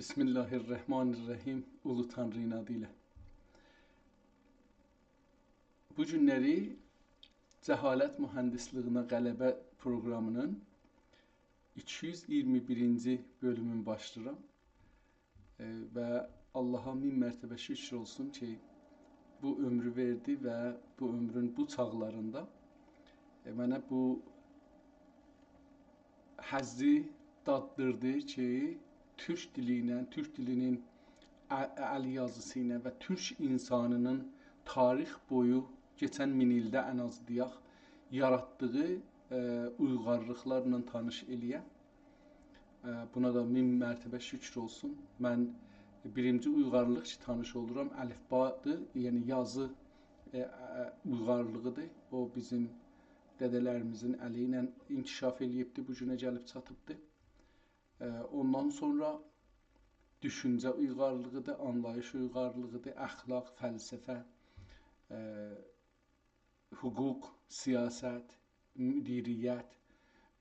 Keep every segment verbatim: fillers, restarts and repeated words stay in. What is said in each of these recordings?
بسم الله الرحمن الرحیم. اولو تانری‌نین آدی ایله. بو گونلری جهالت مهندسلیگینه غلبه پروقرامی‌نین ایکی یوز اییرمی بیرینجی بؤلومون باشلاییرام. ائ، و آللاها مین مرتبه شوکور اولسون کی، بو عؤمرو وئردی و بو عؤمرون بو چاغلاریندا، ائ، منه بو حظی داددیردی کی، تورک دیلی ایله، تورک دیلی‌نین ا-، ال یازیسی ایله و تورک اینسانی‌نین تاریخ بویو، کئچن مین ایلده ان آز دئیک، یاراتدیغی، ائ، اویغارلیقلارلا تانیش ائله‌یم. ائ، بونا دا مین مرتبه شوکور اولسون. من بیرینجی اویغارلیق کی، تانیش اولورام، الفبادیر، یعنی یازی، ائ، ائ، اویغارلیغی‌دیر. او، بیزیم دده‌لریمیزین الی ایله انکشاف ائله‌ییبدی، بو گونه گلیب چاتیبدی. ائ، اوندان سونرا دوشونجه اویغارلیغی‌دیر، آنلاییش اویغارلیغی‌دیر، اخلاق، فلسفه، ائ، حقوق، سیاست، مدیریت.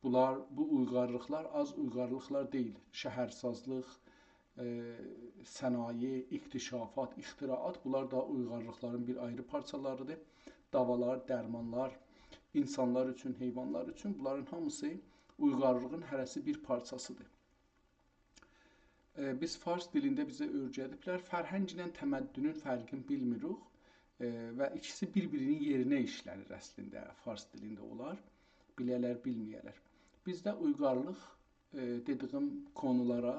بونلار، بو اویغارلیقلار آز اویغارلیقلار دئییل. شهرسازلیق، ائ، صنایع، اکتشافات، اختراعات، بونلار دا اویغارلیقلارین بیر آیری پارچالاری‌دیر. داوالار، درمانلار، اینسانلار اوچون، حیوانلار اوچون، بونلارین هامیسی اویغارلیغین هره‌سی بیر پارچاسی‌دیر. ائ، بیز فارس دیلینده بیزه اؤیره‌دیبلر، فرهنگله تمدنون فرقینی بیلمیریک. ائ، و ایکیسی بیر-بیرینین یئرینه ایشلنیر اصلینده، فارس دیلینده اولار. بیله‌لر، بیلمه‌یه‌لر. بیزده اویغارلیق، ائ، دئدیگیم قونولارا،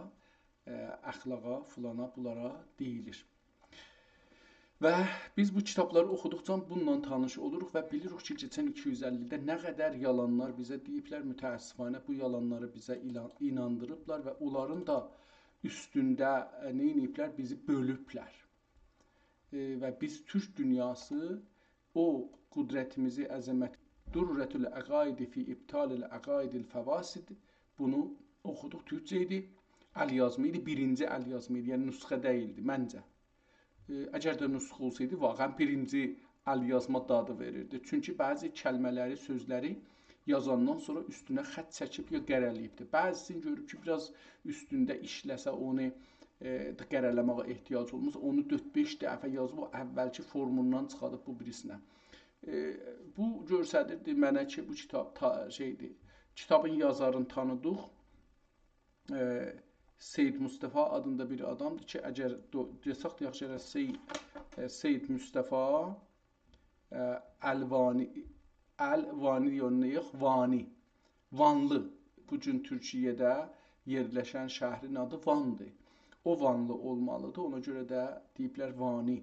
ائ، اخلاقا، فلانا، بونلارا دئییلیر. و بیز بو کیتابلاری اوخودوقجا بونونلا تانیش اولوروق و بیلیریک کی، کئچن ایکی یوز اللی ایلده نه قدر یالانلار بیزه دئییبلر. متأسفانه بو یالانلاری بیزه ایلا-، ایناندیریبلار و اونلارین دا اوستونده، ائ، نه ائدیبلر؟ بیزی بؤلوبلر. ائ، و بیز تورک دونیاسی او قدرتیمیزی، عظمت، دُرَّةُ العقائد فی ابطال العقائد الفواسد، بونو اوخودوق، تورکجه ایدی، ال یازما ایدی، بیرینجی ال یازما ایدی، یعنی نسخه دئییلدی منجه. ائ، اگر ده نسخه اولسایدی، واقعاً بیرینجی ال یازما دادی وئریردی. چونکی بعضی کلمه‌لری، سؤزلری یازاندان سونرا اوستونه خط چکیب یا قره‌له‌ییبدی. بعضی‌سینی گؤروب کی، بیر آز اوستونده ایشله‌سه، اونو، ائ، قره‌له‌مه‌یه احتیاج اولماز. اونو دؤرد-بئش دفعه یازیب، او اولکی فورموندان چیخاردیب بو بیریسینه. ائ، بو گؤستریردی منه کی، بو کیتاب تا-، شئیدیر. کیتابین یازارینی تانیدیق. ائ، سید مصطفی آدیندا بیر آدامدیر کی، اگر دو-، دئسک ده یاخشی، ائله سید، ائ، سید مصطفی، ائ، الوانی، الوانی دئیک، یوخ، وانی. وانلی. بو گون تورکیه‌ده یئرلشن شهرین آدی واندیر. او وانلی اولمالیدیر، اونا گؤره ده دئییبلر وانی.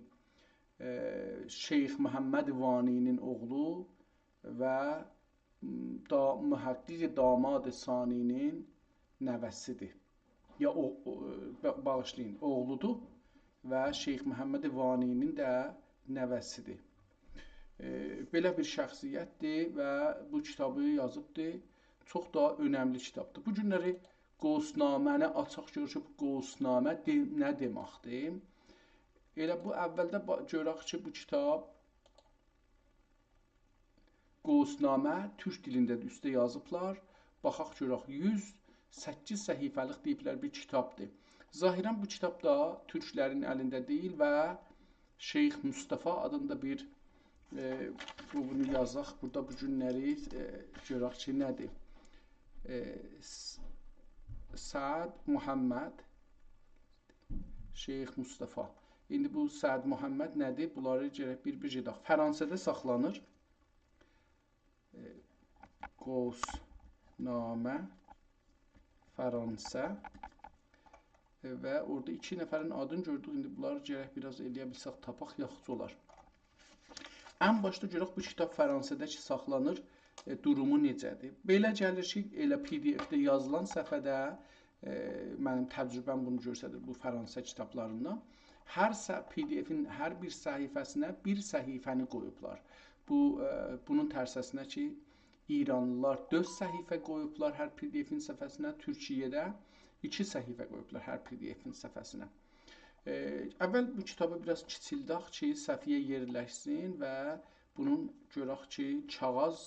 ائ، شیخ محمد وانی‌نین اوغلو و دا-، محقق داماد ثانی‌نین نوه‌سی‌دیر. یا او، او، با-، باغیشلایین، اوغلودور و شیخ محمد وانی‌نین ده نوه‌سی‌دیر. ائ، بئله بیر شخصیت‌دیر و بو کیتابی یازیبدیر. چوخ دا اؤنملی کیتابدیر. بو گونلری قوس‌نامه‌نی آچاق، گؤرک کی، بو قوس‌نامه دئ-، نه دئمکدیر؟ ائله بو اولده با-، گؤرک کی، بو کیتاب قوس‌نامه تورک دیلینده ده اوسته یازیبلار. باخاق گؤرک، یوز سککیز صفحه‌لیک دئییبلر بیر کیتابدیر. ظاهراً بو کیتاب دا تورکلرین الینده دئییل و شیخ مصطفی آدیندا بیر، ائ، بو، بونو یازاق. بورادا بو گونلری، ائ، گؤرک کی، نه‌دیر؟ ائ، س-، سعد محمد شیخ مصطفی. ایندی بو سعد محمد نه‌دیر؟ بونلاری گرک بیر-بیر گئدک. فرانسه‌ده ساخلانیر. ائ، قوس‌نامه، فرانسه. ائ، و اورادا ایکی نفرین آدینی گؤردوک. ایندی بونلاری گرک بیر آز ائله‌یه بیلسک، تاپاق، یاخشی اولار. ان باشدا گؤرک بو کیتاب فرانسه‌ده کی ساخلانیر، ائ، دورومو نئجه‌دیر؟ بئله گلیر کی، ائله پی دی اف‌ده یازیلان صفحه‌ده، ائ، منیم تجربه‌م بونو گؤستریر بو فرانسه کیتابلاریندا. هر ص-، پی دی اف‌ین هر بیر صفحه‌سینه بیر صفحه‌نی قویوبلار. بو، ائ، بونون ترسه‌سینه کی، ایرانلیلار دؤرد صفحه قویوبلار هر پی دی اف‌ین صفحه‌سینه، تورکیه‌ده ایکی صفحه قویوبلار هر پی دی اف‌ین صفحه‌سینه. ائ، اول بو کیتابی بیر آز کیچیلدک کی، صفحه‌یه یئرلشسین و بونون گؤرک کی، کاغیذ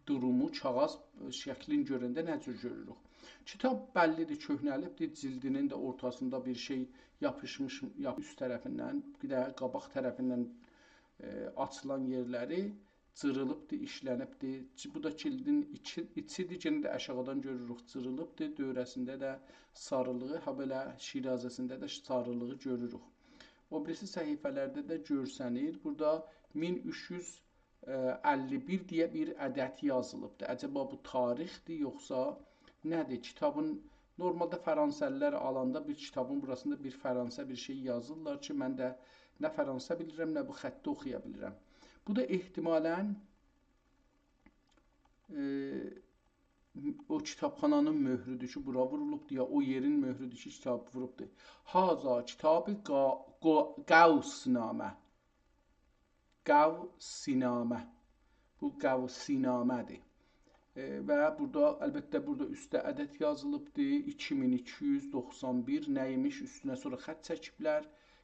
دورومو، کاغیذ، ائ، شکلین گؤرنده نه جور گؤروروک. کیتاب بللی‌دیر، کؤهنه‌لیبدیر، جیلدینین ده اورتاسیندا بیر شئی یاپیشمیش، یاپ-، اوست طرفیندن، بیر ده قاباق طرفیندن، ائ، آچیلان یئرلری جیریلیبدیر، ایشله‌نیبدیر. جی-، بو دا جیلدین ایچی، ایچی‌دیر، یئنه ده آشاغیدان گؤروروک، جیریلیبدیر، دؤوره‌سینده ده ساریلیغی، هابئله شیرازه‌سینده ده ساریلیغی گؤروروک. او بیریسی صفحه‌لرده ده گؤرسنیر. بورادا مین اوچ یوز اللی بیر دئیه بیر عدد یازیلیبدیر. عجبا بو تاریخدیر، یوخسا نه‌دیر؟ کیتابین، نورمالدا فرانسه‌لی‌لر آلاندا بیر کیتابین بوراسیندا بیر فرانسه بیر شئی یازیرلار کی، من ده نه فرانسه بیلیرم، نه بو خطی اوخویا بیلیرم. بو دا احتمالاً، ائ، او کیتابخانانین مؤهرودور کی، بورا وورولوبدور، یا او یئرین مؤهرودور کی، کیتاب ووروبدور. «هذا کتاب قا-، قا-، قوس‌نامه.» قوس‌نامه. بو قوس‌نامه‌دیر. ائ، و بورادا، البته، بورادا اوسته عدد یازیلیبدیر. ایکی مین ایکی یوز دوخسان بیر نه‌یمیش، اوستونه سونرا خط چکیبلر.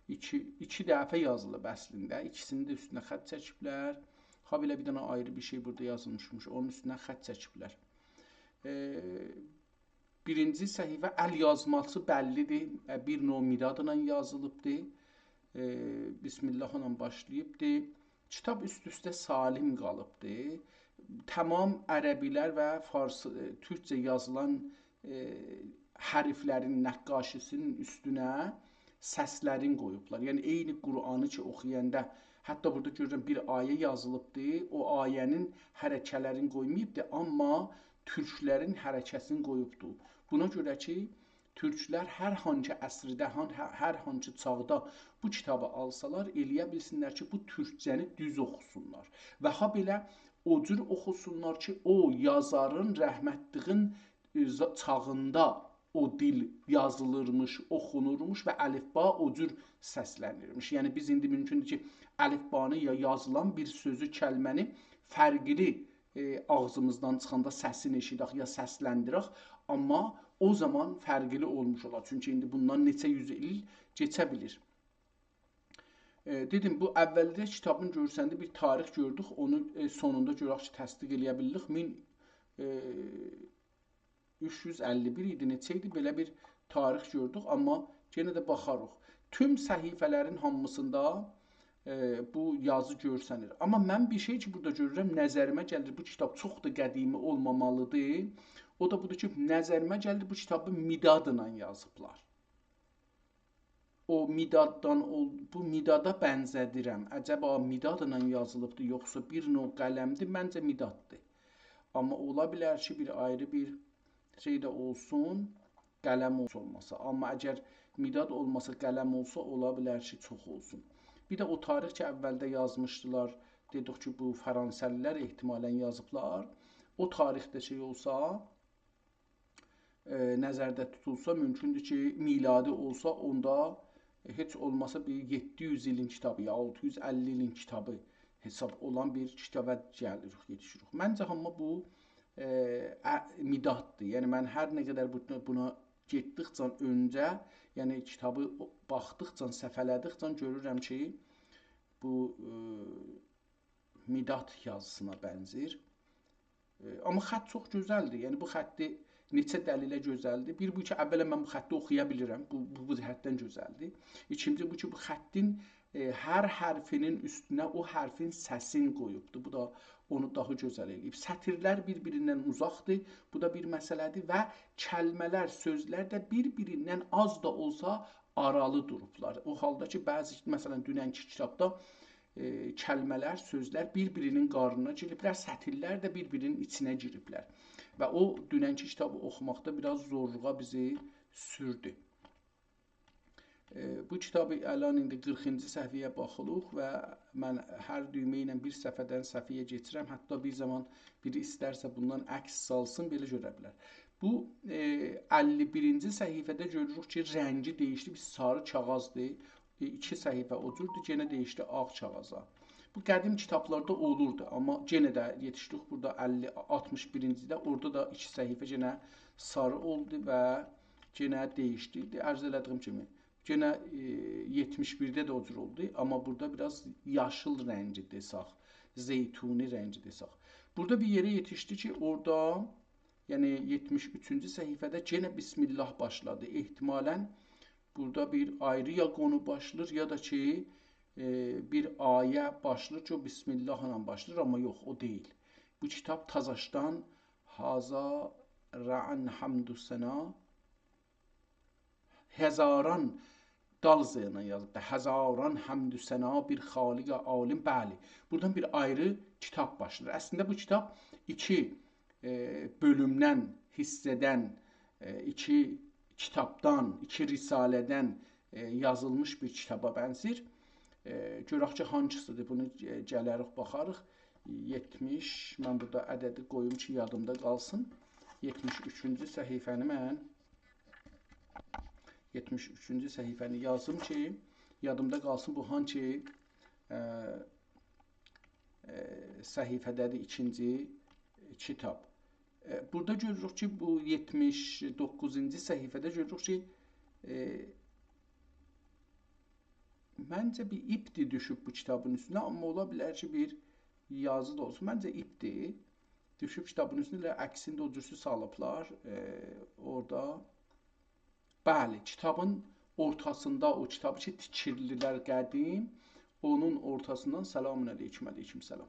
ایکی، ایکی دفعه یازیلیب اصلینده. ایکیسینین ده اوستونه خط چکیبلر. هابئله بیر دنه آیری بیر شئی بورادا یازیلمیشمیش. اونون اوستونه خط چکیبلر. ائ، بیرینجی صفحه ال یازماسی بللی‌دیر. ائ، بیر نوع مدادلا یازیلیبدیر. ائ، بسم الله ایله باشلاییبدیر. کیتاب اوست-اوسته سالم قالیبدیر. تمام عربی‌لر و فارس، ائ، تورکجه یازیلان، ائ، حرفلرین نقاشی‌سینین اوستونه سسلرین قویوبلار. یعنی، عینی قرآنی کی، اوخویاندا، حتی بورادا گؤرورم، بیر آیه یازیلیبدیر. او آیه‌نین حرکه‌لرین قویماییبدیر، آمما تورکلرین حرکه‌سینی قویوبدور. بونا گؤره کی، تورکلر هر هانسی عصرده، هان-، هه-، هر هانسی چاغدا بو کیتابی آلسالار، ائلیه بیلسینلر کی، بو تورکجه‌نی دوز اوخوسونلار. و هابئله او جور اوخوسونلار کی، او یازارین، رحمتلیگین، ائ، ز-، چاغیندا او دیل یازیلیرمیش، اوخونورموش و الفبا او جور سسلنیرمیش. یعنی، بیز ایندی مومکوندور کی، الفبانی یا یازیلان بیر سؤزو، کلمه‌نی فرقلی، ائ، آغزیمیزدان چیخاندا سسینی ائشیدک یا سسلندیرک، آمما او زامان فرقلی اولموش اولار. چونکی ایندی بوندان نئچه یوز ایل کئچه بیلیر. ائ، دئدیم، بو اولده کیتابین گؤرسندی، بیر تاریخ گؤردوک، اونو، ائ، سونوندا گؤرک کی، تصدیق ائلیه بیلدیک. مین، ائ، اوچ یوز اللی بیر ایدی، نئچه ایدی، بئله بیر تاریخ گؤردوک، آمما یئنه ده باخاریق. توم صفحه‌لرین هامیسیندا، ائ، بو یازی گؤرسنیر. آمما من بیر شئی کی، بورادا گؤرورم، نظریمه گلیر، بو کیتاب چوخ دا قدیمی اولمامالیدیر. او دا بودور کی، نظریمه گلیر، بو کیتابی مدادلا یازیبلار. او مداددان اول-، بو مدادا بنزه‌دیرم. عجبا مدادلا یازیلیبدیر، یوخسا بیر نوع قلمدیر؟ منجه مداددیر. آمما اولا بیلر کی، بیر آیری بیر شئی ده اولسون، قلم اولسا اولماسا. آمما اگر مداد اولماسا، قلم اولسا، اولا بیلر کی، چوخ اولسون. بیر ده او تاریخ کی، اولده یازمیشدیلار، دئدیک کی، بو فرانسه‌لی‌لر احتمالاً یازیبلار. او تاریخده شئی اولسا، ائ، نظرده توتولسا، مومکوندور کی، میلادی اولسا، اوندا، ائ، هئچ اولماسا بیر یئددی یوز ایلین کیتابی، یا آلتی یوز اللی ایلین کیتابی حساب اولان بیر کیتابا گلیریک، یئتیشیریک. منجه، آمما بو، ائ، ا-، مداددیر. یعنی، من هر نه قدر بو-، بونا گئتدیکجه اؤنجه، یعنی کیتابی او-، باخدیقجا، صفحه‌له‌دیکجه گؤرورم کی، بو، ائ، مداد یازیسینا بنزیر. ائ، آمما خط چوخ گؤزلدیر. یعنی، بو خطی نئچه دلیله گؤزلدیر. بیر بو کی، اولاً من بو خطی اوخویا بیلیرم. بو، بو، بو جهتدن گؤزلدیر. ایکینجی بو کی، بو خطین، ائ، هر حرفینین اوستونه او حرفین سسینی قویوبدور. بو دا اونو داها گؤزل ائله‌ییب. سطیرلر بیر-بیریندن اوزاقدیر. بو دا بیر مسئله‌دیر. و کلمه‌لر، سؤزلر ده بیر-بیریندن آز دا اولسا آرالی دوروبلار. او حالدا کی، بعضی، مثلاً، دوننکی کیتابدا، ائ، کلمه‌لر، سؤزلر بیر-بیری‌نین قارنینا گیریبلر، سطیرلر ده بیر-بیری‌نین ایچینه گیریبلر. و او، دوننکی کیتابی اوخوماقدا بیر آز زورلوغا بیزی سوردو. ائ، بو کیتابی الان ایندی قیرخینجی صفحه‌یه باخیریق و من هر دویمه ایله بیر صفحه‌دن صفحه‌یه کئچیرم. حتی بیر زامان بیری ایسترسه بوندان عکس سالسین، بئله گؤره بیلر. بو، ائ، اللی بیرینجی صفحه‌ده گؤروروک کی، رنگی دییشدی، بیر ساری کاغیذدیر. ائ، ایکی صفحه او جوردور، یئنه دییشدی آغ کاغیذا. بو قدیم کیتابلاردا اولوردو، آمما یئنه ده یئتیشدیک بورادا اللی، آلتمیش بیرینجیده، اورادا دا ایکی صفحه یئنه ساری اولدو و یئنه دییشدی. عرض ائله‌دیگیم کیمی، یئنه، ائ، یئتمیش بیرده ده او جور اولدو، آمما بورادا بیر آز یاشیل رنگی دئساق، زیتونی رنگی دئساق. بورادا بیر یئره یئتیشدی کی، اورادا یعنی یئتمیش اوچونجو صفحه‌ده یئنه بسم الله باشلادی. احتمالاً بورادا بیر آیری یا قونو باشلاییر، یا دا کی، ائ، بیر آیه باشلاییر کی، او بسم الله ایله باشلاییر، آمما یوخ، او دئییل. بو کیتاب تازاشدان هذا رعن حمد و ثنا، هزاران، دال ز ایله یازیبدیر. هزاران حمد و ثنا بر خالق عالم، بلی. بورادان بیر آیری کیتاب باشلاییر. اصلینده بو کیتاب ایکی، ائ، بؤلومدن، حیصه‌دن، ائ، ایکی کیتابدان، ایکی رساله‌دن، ائ، یازیلمیش بیر کیتابا بنزیر. ائ، گؤرک کی، هانسیدیر؟ بونو، ائ، گلریک، باخاریق. یئتمیش، من بورادا عددی قویوم کی، یادیمدا قالسین. یئتمیش اوچونجو صفحه‌نی من، یئتمیش اوچونجو صفحه‌نی یازیم کی، یادیمدا قالسین بو هانسی، ائ، ائ، صفحه‌ده‌دیر ایکینجی کیتاب. ائ، بورادا گؤروروک کی، بو یئتمیش دوققوزونجو صفحه‌ده گؤروروک کی، ائ، منجه بیر ایپدیر دوشوب بو کیتابین اوستونه، آمما اولا بیلر کی، بیر یازی دا اولسون. منجه ایپدیر. دوشوب کیتابین اوستونه، ائله عکسینی ده او جورسو سالیبلار، ائ، اورادا. بلی، کیتابین اورتاسیندا، او کیتابی کی، تیکیردیلر قدیم، اونون اورتاسیندان، سلام علیکم، علیکم سلام.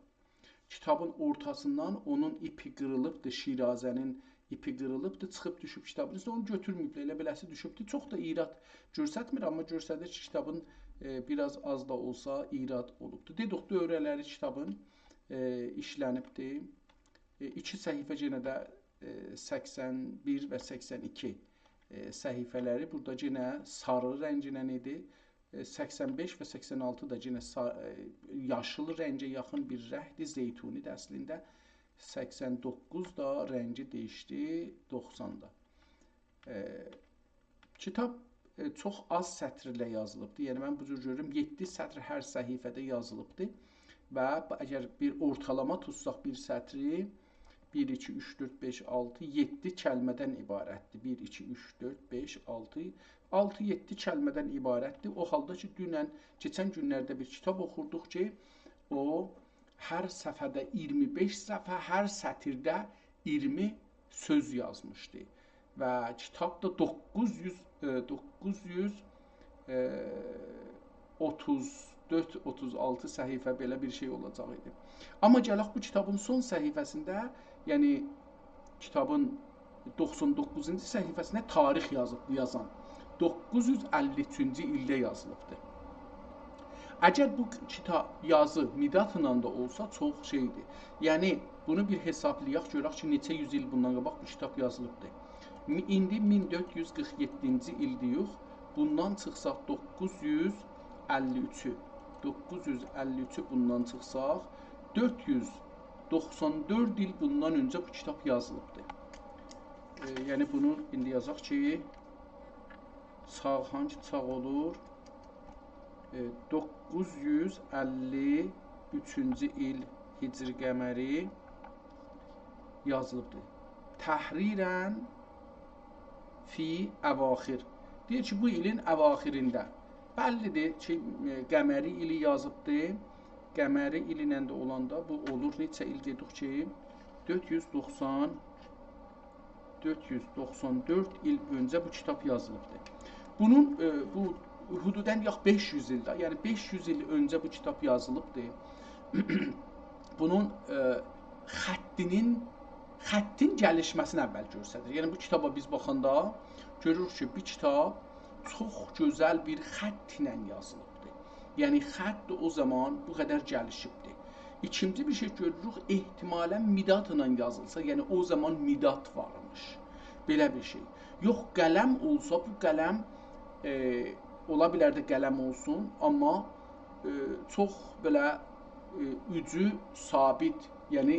کیتابین اورتاسیندان اونون ایپی قیریلیبدی، شیرازه‌نین ایپی قیریلیبدی، چیخیب دوشوب کیتابین اوستونه، اونو گؤتورمه‌ییبلر، ائله بئله‌سی دوشوبدو. چوخ دا ایراد گؤرستمیر، آمما گؤستریر کی، کیتابین، ائ، بیر آز، آز دا اولسا ایراد اولوبدو. دئدیک، دؤوره‌لری کیتابین، ائ، ایشله‌نیبدی. ائ، ایکی صفحه یئنه ده، ائ، سکسن بیر و سکسن ایکی، ائ، صفحه‌لری بورادا یئنه ساری رنگینن ایدی. ائ، سکسن بئش و سکسن آلتی دا یئنه سا-، ائ، یاشیل رنگه یاخین بیر رنگدیر، زیتونی‌دیر اصلینده. سکسن دوققوز دا رنگی دییشدی، دوخساندا. ائ، کیتاب، ائ، چوخ آز سطرله یازیلیبدی. یعنی، من بو جور گؤرورم، یئددی سطر هر صفحه‌ده یازیلیبدی. و ب-، اگر بیر اورتالاما توتساق بیر سطری، بیر، ایکی، اوچ، دؤرد، بئش، آلتی، یئددی کلمه‌دن عبارتدیر. بیر، ایکی، اوچ، دؤرد، بئش، آلتی، آلتی، یئددی کلمه‌دن عبارتدیر. او حالدا کی، دونن، کئچن گونلرده بیر کیتاب اوخوردوق کی، او هر صفحه‌ده اییرمی بئش صفحه، هر سطیرده اییرمی سؤز یازمیشدی. و کیتاب دا دوققوز یوز، ائ، دوققوز یوز، ائ، اوتوز دؤرد، اوتوز آلتی صفحه بئله بیر شئی اولاجاق ایدی. آمما گلک بو کیتابین سون صفحه‌سینده، یعنی کیتابین دوخسان دوققوزونجو صفحه‌سینده تاریخ یازیب، یازان. دوققوز یوز اللی اوچونجو ایلده یازیلیبدیر. اگر بو کیتاب یازی مدادلا دا اولسا، چوخ شئیدیر. یعنی، بونو بیر حسابلایاق، گؤرک کی، نئچه یوز ایل بوندان قاباق بو کیتاب یازیلیبدیر. می-، ایندی مین دؤرد یوز قیرخ یئددینجی ایلده‌ییک. بوندان چیخساق دوققوز یوز اللی اوچو، دوققوز یوز اللی اوچو بوندان چیخساق، دؤرد یوز دوخسان دؤرد ایل بوندان اؤنجه بو کیتاب یازیلیبدیر. ائ، یعنی بونو ایندی یازاق کی، چاغ، هانسی چاغ اولور؟ ائ، دوققوز یوز اللی اوچونجو ایل هجری قمری یازیلیبدیر. تحریراً فی اواخر. دئییر کی، بو ایلین اواخرینده. بللی‌دیر کی، ائ، قمری ایلی یازیبدی. قمری ایلی ایله ده اولاندا بو اولور نئچه ایل دئدیک کی، دؤرد یوز دوخسان، دؤرد یوز دوخسان دؤرد ایل اؤنجه بو کیتاب یازیلیبدی. بونون، ائ، بو حدوداً یاخ بئش یوز ایل ده، یعنی بئش یوز ایل اؤنجه بو کیتاب یازیلیبدی. بونون، ائ، خطینین، خطین گلیشمه‌سینی اول گؤستریر. یعنی بو کیتابا بیز باخاندا گؤروروک کی، بو کیتاب چوخ گؤزل بیر خط ایله یازیلیبدی. یعنی خط او زامان بو قدر گلیشیبدی. ایکینجی بیر شئی گؤروروک، احتمالاً مدادلا یازیلسا، یعنی او زامان مداد وارمیش. بئله بیر شئی. یوخ، قلم اولسا، بو قلم، ائ، اولا بیلر ده قلم اولسون، آمما، ائ، چوخ بئله، ائ، اوجو ثابت، یعنی،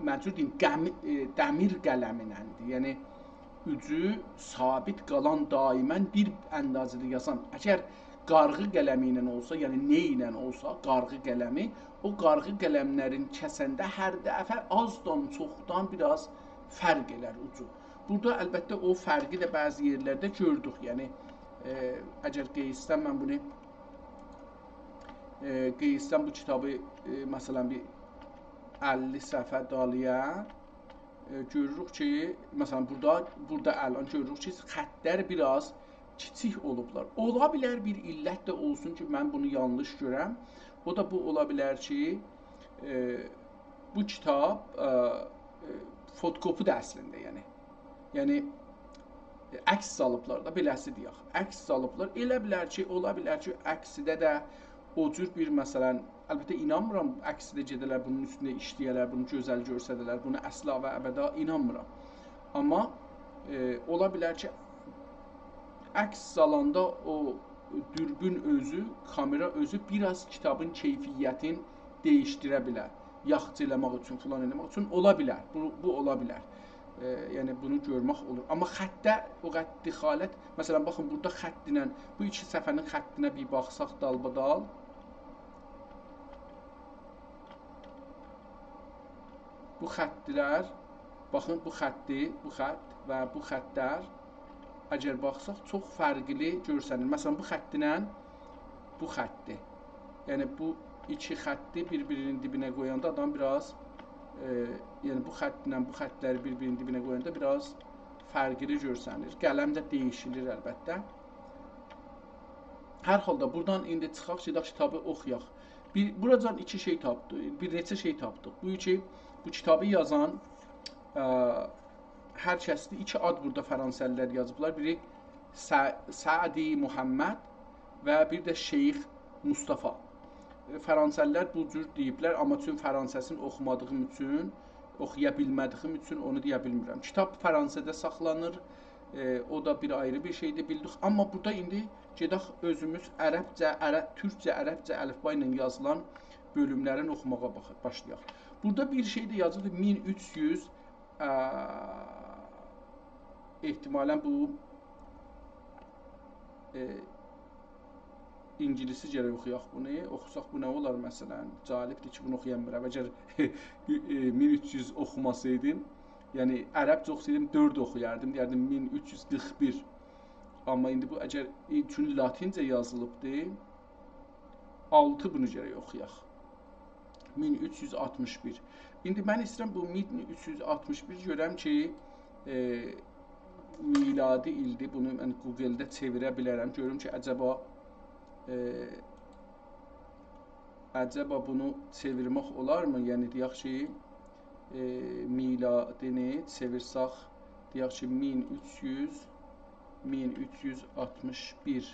مجبور دئییم، قمی-، ائ، دمیر قلمینندیر. یعنی، اوجو ثابت قالان، دائماً بیر اندازه‌ده یازان. اگر قارغی قلمی ایله اولسا، یعنی نه ایله اولسا، قارغی قلمی، او قارغی قلملرین کسنده هر دفعه آزدان، چوخدان بیر آز فرق ائلر اوجو. بورادا البته او فرقی ده بعضی یئرلرده گؤردوک. یعنی، ائ، اگر قئییتسم من بونو، ائ، قئییتسم بو کیتابی، ائ، مثلاً بیر اللی صفحه دالییا، ائ، گؤروروک کی، مثلا، بورادا، بورادا الان گؤروروک کی، خطلر بیر آز کیچیک اولوبلار. اولا بیلر بیر علت ده اولسون کی، من بونو یانلیش گؤرم. او دا بو اولا بیلر کی، ائ، بو کیتاب، ائ، ائ، فوتوکوپی‌دیر اصلینده، یعنی. یعنی، ائ، عکس سالیبلار دا، بئله‌سی دئیک. عکس سالیبلار. ائله بیلر کی، اولا بیلر کی، عکسیده ده او جور بیر، مثلا، البته، اینانمیرام، عکسیده گئده‌لر، بونون اوستونده ایشله‌یه‌لر، بونو گؤزل گؤرسده‌لر، بونو اصلا و ابدا اینانمیرام. آمما، ائ، اولا بیلر کی، عکس سالاندا او دوربین اؤزو، کامئرا اؤزو بیر آز کیتابین کیفیتین دییشدیره بیلر. یاخشی ائله‌مک اوچون، فلان ائله‌مک اوچون اولا بیلر. بو، بو اولا بیلر. ائ، یعنی، بونو گؤرمک اولور. آمما خطده او قدر دخالت، مثلا، باخین، بورادا خط ایله، بو ایکی صفحه‌نین خطینه بیر باخساق دالبادال، بو خطلر، باخین، بو خطی، بو خط و بو خطلر، اگر باخساق، چوخ فرقلی گؤرسنیر. مثلا، بو خطینن بو خطی. یعنی، بو ایکی خطی بیر-بیرینین دیبینه قویاندا آدام بیر آز، ائ، یعنی، بو خطینن بو خطلری بیر-بیرینین دیبینه قویاندا بیر آز فرقلی گؤرسنیر. قلم ده دییشیلیر، البته. هر حالدا، بورادان ایندی چیخاق، گئدک کیتابی اوخویاق. بیر، بوراجان ایکی شئی تاپدیق، بیر نئچه شئی تاپدیق. بو کی، بو کیتابی یازان، ا، هر کسدیر. ایکی آد بورادا فرانسه‌لی‌لر یازیبلار. بیری سع-، سعدی محمد و بیر ده شیخ مصطفی. ائ، فرانسه‌لی‌لر بو جور دئییبلر، آمما چون فرانسه‌سینی اوخومادیغیم اوچون، اوخویا بیلمه‌دیگیم اوچون اونو دئیه بیلمیرم. کیتاب فرانسه‌ده ساخلانیر، ائ، او دا بیر آیری بیر شئیدیر، بیلدیک. آمما بورادا ایندی گئدک اؤزوموز عربجه، عرب، تورکجه، عربجه الفبا ایله یازیلان بؤلوملرین اوخوماغا باخ-، باشلایاق. بورادا بیر شئی ده یازیلدی، مین اوچ یوز، ا، احتمالا بو، ائ، اینگیلیسی گرک اوخویاق بونو. اوخوساق بو نه اولار، مثلا؟ جالبدیر کی، بونو اوخویا بیلمیرم. اگر، ائ، مین اوچ یوز اوخوماسایدیم، یعنی عربجه اوخوسایدیم، دؤرد اوخویاردیم، دئیردیم مین اوچ یوز قیرخ بیر. آمما ایندی بو، اگر، چونکی لاتینجه یازیلیبدی، آلتی بونو گرک اوخویاق. مین اوچ یوز آلتمیش بیر. ایندی من ایسته‌ییرم بو مین اوچ یوز آلتمیش بیر گؤرم کی، ائ، میلادی ایلدیر. بونو من گوگلده چئویره بیلرم. گؤروم کی، عجبا، ائ، عجبا بونو چئویرمک اولارمی؟ یعنی، دئیک کی، ائ، میلادینی چئویرسک، دئیک کی، مین اوچ یوز، مین اوچ یوز آلتمیش بیر.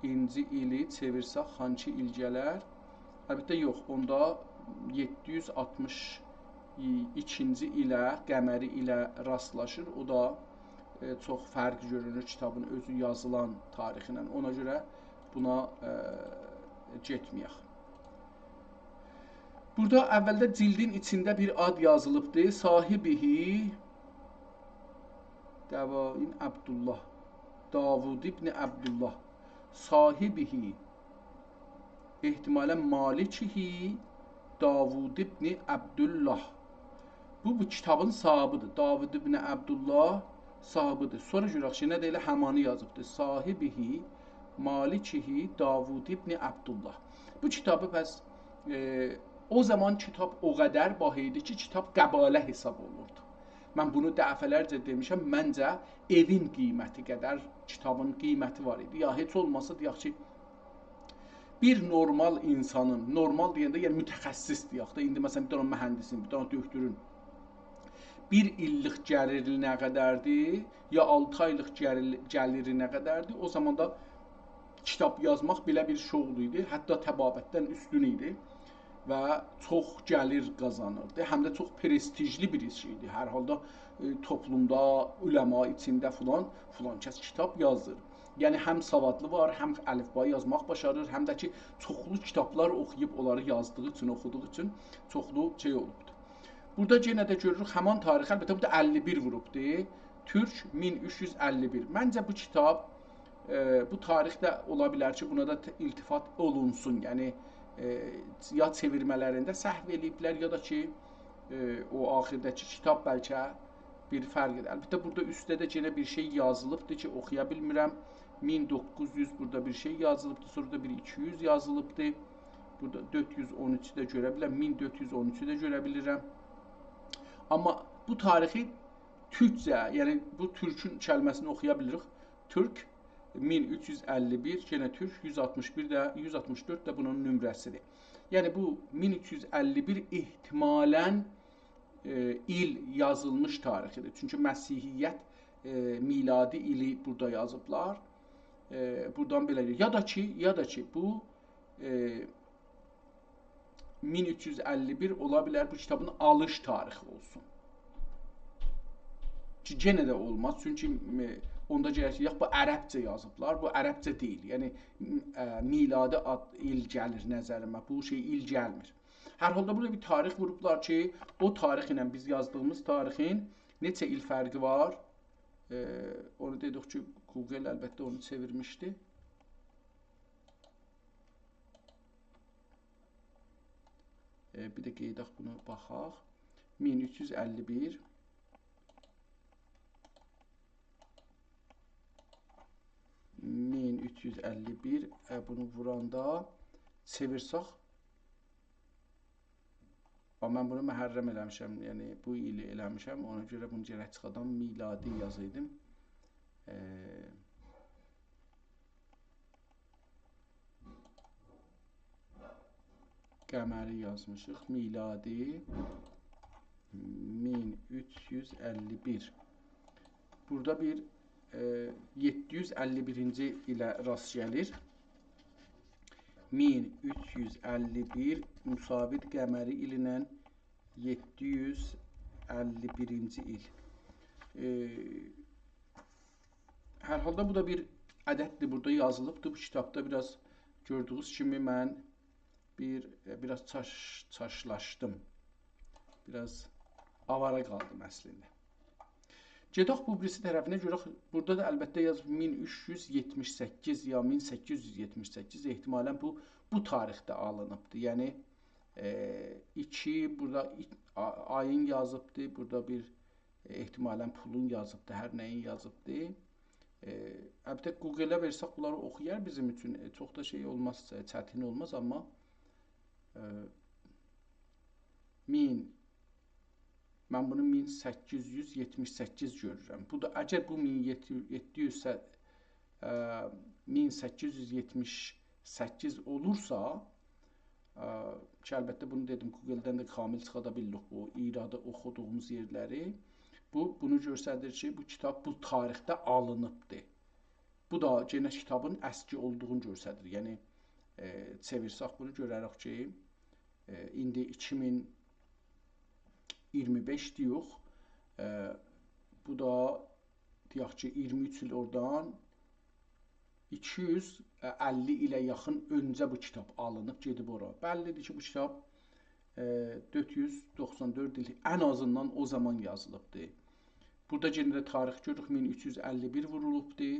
اینجی ایلی چئویرسک، هانسی ایل گلر؟ البته یوخ، اوندا یئددی یوز آلتمیش ایکینجی ایله، قمری ایله راستلاشیر. او دا، ائ، چوخ فرق گؤرونور کیتابین اؤزو یازیلان تاریخینن. اونا گؤره بونا، ائ، گئتمه‌یک. بورادا اولده جیلدین ایچینده بیر آد یازیلیبدی. صاحبه داوود ابن عبدالله. داوود ابن عبدالله. صاحبه، احتمالا مالکه داوود ابن عبدالله. بو، بو کیتابین صاحبیدیر. داوود ابن عبدالله صاحبیدیر. سونرا گؤرک کی، نه ده ائله همانی یازیبدیر. صاحبه مالکه داوود ابن عبدالله. بو کیتابی پس، ائ، او زامان کیتاب او قدر باها ایدی کی، کیتاب قباله حساب اولوردو. من بونو دفعه‌لرجه دئمیشم، منجه ائوین قیمتی قدر کیتابین قیمتی وار ایدی. یا هئچ اولماسا، دئیک کی، بیر نورمال اینسانین، نورمال دئینده، یعنی متخصص دئیک ده، ایندی، مثلا، بیر دنه مهندسین، بیر دنه دؤکتورون بیر ایللیک گلیری نه قدردیر، یا آلتی آیلیق گلیری، گلیری نه قدردیر، او زامان دا کیتاب یازماق بئله بیر شغل ایدی، حتی طبابتدن اوستون ایدی و چوخ گلیر قازانیردی، هم ده چوخ پرستیژلی بیر ایش ایدی. هر حالدا، ائ، توپلومدا، علما ایچینده فلان، فلان کس کیتاب یازیر. یعنی، هم سوادلی وار، هم الفبا یازماق باشاریر، هم ده کی، چوخلو کیتابلار اوخویوب، اونلاری یازدیغی اوچون، اوخودوغو اوچون چوخلو شئی اولوبدور. بورادا یئنه ده گؤروروک همان تاریخ، البته، بورادا اللی بیر ووروبدور. تورک مین اوچ یوز اللی بیر. منجه بو کیتاب، ائ، بو تاریخ ده اولا بیلر کی، بونا دا ت-، التفات اولونسون. یعنی، ائ، یا چئویرمه‌لرینده سهو ائله‌ییبلر، یا دا کی، ائ، او آخیرداکی کیتاب بلکه بیر فرق ائدیر. البته، بورادا اوستده ده یئنه بیر شئی یازیلیبدیر کی، اوخویا بیلمیرم. مین دوققوز یوز، بورادا بیر شئی یازیلیبدیر، سونرا دا بیر ایکی یوز یازیلیبدیر. بورادا دؤرد یوز اون اوچ ده گؤره بیلرم، مین دؤرد یوز اون اوچ ده گؤره بیلیرم. آمما بو تاریخی تورکجه، یعنی بو تورکون کلمه‌سینی اوخویا بیلیریک. تورک مین اوچ یوز اللی بیر، یئنه تورک یوز آلتمیش بیر ده، یوز آلتمیش دؤرد ده بونون نمره‌سیدیر. یعنی بو مین اوچ یوز اللی بیر احتمالاً، ائ، ایل یازیلمیش تاریخیدیر. چونکی مسیحیت، ائ، میلادی ایلی بورادا یازیبلار. ائ، بورادان بئله گلیر. یا دا کی، یا دا کی، بو، ائ، مین اوچ یوز اللی بیر اولا بیلر بو کیتابین آلیش تاریخی اولسون. کی، یئنه ده اولماز. چونکی، ائ، اوندا گرک کی، یوخ، بو عربجه یازیبلار. بو عربجه دئییل. یعنی، م-، ائ، میلادی آد، ایل گلیر نظریمه. بو شئی ایل گلمیر. هر حالدا بورادا بیر تاریخ ووروبلار کی، او تاریخ ایله بیز یازدیغیمیز تاریخین نئچه ایل فرقی وار؟ ائ، اونو دئدیک کی، گوگل البته اونو چئویرمیشدی. ائ، بیر ده قئییداق بونو باخاق. مین اوچ یوز اللی بیر. مین اوچ یوز اللی بیر، ائ، بونو ووراندا چئویرسک، آمما من بونو محرم ائله‌میشم، یعنی بو ایلی ائله‌میشم، اونا گؤره بونو گرک چیخادام، میلادی یازایدیم. ائ، قمری یازمیشیق، میلادی مین اوچ یوز اللی بیر. بورادا بیر، ائ، یئددی یوز اللی بیرینجی ایله راست گلیر. مین اوچ یوز اللی بیر مساوی قمری ایل ایله یئددی یوز اللی بیرینجی ایل. ائ، هر حالدا بو دا بیر عدددیر، بورادا یازیلیبدیر. بو کیتابدا بیر آز گؤردویونوز کیمی من بیر، ائ، بیر آز چاش-، چاشلاشدیم. بیر آز آواره قالدیم اصلینده. گئدک بو بیریسی طرفینه گؤرک. بورادا دا البته یازیب مین اوچ یوز یئتمیش سککیز یا مین سککیز یوز یئتمیش سککیز. احتمالاً بو، بو تاریخده آلینیبدی. یعنی، ائ، ایکی، بورادا ای-، آ-، آیین یازیبدی، بورادا بیر، ائ، احتمالاً پولون یازیبدی، هر نه‌یین یازیبدی. ائ، البته گوگله وئرسک بونلاری اوخویار بیزیم اوچون. ائ، چوخ دا شئی اولماز، ائ، چتین اولماز، آمما، ائ، مین، من بونو مین سککیز یوز یئتمیش سککیز گؤرورم. بو دا، اگر بو مین یئددی یوز، ائ، مین سککیز یوز یئتمیش سککیز اولورسا، ائ، کی، البته بونو دئدیم، گوگلدن ده کامل چیخادا بیلدیک بو ایرادی اوخودوغوموز یئرلری. بو، بونو گؤستریر کی، بو کیتاب بو تاریخده آلینیبدی. بو دا یئنه کیتابین اسکی اولدوغونو گؤستریر. یعنی، ائ، چئویرسک بونو گؤرریک کی، ائ، ایندی ایکی مین ایگیرمی بئش دئییوخ. ائ، بو دا، دئیک کی، ایگیرمی اوچ ایل اورادان ایکی یوز اللی ایله یاخین اؤنجه بو کیتاب آلینیب گئدیب اورا. بللیدیر کی، بو کیتاب، ائ، دؤرد یوز دوخسان دؤرد ایل ان آزیندان او زامان یازیلیبدی. بورادا یئنه ده تاریخ گؤروروک، مین اوچ یوز اللی بیر وورولوبدی.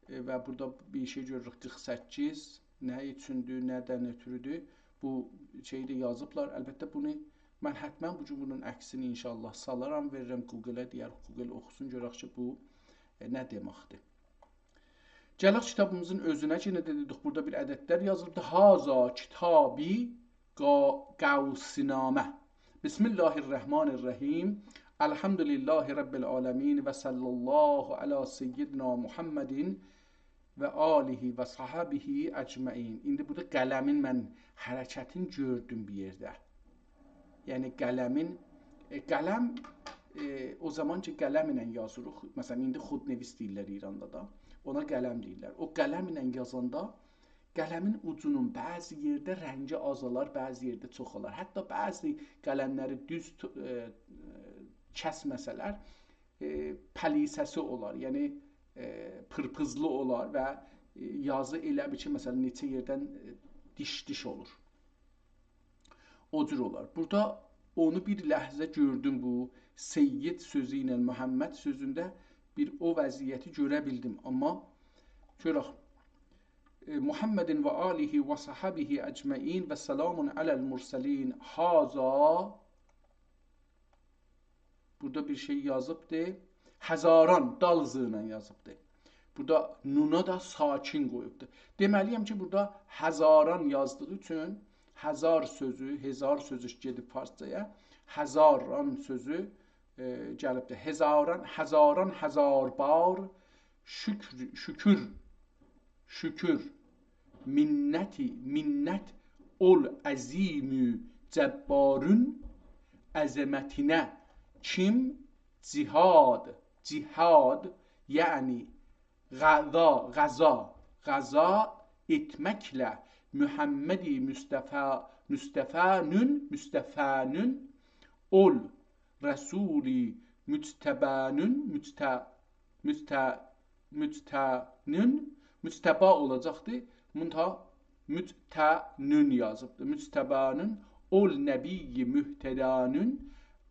ائ، و بورادا بیر شئی گؤروروک، قیرخ سککیز. نه اوچوندور، نه‌دن اؤتورودور؟ بو شئیی ده یازیبلار. البته، بونو من حتماً بو گون بونون عکسینی انشاءالله سالارام، وئررم گوگله، دئیه‌رم گوگل اوخوسون، گؤرک کی، بو، ائ، نه دئمکدیر. گلک کیتابیمیزین اؤزونه، یئنه ده دئدیک، بورادا بیر عددلر یازیلیبدی. «هذا کتابی قا-، غوث‌نامه. بسم الله الرحمن الرحیم. الحمد لله رب العالمین و صلی الله علی سیدنا محمد و آله و صحبه اجمعین.» ایندی بورادا قلمین من حرکتینی گؤردوم بیر یئرده. یعنی قلمین، ائ، قلم، ائ، او زامان کی، قلم ایله یازیریق، مثلاً، ایندی خودنویس دئییرلر ایراندا دا، اونا قلم دئییرلر. او قلم ایله یازاندا قلمین اوجونون بعضی یئرده رنگی آزالار، بعضی یئرده چوخالار. حتی بعضی قلملری دوز تو-، ائ، ائ، کسمه‌سه‌لر، ائ، پلیسه‌سی اولار، یعنی، ائ، پیرپیزلی اولار و، ائ، یازی ائله بیل کی، مثلاً، نئچه یئردن، ائ، دیش-دیش اولور. او جور اولار. بورادا اونو بیر لحظه گؤردوم، بو سید سؤزو ایله محمد سؤزونده بیر او وضعیتی گؤره بیلدیم. آمما گؤرک، ائ، «محمد و آله و صحبه اجمعین و سلام علی المرسلین. هذا»، بورادا بیر شئی یازیبدی. «هزاران»، دال ز ایله یازیبدی. بورادا نونا دا ساکن قویوبدو. دئمه‌لی‌یم کی، بورادا «هزاران» یازدیغی اوچون هزار سؤزو، هزار سؤزو گئدیب فارسجایا، «هزاران» سؤزو، ائ، گلیبدیر. هزاران، هزاران هزار بار شکر، شکر، شکر، منتی، منت اول عظیم جبارین عظمتینه کیم جهاد، جهاد، یعنی غذا، غذا، غذا ائتمکله محمد مصطفی، مصطفی‌نین، مصطفی‌نین اول رسول مجتبی‌نین، مجت-، مجت-، مجتبی‌نین، مجتبی اولاجاقدی. منتها مجتبی‌نین یازیبدی. مجتبی‌نین اول نبی مهتدی‌نین،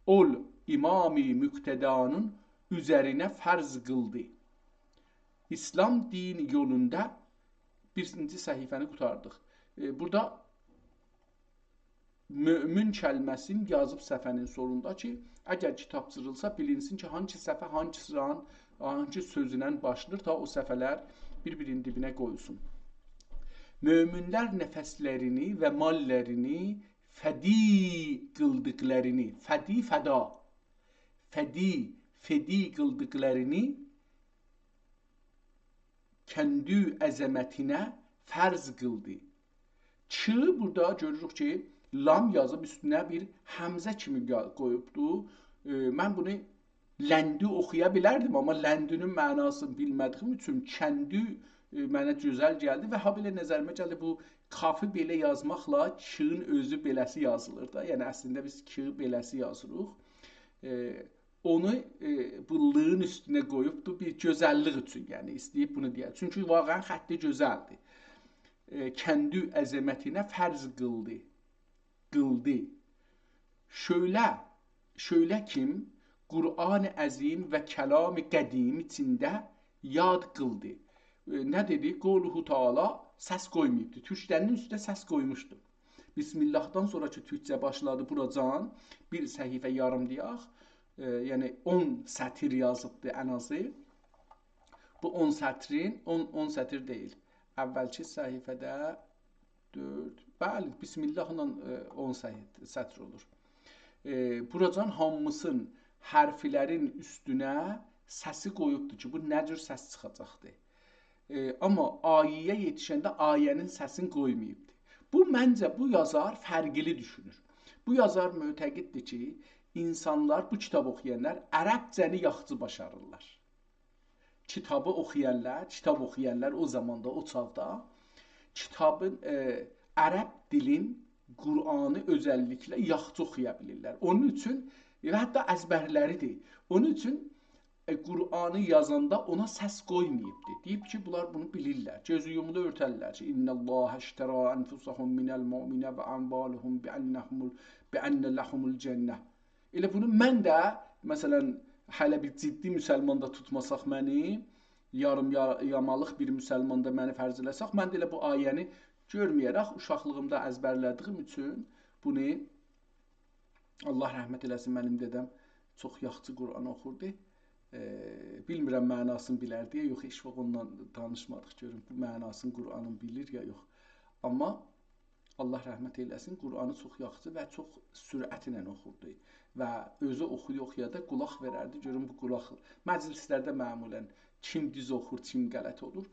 اول امام مقتدی‌نین اوزرینه فرض قیلدی. ایسلام دین یولوندا بیرینجی صفحه‌نی قوتاردیق. ائ، بورادا مؤمن کلمه‌سینی یازیب صفحه‌نین سونوندا کی، اگر کیتاب جیریلسا، بیلینسین کی، هانسی صفحه، هانسی سیرانین، هانسی سؤزونن باشلاییر، تا او صفحه‌لر بیر-بیرینین دیبینه قویولسون. مؤمنلر نفسلرینی و ماللرینی فدی قیلدیقلارینی، فدی، فدا، فدی، فدی قیلدیقلارینی کندی عظمتینه فرض قیلدی. کی، بورادا گؤروروک کی، لام یازیب اوستونه بیر همزه کیمی قا-، قویوبدو. ائ، من بونو لندی اوخویا بیلردیم، آمما لندی‌نین معناسینی بیلمه‌دیگیم اوچون کندی، ائ، منه گؤزل گلدی و هابئله نظریمه گلدی، بو کافی بئله یازماقلا کی‌نین اؤزو بئله‌سی یازیلیر دا. یعنی، اصلینده بیز کی بئله‌سی یازیریق. ائ، اونو، ائ، بو لین اوستونه قویوبدو بیر گؤزللیک اوچون، یعنی ایسته‌ییب بونو دئیه. چونکی واقعاً خطی گؤزلدیر. ائ، کندی عظمتینه فرض قیلدی. قیلدی. شؤیله، شؤیله کیم قرآن عظیم و کلام قدیم ایچینده یاد قیلدی. ائ، نه دئدی؟ قوله تعالی، سس قویماییبدی. تورکلرین اوسته سس قویموشدو. بسم اللهدان سونرا کی تورکجه باشلادی بوراجان، بیر صفحه یاریم دئیک، ائ، یعنی اون سطر یازیبدی ان آزی. بو اون سطرین، اون، اون سطر دئییل. اولکی صفحه‌ده دؤرد، بلی، بسم اللهلا، ائ، اون صفحه، سطر اولور. ائ، بوراجان هامیسین حرفلرین اوستونه سسی قویوبدور کی، بو نه جور سس چیخاجاقدی. ائ، آمما آیه‌یه یئتیشنده آیه‌نین سسینی قویماییبدی. بو، منجه، بو یازار فرقلی دوشونور. بو یازار معتقددیر کی، اینسانلار، بو کیتابی اوخویانلار عربجه‌نی یاخشی باشاریرلار. کیتابی اوخویانلار، کیتاب اوخویانلار او زاماندا، او چاغدا کیتابین، ائ، عرب دیلین، قرآنی اؤزللیکله یاخشی اوخویا بیلیرلر. اونون اوچون، ائ، و حتی ازبرلریدیر. اونون اوچون ائ، قرآنی یازاندا اونا سس قویماییبدی. دئییب کی، بونلار بونو بیلیرلر. گؤزو یومولو اؤرترلر کی، «إن الله اشتری أنفسهم من المؤمنين وأموالهم بأنهم ال-، بأن لهم الجنة.» ائله بونو من ده، مثلا، هله بیر جدی مسلمان دا توتماساق منی، یاریم یا-، یامالیق بیر مسلمان دا منی فرض ائله‌سک، من ده ائله بو آیه‌نی گؤرمه‌یه‌رک، اوشاقلیغیمدا ازبرله‌دیگیم اوچون بونو الله رحمت ائله‌سین، منیم دده‌م چوخ یاخشی قرآن اوخوردو. ائ، بیلمیرم معناسینی بیلردی یا یوخ، هئچ واخت اونونلا دانیشمادیق، گؤروم بو معناسینی قرآنین بیلیر یا یوخ. آمما الله رحمت ائله‌سین، قرآنی چوخ یاخشی و چوخ سرعتله اوخوردو. و اؤزو اوخویا-اوخویا دا قولاق وئرردی، گؤروم بو قولاق، مجلسلرده معمولا کیم دوز اوخور، کیم غلط اولور،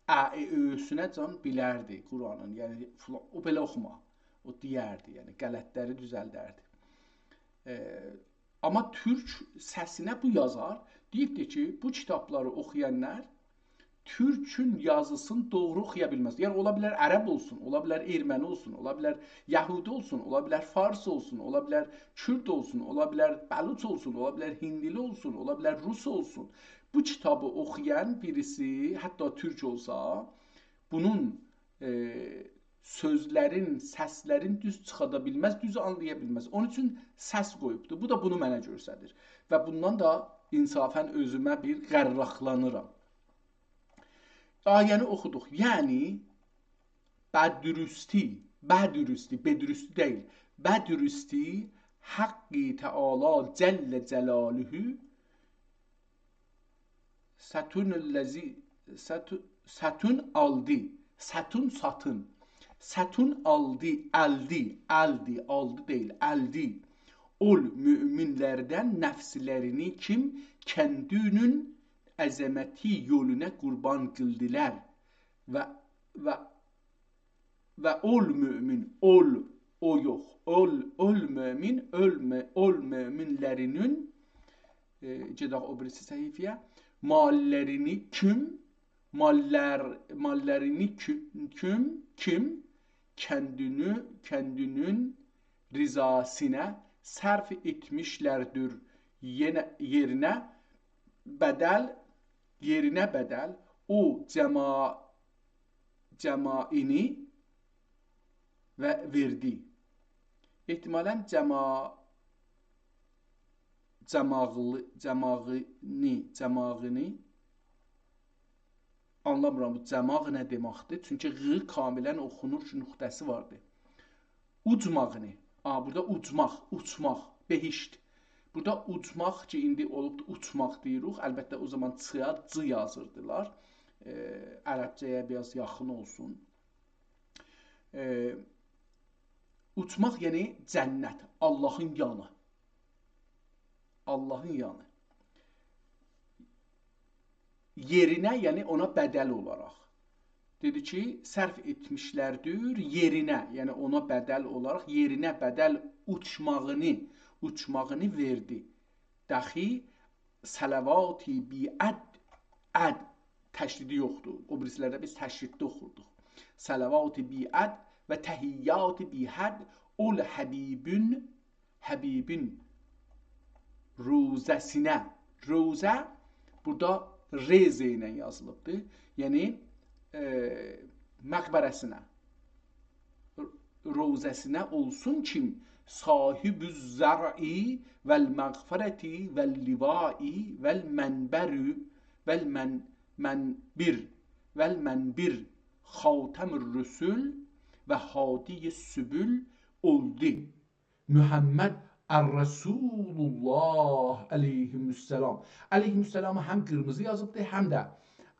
ا، ائ، اؤیوسونه‌جان بیلردی قرآنین، یعنی، فلان، او بئله اوخوما، او دئیردی، یعنی، غلطلری دوزلدردی. ائ، آمما تورک سسینه بو یازار دئییبدی کی، بو کیتابلاری اوخویانلار تورکون یازیسینی دوغرو اوخویا بیلمز. یعنی، اولا بیلر عرب اولسون، اولا بیلر ارمنی اولسون، اولا بیلر یهودی اولسون، اولا بیلر فارس اولسون، اولا بیلر کورد اولسون، اولا بیلر بلوچ اولسون، اولا بیلر هندلی اولسون، اولا بیلر روس اولسون. بو کیتابی اوخویان بیریسی، حتی تورک اولسا، بونون، ائ، سؤزلرین، سسلرین دوز چیخادا بیلمز، دوز آنلایا بیلمز. اونون اوچون سس قویوبدور. بو دا بونو منه گؤستریر. و بوندان دا انصافا اؤزومه بیر غرقلانیرام. آیه‌نی اوخودوق. یعنی، بدرستی، بدرستی، بدرستی دئییل، بدرستی حق تعالی جل جلاله ستون الذی، ستو-، ستون آلدی، ستون ساتین، ستون آلدی، الدی، الدی، آلدی دئییل، الدی. اول مؤمنلردن نفسلرینی کیم کندینین عظمتی یولونا قوربان قیلدیلار و، و، و اول مؤمن، اول، او یوخ، اول، اول مؤمن، اول مؤ-، اول مؤمنلرینین، ائ، گئدک او بیریسی صفحه‌یه، ماللرینی کیم ماللار، ماللرینی کؤ-، کؤم، کیم کندینی، کندینین رضاسینا صرف ائتمیشلردیر. یئنه، یئرینه بدل، یئرینه بدل او جما-، جماعینی و وئردی. احتمالاً جما-، جماغلی-، جماغینی، جماغینی. آنلامیرام بو جماغ نه دئمکدیر. چونکی «غ» کاملاً اوخونور کی، نقطه‌سی واردیر. اوجماغینی. آ، بورادا اوجماق، اوچماق، بهشت. بورادا اوجماق کی، ایندی اولوبدور اوچماق دئییریک. البته، او زامان «چ»یا «ج» یازیردیلار. ائ، عربجه‌یه بیر آز یاخین اولسون. ائ، اوچماق، یعنی جنت، آللاهین یانی. آللاهین یانی. یئرینه، یعنی اونا بدل اولاراق. دئدی کی، صرف ائتمیشلردیر، یئرینه، یعنی اونا بدل اولاراق، یئرینه بدل اوچماغینی، اوچماغینی وئردی. دخی صلواتی بی‌عد، عد، تشدیدی یوخدور. او بیریسی‌لرده بیز تشدیدلی اوخوردوق. صلواتی بی‌عد و تحیاتی بی‌حد، اول حبیبین، حبیبین روضه‌سینه. روضه بورادا «ر» ز ایله یازیلیبدیر. یعنی، ائ، مقبره‌سینه. روضه‌سینه اولسون کیم صاحب الزرع و المغفرة و اللواء و المنبر و المن-، منبر و المنبر خاتم الرسل و هادی السبل اولدو. محمد الرسول الله علیه السلام. علیه السلامی هم قیرمیزی یازیبدی، هم ده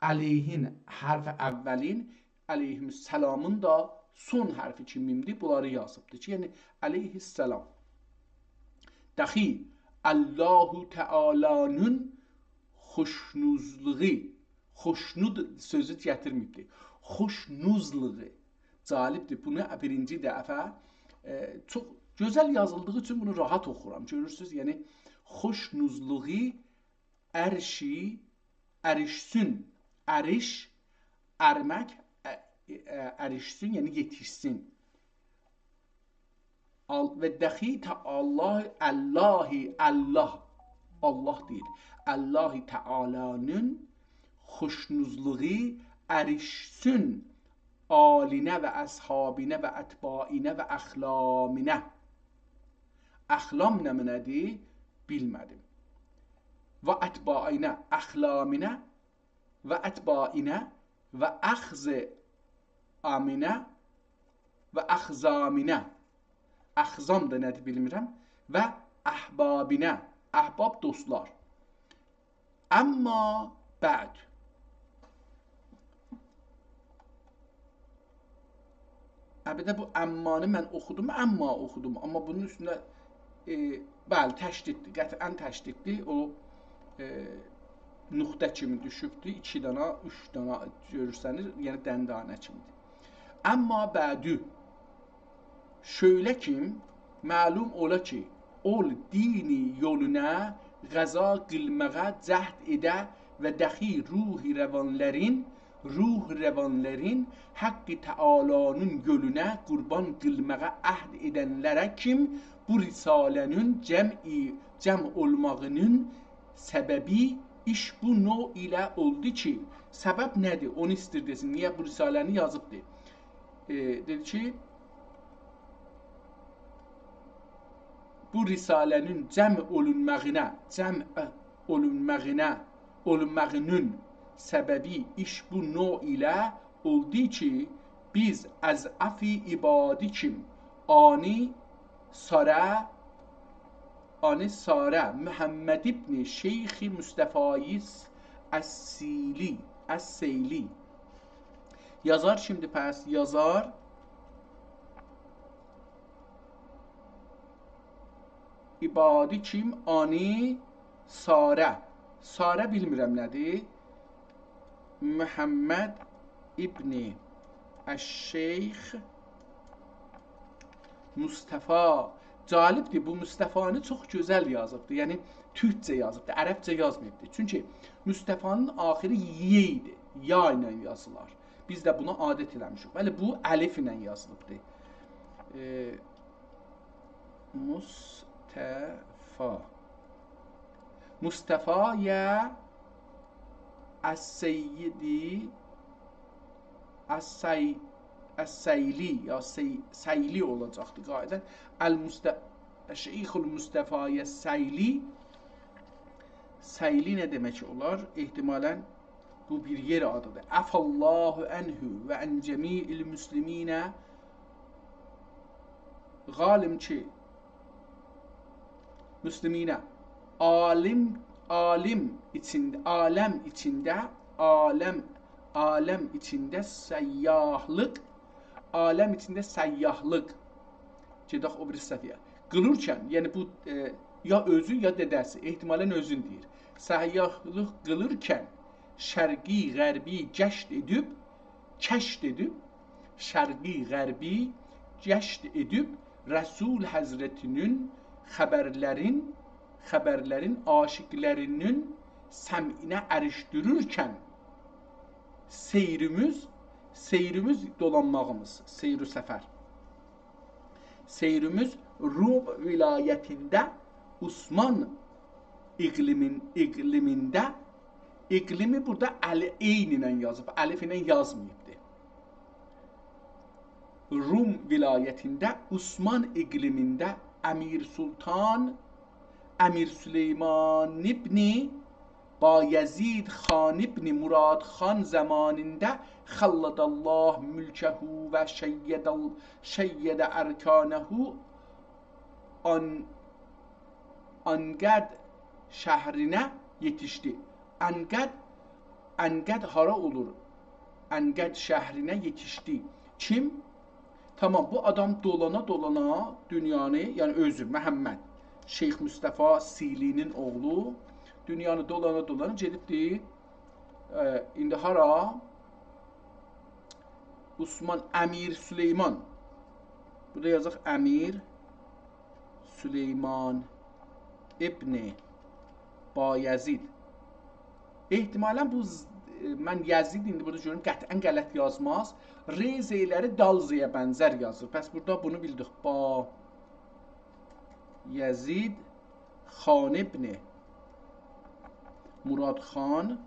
علیهین حرف اولین، علیه السلامین دا سون حرفی کی میمدیر، بونلاری یازیبدیر کی، یعنی علیه السلام. دخی الله تعالی‌نین خوشنودلوغو، خوشنود سؤزو گتیرمه‌ییبدیر. خوشنودلوغو. جالبدیر. بونو بیرینجی دفعه، ائ، چوخ گؤزل یازیلدیغی اوچون بونو راحت اوخورام. گؤرورسونوز، یعنی خوشنودلوغو عرشی، عرشسون، عرش، ارمک، ا-، ا-، عرشسون، یعنی یئتیشسین. آل-، و دخی تعالی، الله، الله، الله دئییر. الله تعالی‌نین خوشنودلوغو عرشسون آلینه و اصحابینه و اتباعینه و اخلامینه. اخلام نمنه‌دیر؟ بیلمه‌دیم. و اتباعینه، اخلامینه و اتباعینه و اخذامینه و اخذامینه. اخذام دا نه‌دیر بیلمیرم. و احبابینه. احباب دوستلار. اما بعد. البته بو امانی من اوخودوم، اما اوخودوم. آمما بونون اوستونده، ائ، بلی، تشدیددیر، قطعاً تشدیددیر. او، ائ، نقطه کیمی دوشوبدور، ایکی دانا، اوچ دانا گؤرسنیر، یعنی دندانه کیمیدیر. اما بعدو، شؤیله کی، معلوم اولا کی، اول دینی یولونا غزا قیلماغا جهد ائده و دخی روح روانلارین، روح روانلارین حق تعالی‌نین یولونا قوربان قیلماغا عهد ائدنلره کیم بو رساله‌نین جمعی، جمع اولماغینین سببی ایش بو نوع ایله اولدو کی، سبب نه‌دیر؟ اونو ایستیر دئسین، نییه بو رساله‌نی یازیبدیر؟ ائ، دئدی کی، بو رساله‌نین جمع اولونماغینا، جمع اولونماغینا، اولونماغینین سببی ایش بو نوع ایله اولدو کی، بیز اضعاف عبادی کیم، آنی ساره، آنی ساره، محمد ابن شیخ مصطفایی السیلی، السیلی. یازار کیمدیر پس؟ یازار عبادی کیم؟ آنی ساره. ساره بیلمیرم نه‌دیر. محمد ابن الشیخ مصطفی. جالبدیر، بو مصطفی‌نی چوخ گؤزل یازیبدیر. یعنی، تورکجه یازیبدیر، عربجه یازماییبدیر. چونکی مصطفی‌نین آخیری «ی» ایدی. «یا» ایله یازیلار. بیز ده بونا عادت ائله‌میشیک. بلی، بو الف ایله یازیلیبدیر. ائ، مصطفی. مصطفی یا السیدی السی-، السیلی، یا سی-، سیلی اولاجاقدی قاعدتاً. المصط-، شیخ المصطفی یا سیلی. سیلی نه دئمک اولار؟ احتمالاً بو بیر یئر آدیدیر. عفا الله عنه و عن جمیع المسلمین. عالم کی، مسلمینه، عالم، عالم ایچینده، عالم ایچینده، عالم، عالم ایچینده سیاحلیق، عالم ایچینده سیاحلیق. گئدک او بیری صفحه‌یه. قیلورکن، یعنی بو، ائ، یا اؤزو، یا دده‌سی، احتمالاً اؤزون دئییر. سیاحلیق قیلورکن شرقی، غربی گشت ائدیب، کشت ائدیب، شرقی، غربی گشت ائدیب، رسول حضرتینین خبرلرین، خبرلرین عاشقلرینین سمعینه اریشدیررکن سیریمیز، سیریمیز دولانماغیمیز، سیر و سفر. سیریمیز روم ولایتینده عثمان اقلیمین-، اقلیمینده، اقلیمی بورادا ال-، عین ایله یازیب، الف ایله یازماییبدی. روم ولایتینده عثمان اقلیمینده امیرسلطان، امیر سلیمان ابن بایزید خان ابن مراد خان زامانیندا خلد الله ملکه و شید ال-، شید ارکانه آن-، آنقد شهرینه یئتیشدی. آنقد، آنقد هارا اولور؟ آنقد شهرینه یئتیشدی. کیم؟ تامام، بو آدام دولانا دولانا دونیانی، یعنی اؤزو، محمد، شیخ مصطفی سیلی‌نین اوغلو، دونیانی دولانا دولانا گئدیبدی. ائ، ایندی هارا؟ عثمان، امیر سلیمان. بورادا یازاق امیر سلیمان ابن بایزید. احتمالاً بو ز-، ائ، من یزید ایندی بورادا گؤروم، قطعاً غلط یازماز. ر زی‌لری دال زی‌یه بنزر یازیر. پس بورادا بونو بیلدیک. بایزید خان ابن مراد خان.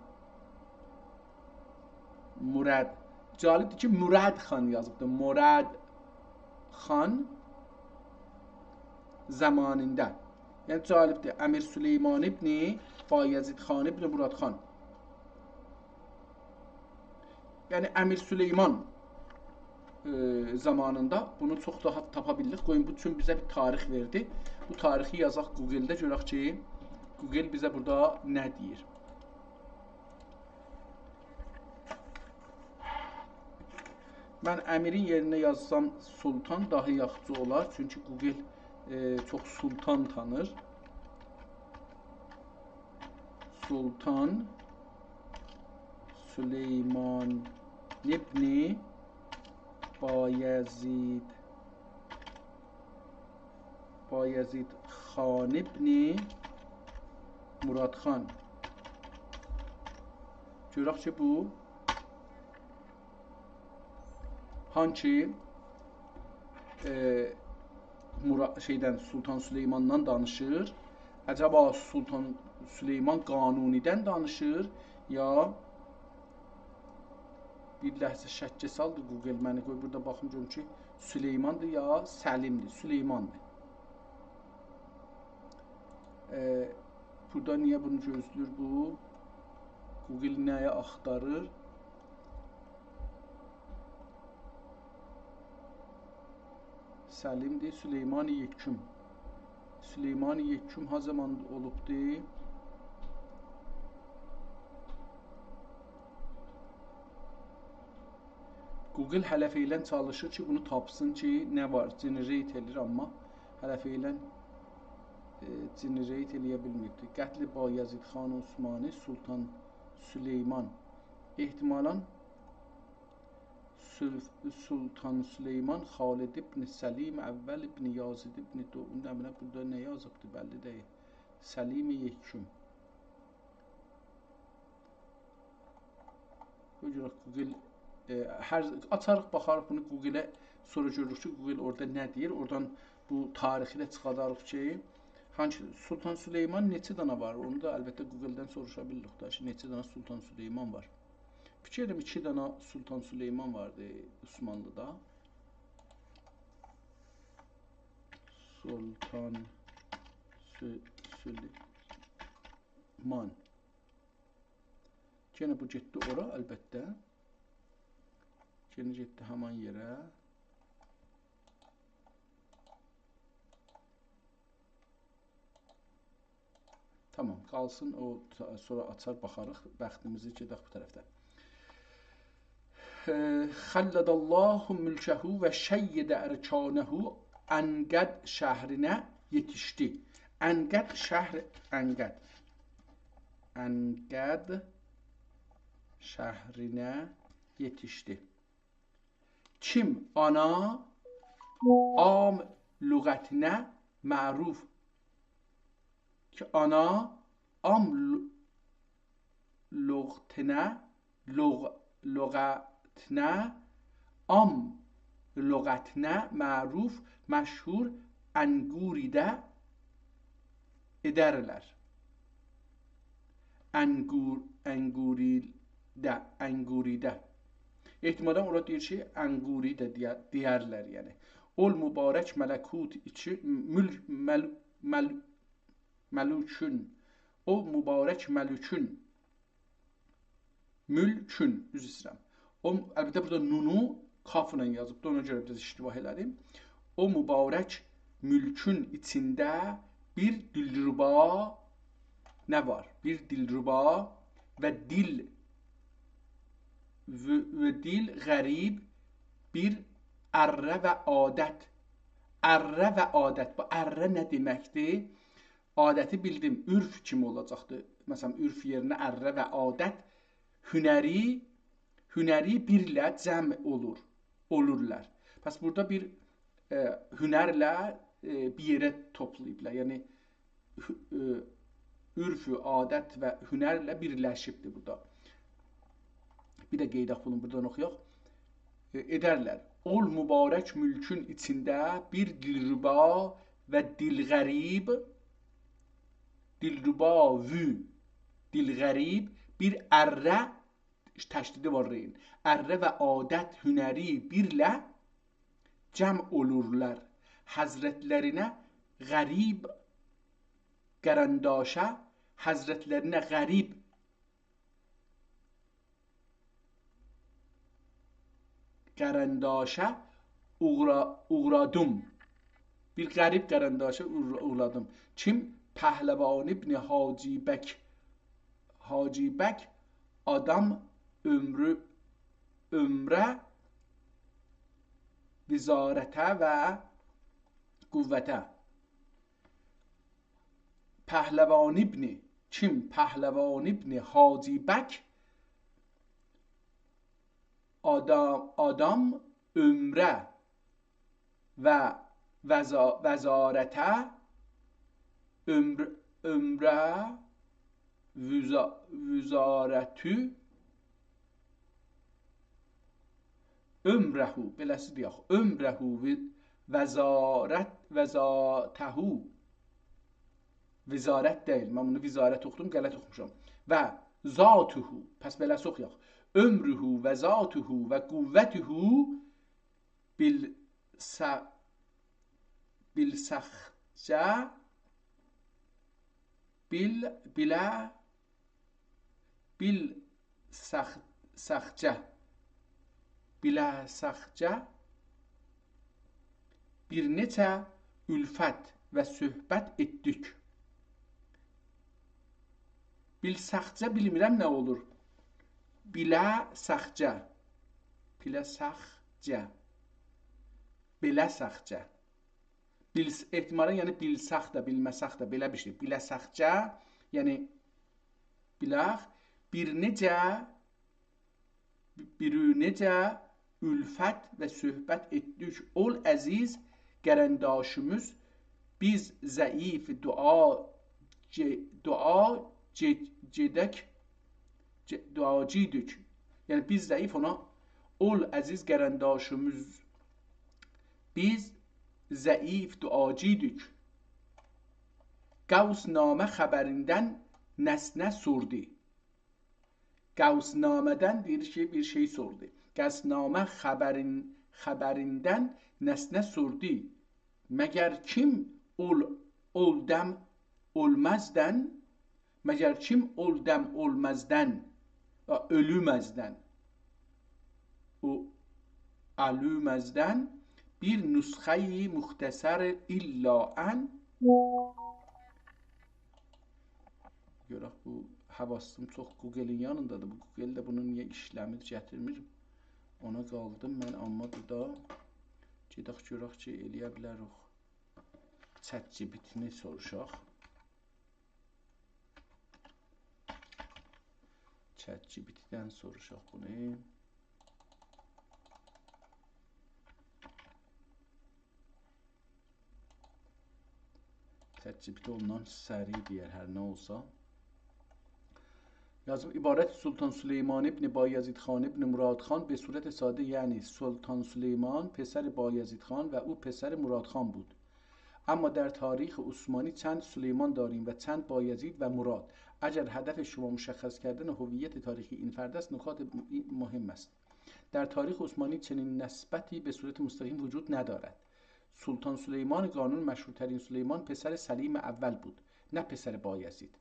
مراد. جالبدیر کی، مراد خان یازیبدیر. مراد خان زامانیندا. یعنی، جالبدیر. امیر سلیمان ابن بایزید خان ابن مراد خان. یعنی، امیر سلیمان، ائ، زامانیندا بونو چوخ راحت تاپا بیلدیک. قویون، بو چون بیزه بیر تاریخ وئردی. بو تاریخی یازاق گوگلده، گؤرک کی، گوگل بیزه بورادا نه دئییر. من امیرین یئرینه یازسام سلطان داها یاخشی اولار، چونکی گوگل، ائ، چوخ سلطان تانیر. سلطان سلیمان ابن بایزید، بایزید خان ابن مراد خان. گؤرک کی، بو هانسی، ائ، مرا-، شئیدن، سلطان سلیماندان دانیشیر؟ عجبا سلطان سلیمان قانونی‌دن دانیشیر، یا بیر لحظه شکّه سالدی گوگل منی. قوی بورادا باخیم گؤروم کی، سلیماندیر یا سلیمدیر؟ سلیماندیر. ائ، بورادا نییه بونو گؤزله‌ییر بو؟ گوگل نه‌یه آختاریر؟ سلیمدیر، سلیمان یکم. سلیمان یکم ها زامان اولوبدو؟ گوگل هله فعلاً چالیشیر کی، بونو تاپسین کی، نه وار، generate ائله‌ییر، آمما هله فعلاً، ائ، جنریت ائله‌یه بیلمه‌ییبدی. قتل بایزید خان عثمانی، سلطان سلیمان. احتمالاً سل-، سلطان سلیمان، خالد ابن سلیم اول ابن یازید ابن دو، نه بیلیم، بورادا نه یازیبدی، بللی دئییل. سلیم یکم. بو گونلر گوگل، ائ، هر، آچاریق، باخاریق بونو گوگله، سونرا گؤروروک کی، گوگل اورادا نه دئییر، اورادان بو تاریخی ده چیخارداریق کی، هانسی، سلطان سلیمان نئچه دانا وار؟ اونو دا البته گوگلدن سوروشا بیلیریک دا کی، نئچه دانا سلطان سلیمان وار. فیکیر ائدیرم، ایکی دانا سلطان سلیمان واردی عثمانلیدا. سلطان سو-، سلیمان. یئنه بو گئتدی اورا، البته. یئنه گئتدی همان یئره. تامام، قالسین، او تا-، سونرا آچار، باخاریق، بختیمیزی گئدک بو طرفده. ائ، خلد الله ملکه و شید ارکانه، انقد شهرینه یئتیشدی. انقد شهر، انقد. انقد شهرینه یئتیشدی. کیم آنا عام لغتینه معروف، کی آنا عام ل-، لغتینه، لغ-، لغتینه، عام لغتینه معروف، مشهور انقوریده ائدرلر. انقور-، انقوریده، انقوریده. احتمالاً اورا دئییر کی، انقوریده دئیه-، دئیرلر، یعنی. اول مبارک ملکوت ایچی، مول-، مل-، مل-، ملوکون. او مبارک ملوکون. مولکون، عذر ایسته‌ییرم. او، البته، بورادا نونو کافلا یازیبدی، اونا گؤره بیر آز اشتباه ائله‌دیم. او مبارک مولکون ایچینده بیر دلربا نه وار؟ بیر دلربا و دیل و، و دیل غریب، بیر اره و عادت. اره و عادت. بو اره نه دئمکدیر؟ عادتی بیلدیم، عرف کیمی اولاجاقدی. مثلاً، عرف یئرینه اره و عادت، هنری، هنری بیرله جمع اولور، اولورلار. پس بورادا بیر، ائ، هنرله، ائ، بیر یئره توپلاییبلار. یعنی، ه-، ائ، عرف، عادت و هنرله بیرلشیبدیر بورادا. بیر ده قئییداق بونو، بورادان اوخویاق. ائ، ائدرلر. اول مبارک مولکون ایچینده بیر دلربا و دیل غریب، دلربا و دیل غریب، بیر اره، تشدیدی وار رئین، اره و عادت هنری بیرله جمع اولورلار. حضرتلرینه غریب قرانداشا، حضرتلرینه غریب قرانداشا اوغرا-، اوغرادیم. بیر غریب قرانداشا اوغرا-، اوغرادیم. کیم؟ پهلوان ابن حاجی بک. حاجی بک آدام عمرو، عمره، وزارته و قوته. پهلوان ابن، کیم؟ پهلوان ابن حاجی بک آدام، آدام عمره و وزا-، وزارته، عمر-، عمره، وزا-، وزارتو، عمره، بئله‌سی دئیک، عمره و وزارت، وزاته. وزارت دئییل، من بونو وزارت اوخودوم، غلط اوخوموشام. و ذاته، پس بئله‌سی اوخویاق. عمره و ذاته و قوته بالس-، بالسخجه، بال-، بلا، بالسخ-، سخجه، بلا سخجه بیر نئچه الفت و صحبت ائتدیک. بالسخجه بیلمیرم نه اولور. بلا سخجه. بلا سخجه. بلا سخجه. بیلس-، احتمالاً، یعنی بیلسک ده، بیلمه‌سک ده، بئله بیر شئی. بیله‌سکجه، یعنی بیلک، بیر نئجه، بیر نئجه الفت و صحبت ائتدیک. اول عزیز قرنداشیمیز، بیز ضعیف دعا، گئ-، دعا گئ-، گئدک، گئ-، دعاگیدیک. یعنی بیز ضعیف اونا، اول عزیز قرنداشیمیز، بیز ضعیف دعاگیدیک. غوث‌نامه خبریندن نسنه سوردو. غوث‌نامه‌دن دئییر کی، بیر شئی سوردو. غوث‌نامه خبرین-، خبریندن نسنه سوردو. مگر کیم اول-، اولدم اولمزدن، مگر کیم اولدم اولمزدن، یا اؤلومزدن، او اؤلومزدن بیر نسخه‌ی مختصر الا ان، گؤرک، بو حواسیم چوخ گوگلین یانیندادیر. بو گوگل ده بونو نییه ایشله‌میر، گتیرمیر؟ اونا قالدیم من، آمما بورادا گئدک گؤرک کی، ائلیه بیلریک. چت جی پی تی‌نی سوروشاق. چت جی پی تی‌دن سوروشاق بونو. چت جی پی تی اوندان سریع دئیر، هر نه اولسا. یازیب، عبارت سلطان سلیمان ابن بایزید خان ابن مراد خان به صورت ساده، یعنی سلطان سلیمان پسر بایزید خان و او پسر مراد خان بود. اما در تاریخ عثمانی چند سلیمان داریم و چند بایزید و مراد. اگر هدف شما مشخص کردن هویت تاریخی این فرد است، نکات مهم است. در تاریخ عثمانی چنین نسبتی به صورت مستقیم وجود ندارد. سلطان سلیمان قانون، مشهورترین سلیمان، پسر سلیم اول بود، نه پسر بایزید.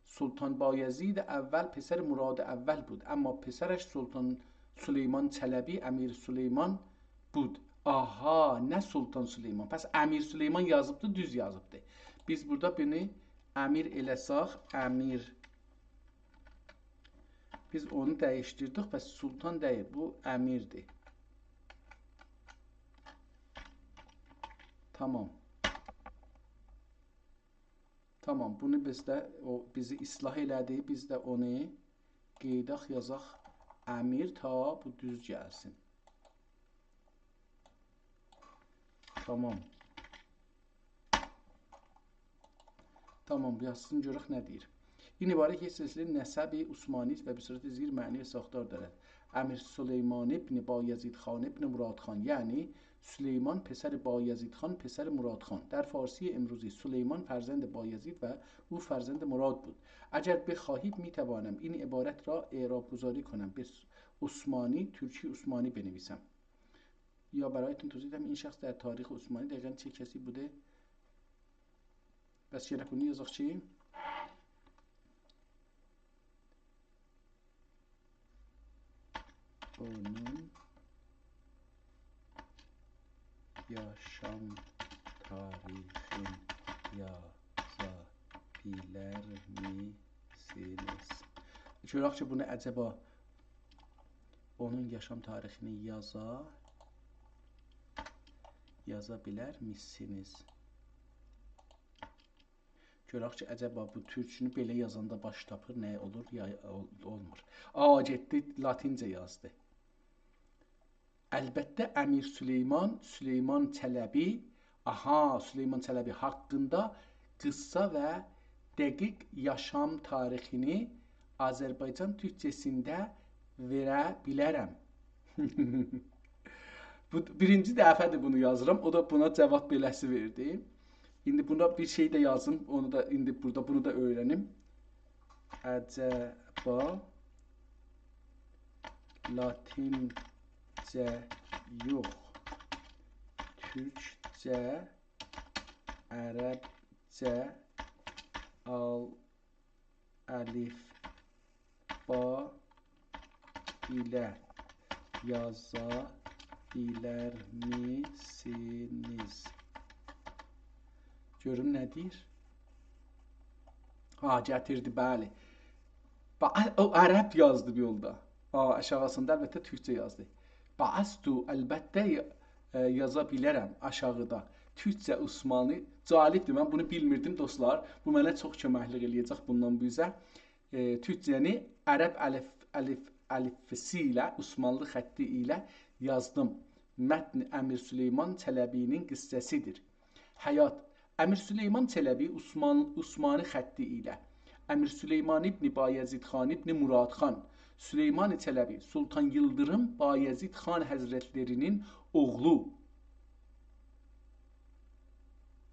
سلطان بایزید اول پسر مراد اول بود، اما پسرش سلطان سلیمان چلبی، امیر سلیمان بود. آها، نه سلطان سلیمان. پس امیر سلیمان یازیبدی، دوز یازیبدی. بیز بورادا بونو امیر ائله‌سک، امیر. بیز اونو دییشدیردیک، پس سلطان دئییل، بو امیردیر. تامام. تامام، بونو بیز ده، او بیزی اصلاح ائله‌دی، بیز ده اونو قئییداق، یازاق امیر، تا بو دوز گلسین. تامام. تامام، یازسین، گؤرک نه دئییر. این عبارت یک سلسلهٔ نسب عثمانی است و به صورت زیر معنی ساختار دارد. امیر سلیمان ابن بایزید خان ابن مراد خان، یعنی سلیمان پسر بایزید خان، پسر مراد خان. در فارسی امروزی سلیمان فرزند بایزید و او فرزند مراد بود. اگر بخواهید می‌توانم این عبارت را اعراب‌گذاری کنم، به عثمانی، ترکی عثمانی بنویسم. یا برایتون توضیح دهم این شخص در تاریخ عثمانی دقیقاً چه کسی بوده. پس گرک بونو یازاق کی، اونون یاشام تاریخین یازا بیلرمیسینیز؟ گؤرک کی، بونو عجبا اونون یاشام تاریخینی یازا، یازا بیلرمیسینیز؟ گؤرک کی، عجبا بو تورکونو بئله یازاندا باش تاپیر، نه اولور، یا اول-، اولمور. آ، گئتدی، لاتینجه یازدی. البته امیر سلیمان، سلیمان چلبی، آها، سلیمان چلبی حاقیندا قیسا و دقیق یاشام تاریخینی آذربایجان تورکجه‌سینده وئره بیلرم. بو بیرینجی دفعه‌دیر بونو یازیرام. او دا بونا جواب بئله‌سی وئردی. ایندی بونا بیر شئی ده یازیم. اونو دا ایندی بورادا بونو دا اؤیره‌نیم. عجبا لاتینجه یوخ، تورکجه، عربجه، آل الفبا ایله یازا بیلرمیسینیز؟ گؤروم نه دئییر؟ ها، گتیردی، بلی. با-، او عرب یازدی بیر یولدا. آ، آشاغیسیندا البته تورکجه یازدی. بعثت، البته، ائ، یازا بیلرم آشاغیدا. تورکجه عثمانی، جالبدیر، من بونو بیلمیردیم، دوستلار. بو منه چوخ کؤمکلیک ائله‌یه‌جک بوندان بو اوزه. ائ، تورکجه‌نی عرب الیف-، الیف-، الیفباسی ایله، عثمانلی خطی ایله یازدیم. متن امیر سلیمان چلبی‌نین قصه‌سیدیر. حیات. امیر سلیمان چلبی عثمان-، عثمانی خطی ایله. امیر سلیمان ابن بایزید خان ابن مراد خان. سلیمان چلبی، سلطان ییلدیریم بایزید خان حضرتلری‌نین اوغلو.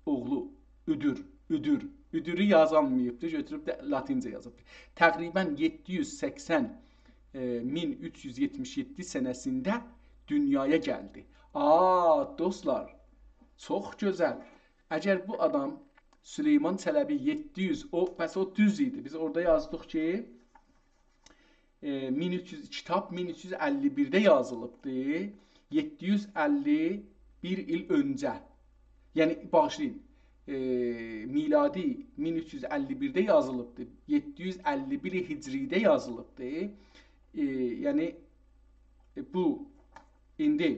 اوغلو، اودور، اودور، اودورو یازانماییبدی، گؤتوروب ده لاتینجه یازیبدی. تقریباً یئددی یوز سکسن، ائ، مین اوچ یوز یئتمیش یئددی سنه‌سینده دونیایا گلدی. آ، دوستلار، چوخ گؤزل. اگر بو آدام سلیمان چلبی یئددی یوز، او، پس او دوز ایدی. بیز اورادا یازدیق کی، ائ، مین اوچ یوز، کیتاب مین اوچ یوز اللی بیرده یازیلیبدی. یئددی یوز اللی بیر ایل اؤنجه. یعنی، باغیشلایین، ائ، میلادی مین اوچ یوز اللی بیرده یازیلیبدی. یئددی یوز اللی بیر هجری‌ده یازیلیبدی. ائ، یعنی، ائ، بو، ایندی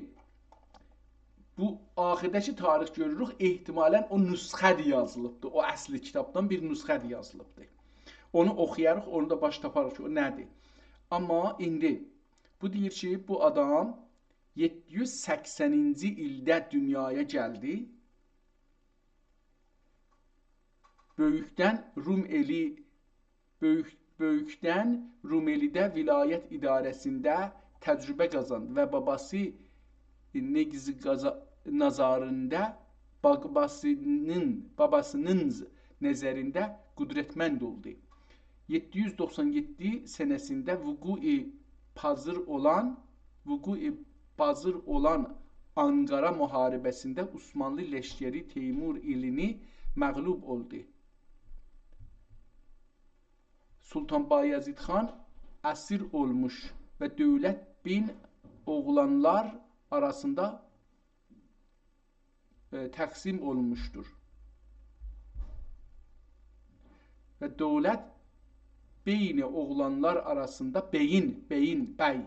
بو آخیرده‌کی تاریخ گؤروروک، احتمالاً او نسخه‌دیر یازیلیبدی. او اصلی کیتابدان بیر نسخه‌دیر یازیلیبدی. اونو اوخویاریق، اونو دا باش تاپاریق کی، او نه‌دیر. آمما ایندی بو دئییر کی، بو آدام یئددی یوز سکسنینجی ایلده دونیایا گلدی. بؤیوکدن رومئلی بؤیوک-، بؤیوکدن رومئلی‌ده ولایت اداره‌سینده تجربه قازاندی و باباسی نگز قازا-، نظرینده، باباسی‌نین، باباسی‌نین نظرینده قدرتمند اولدو. یئددی یوز دوخسان یئددی سنه‌سینده وقوع پذیر اولان، وقوع پذیر اولان آنقارا محاربه‌سینده عثمانلی لشکری تیمور ایلینی مغلوب اولدو. سلطان بایزید خان اسیر اولموش و دؤولت بین اوغلانلار آراسیندا، ائ، تقسیم اولونموشدور. و دؤولت بین اوغلانلار آراسیندا، بئیین، بئیین، بی،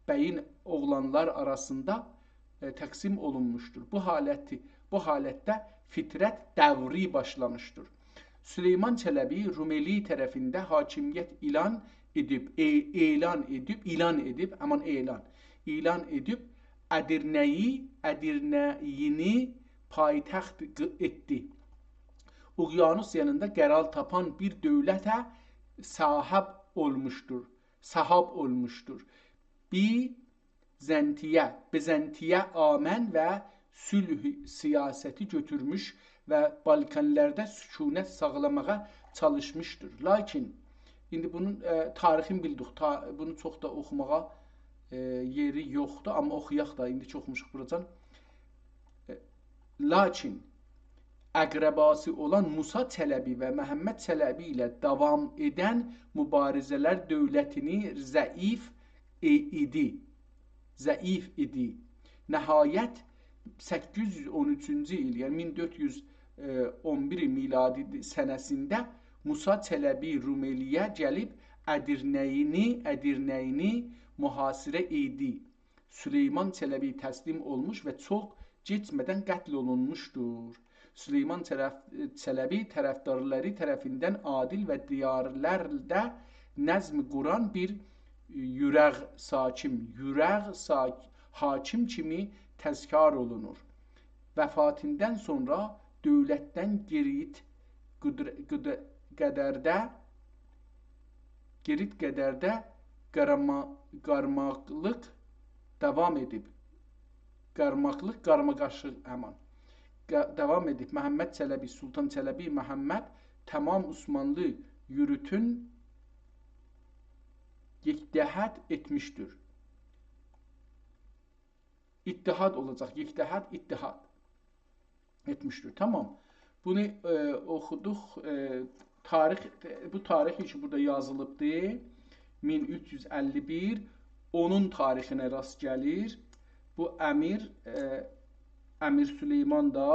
بئیین اوغلانلار آراسیندا ائ، تقسیم اولونموشدور. بو حالتی، بو حالتده فترت دوری باشلامیشدیر. سلیمان چلبی رومئلی طرفینده حاکمیت اعلان ائدیب، ائ-، اعلان ائدیب، اعلان ائدیب، آمان اعلان، اعلان ائدیب، ادیرنه‌یی، ادیرنه‌یینی پایتخت ق-، ائتدی. اقیانوس یانیندا قرار تاپان بیر دؤولته صاحیب اولموشدور، صاحیب اولموشدور. بی زنتیه، بیزنتیه آمن و صلح سیاستی گؤتورموش و بالکانلاردا سکونت ساغلاماغا چالیشمیشدیر. لاکین، ایندی بونون، ائ، تاریخینی بیلدیک، تا-، بونو چوخ دا اوخوماغا، ائ، یئری یوخدور، آمما اوخویاق دا، ایندی چوخ اوخوموشوق بوراجان. ائ، لاکین اقرباسی اولان موسی چلبی و محمد چلبی ایله داوام ائدن موباریزه‌لر دؤولتینی ضعیف ائ-، ایدی. ضعیف ایدی. نهایت، سککیز یوز اون اوچونجو ایل، یعنی مین دؤرد یوز اون بیر میلادی سنه‌سینده موسی چلبی رومئلی‌یه گلیب ادیرنه‌یینی، ادیرنه‌یینی محاصره ائدی. سلیمان چلبی تسلیم اولموش و چوخ کئچمه‌دن قتل اولونموشدور. سلیمان طرف-، چلبی طرفدارلاری طرفیندن عادل و دیارلرده نظم قوران بیر یورق ساکیم، یورق ساک-، حاکیم کیمی تذکار اولونور. وفاتیندان سونرا دؤولتدن گئریت قدر-، قدر-، قدرده گئریت قدرده قاراما-، قارماقلیق داوام ائدیب. قارماقلیق، قارماقارمیشلیق، آمان. قا-، داوام ائدیب. محمد چلبی، سلطان چلبی محمد تمام عثمانلی یوروتون یکدهد ائتمیشدیر. اتحاد اولاجاق، یکدهد، اتحاد ائتمیشدیر. تمام. بونو، ائ، اوخودوق. ائ، تاریخ، بو تاریخ کی بورادا یازیلیبدی، مین اوچ یوز اللی بیر، اونون تاریخینه راست گلیر. بو امیر، ائ، امیر سلیمان دا،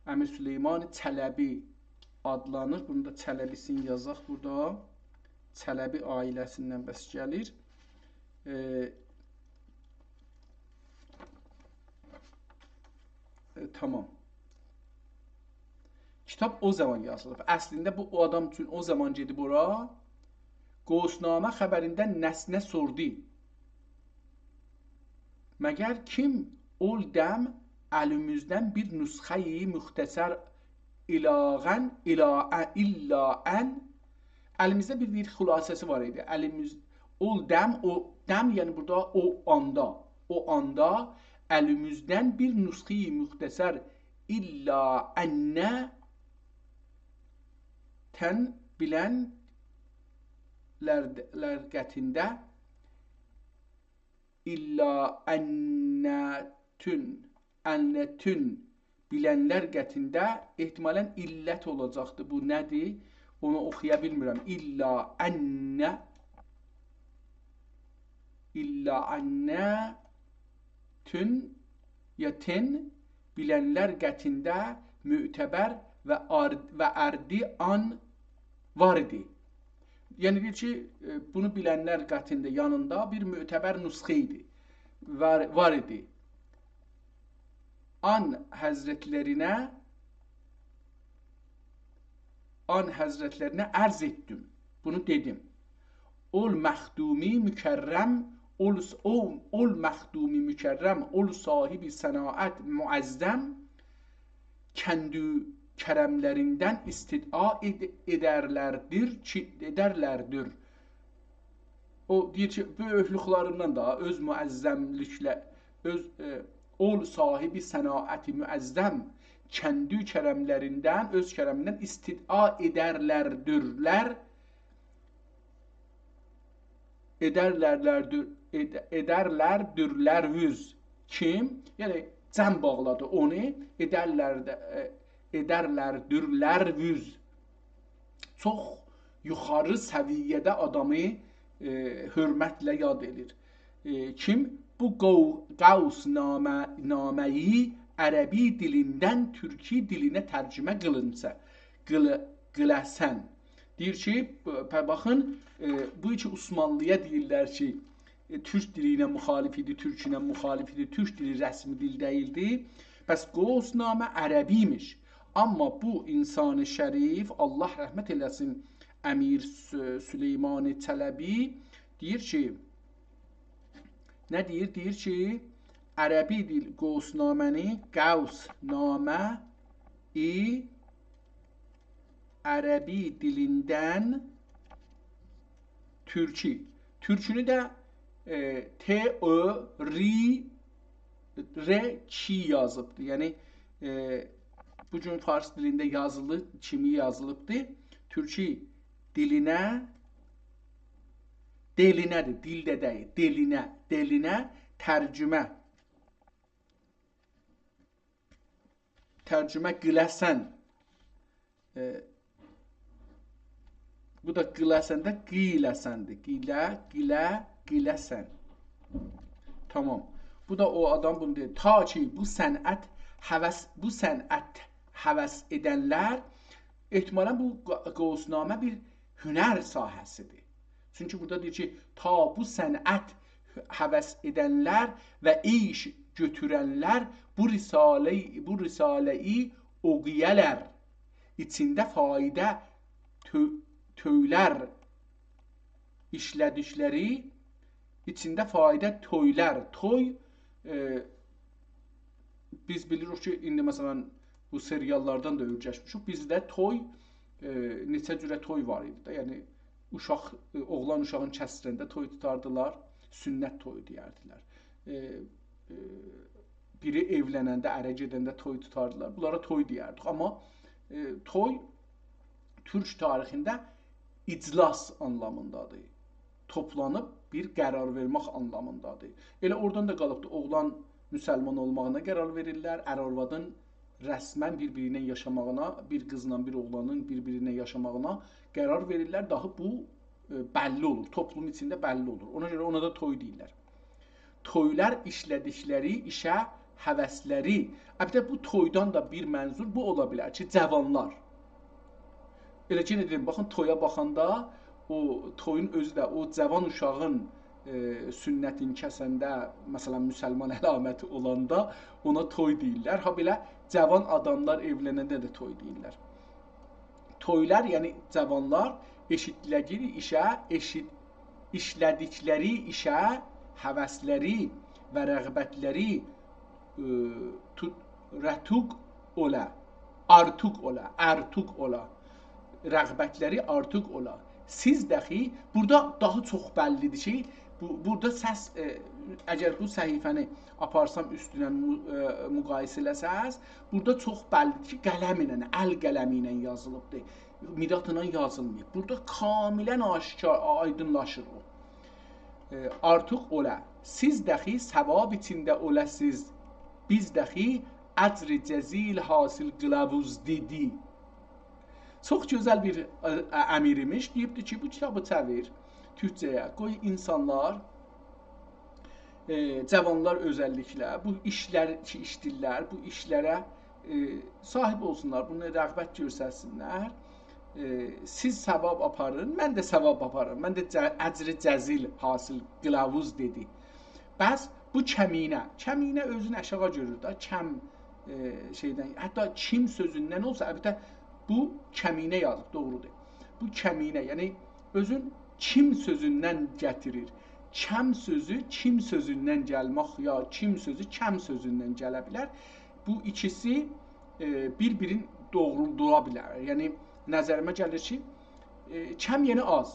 امیر سلیمان چلبی آدلانیر. بونون دا چلبی‌سینی یازاق بورادا. چلبی عائله‌سیندن بس گلیر. ائ، ائ، تمام. کیتاب او زامان یازیلیب. اصلینده بو او آدام اوچون او زامان گئدیب اورا. قوس‌نامه خبریندن نسنه سوردو. مگر کیم اول دم الیمیزدن بیر نسخه‌ی مختصر الاغن، الا، الا ان، الیمیزده بیر، بیر خلاصه‌سی وار ایدی. الیمیز، اول دم، او دم، یعنی بورادا او آندا، او آندا الیمیزدن بیر نسخه‌ی مختصر الا ان تن بیلنلر، لر قطعینده، الا انتون، انتون بیلنلر قطعینده احتمالاً علت اولاجاقدی. بو نه‌دیر؟ اونو اوخویا بیلمیرم. الا ان، الا ان تون یا تن بیلنلر قطعینده معتبر و آر-، و اردی آن وار ایدی. یعنی دئییر کی، ائ، بونو بیلنلر قطعینده یانیندا بیر معتبر نسخه ایدی. وار، وار ایدی. آن حضرتلرینه، آن حضرتلرینه عرض ائتدیم. بونو دئدیم. اول مخدومی مکرم، اول، اول، اول مخدومی مکرم، اول صاحب صناعت معظم، کندو کرملریندن استدعا ائد-، ائدرلردیر کی، ائدرلردیر. او دئییر کی، بؤیوکلوکلریندن ده، اؤز معظملیکله، اؤز، ائ، اول صاحب صناعت معظم، کندو کرملریندن، اؤز کرمیندن استدعا ائدرلردیرلر، ائدرلردیر، ائد-، ائدرلردیرلر ووز. کیم؟ یعنی، جمع باغلادی اونو، ائدرلر ده، ائ، ائدرلردیرلر ووز. چوخ یوخاری سویه‌ده آدامی، ائ، حؤرمتله یاد ائدیر. ائ، کیم؟ بو قو-، قوس‌نامه، نامه‌یی عربی دیلیندن تورکی دیلینه ترجمه قیلینسا، قیل-، قیله‌سن. دئییر کی، ب-، باخین، ائ، بو کی عثمانلی‌یا دئییرلر کی، ائ، تورک دیلی ایله مخالف ایدی، تورک ایله مخالف ایدی، تورک دیلی رسمی دیل دئییلدی. پس قوس‌نامه عربی ایمیش. آمما بو انسان شریف، الله رحمت ائله‌سین، امیر س-، سلیمان چلبی دئییر کی، نه دئییر؟ دئییر کی، عربی دیل قوس‌نامه‌نی، قوس‌نامه‌یی عربی دیلیندن تورکی. تورکونو ده، ائ، ت، او، ر، ر، کی یازیبدی. یعنی، ائ، بو گون فارس دیلینده یازیلی کیمی یازیلیبدی. تورکی دیلینه، دیلینه‌دیر، دیلده دئییل، دیلینه، دیلینه ترجمه، ترجمه قیله‌سن. ائ، بو دا قیله‌سن ده قیله‌سندیر. قیله، قیله، قیله‌سن. تامام. بو دا او آدام بونو دئییر. تا کی بو صنعت هوس، بو صنعت هوس ائدنلر، احتمالاً بو قو-، قوس‌نامه بیر هنر ساحه‌سیدیر. چونکی بورادا دئییر کی، تا بو صنعت هوس ائدنلر و عیش گؤتورنلر بو رساله، بو رساله‌یی اوخویالار. ایچینده فایده تؤ-، تؤولر ایشله‌دیکلری، ایچینده فایده تؤولر. توی، ائ، بیز بیلیریک کی، ایندی مثلاً بو سریاللاردان دا اؤیرشمیشیک. بیزده توی، ائ، نئچه جوره توی وار ایدی ده. یعنی اوشاق، ائ، اوغلان اوشاغین کسرینده توی توتاردیلار، سنت تویو دئیردیلر. ائ، ائ، بیری ائولننده، اره گئدنده توی توتاردیلار. بونلارا توی دئیردیک. آمما، ائ، توی تورک تاریخینده اجلاس آنلامیندادیر. توپلانیب بیر قرار وئرمک آنلامیندادیر. ائله اورادان دا قالیبدیر. اوغلان مسلمان اولماغینا قرار وئریرلر، ار-آروادین رسماً بیر-بیری ایله یاشاماغینا، بیر قیزلا بیر اوغلانین بیر-بیری ایله یاشاماغینا قرار وئریرلر. داهی بو، ائ، بللی اولور، توپلوم ایچینده بللی اولور. اونا گؤره اونا دا توی دئییرلر. تویلار ایشله‌دیکلری ایشه هوسلری. البته، بو تویدان دا بیر منظور بو اولا بیلر کی، جوانلار. ائله کی، نه دئدیم، باخین، تویا باخاندا او تویون اؤزو ده، او جوان اوشاغین، ائ، سنتین کسنده، مثلاً، مسلمان علامتی اولاندا اونا توی دئییرلر. هابئله جوان آداملار ائولننده ده توی دئییرلر. تویلار، یعنی جاوانلار، ائشیتدیکلری ایشه، ائشیت-، ایشله‌دیکلری ایشه هوسلری و رغبتلری، ائ، تو-، رتوق اولا، آرتوق اولا، آرتوق اولا. رغبتلری آرتوق اولا. سیز داخی، بورادا داها چوخ بللی‌دیر کی، بو، بورادا سس، ائ، اگر بو صفحه‌نی آپارسام اوستوندن مو-، ائ، مقایسه ائله‌سز، بورادا چوخ بللی‌دیر کی، قلم ایله، ال قلمی ایله یازیلیبدیر. مدادلا یازیلماییب. بورادا کاملاً آشکار، آیدینلاشیر او. ائ، آرتوق اولا. سیز داخی ثواب ایچینده اولاسیز، بیز داخی اجر جزیل حاصل قیلاووز دئدی. چوخ گؤزل بیر، ا، ا، امر ایمیش. دئییبدی کی، بو کیتابی چئویر تورکجه‌یه. قوی اینسانلار، ائ، جاوانلار اؤزللیکله بو ایشلر کی، ایشله‌ییرلر، بو ایشلره، ائ، صاحیب اولسونلار، بونا رغبت گؤسترسینلر. ائ، سیز ثواب آپارین، من ده ثواب آپاریرام. من ده ج-، اجر جزیل حاصل قیلاووز دئدی. پس بو کمینه، کمینه اؤزونو آشاغی گؤرور ده، کم، ائ، شئیدن، حتی کیم سؤزوندن اولسا، البته بو کمینه یازیب، دوغرودور. بو کمینه، یعنی اؤزون کیم سؤزوندن گتیریر. کم سؤزو کیم سؤزوندن گلمک، یا کیم سؤزو کم سؤزوندن گله بیلر. بو ایکیسی، ائ، بیر-بیرین دوغرولدورا بیلر. یعنی نظریمه گلیر کی، ائ، کم یعنی آز.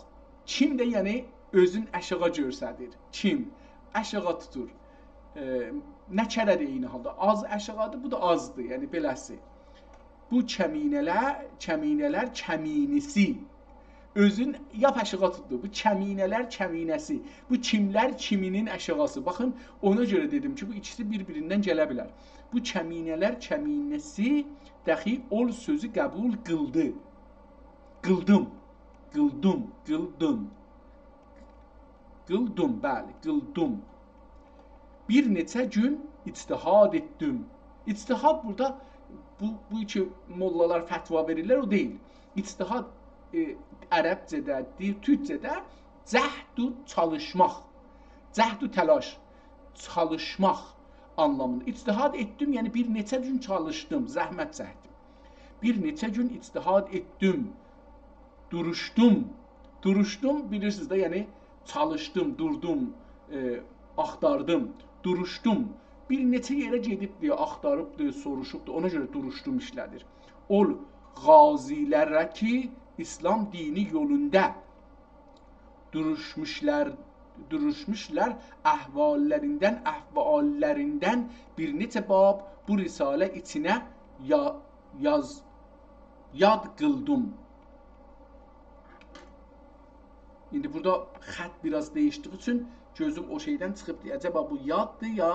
کیم ده یعنی اؤزون آشاغی گؤستریر. کیم؟ آشاغی توتور. ائ، نکره ده عینی حالدا. آز آشاغی‌دیر، بو دا آزدیر. یعنی بئله‌سی. بو کمینه‌لر، کمینه‌لر کمینه‌سی. اؤزون لاپ آشاغی توتدو. بو کمینه‌لر کمینه‌سی. بو کیملر کیمینین آشاغی‌سی. باخین، اونا گؤره دئدیم کی، بو ایکیسی بیر-بیریندن گله بیلر. بو کمینه‌لر کمینه‌سی داخی اول سؤزو قبول قیلدی. قیلدیم. قیلدیم. قیلدیم. قیلدیم، بلی، قیلدیم. بیر نئچه گون اجتهاد ائتدیم. اجتهاد بورادا بو، بو کی موللالار فتوا وئریرلر، او دئییل. اجتهاد، ائ، عربجه‌ده، دئییر، تورکجه‌ده جهد و چالیشماق. جهد و تلاش، چالیشماق آنلامیندا. اجتهاد ائتدیم، یعنی بیر نئچه گون چالیشدیم، زحمت چکدیم. بیر نئچه گون اجتهاد ائتدیم. دوروشدوم. دوروشدوم، بیلیرسینیز ده، یعنی چالیشدیم، دوردوم، ائ، آختاردیم، دوروشدوم. بیر نئچه یئره گئدیبدی، آختاریبدی، سوروشوبدو. اونا گؤره دوروشدوم ایشله‌دیر. اول قاضی‌لره کی، ایسلام دینی یولوندا دوروشموشلر، دوروشموشلر، احواللریندن، احواللریندن بیر نئچه باب بو رساله ایچینه یا-، یاز-، یاد قیلدیم. ایندی بورادا خط بیر آز دییشدیگی اوچون گؤزوم او شئیدن چیخیبدی. عجبا بو یاددیر یا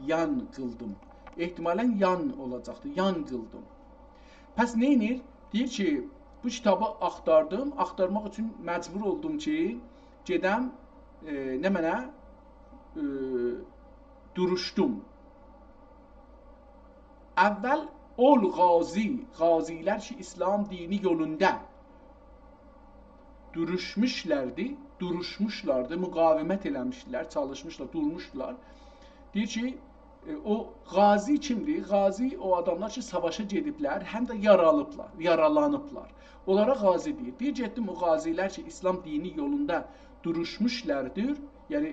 یان قیلدیم؟ احتمالاً یان اولاجاقدی. یان قیلدیم. پس نئینیر؟ دئییر کی، بو کیتابی آختاردیم. آختارماق اوچون مجبور اولدوم کی، گئدم، ائ، نمنه، ائ، دوروشدوم. اول اول قاضی، قاضی‌لر کی، ایسلام دینی یولوندا دوروشموشلردی، دوروشموشلاردی، مقاومت ائله‌میشدیلر، چالیشمیشلار، دورموشدولار. دئییر کی، ائ، او قاضی کیمدیر؟ قاضی او آداملار کی، ساواشا گئدیبلر، هم ده یارالیبلار، یارالانیبلار. اونلارا قاضی دئییر. دئییر، گئتدیم او قاضی‌لر کی، ایسلام دینی یولوندا دوروشموشلردیر، یعنی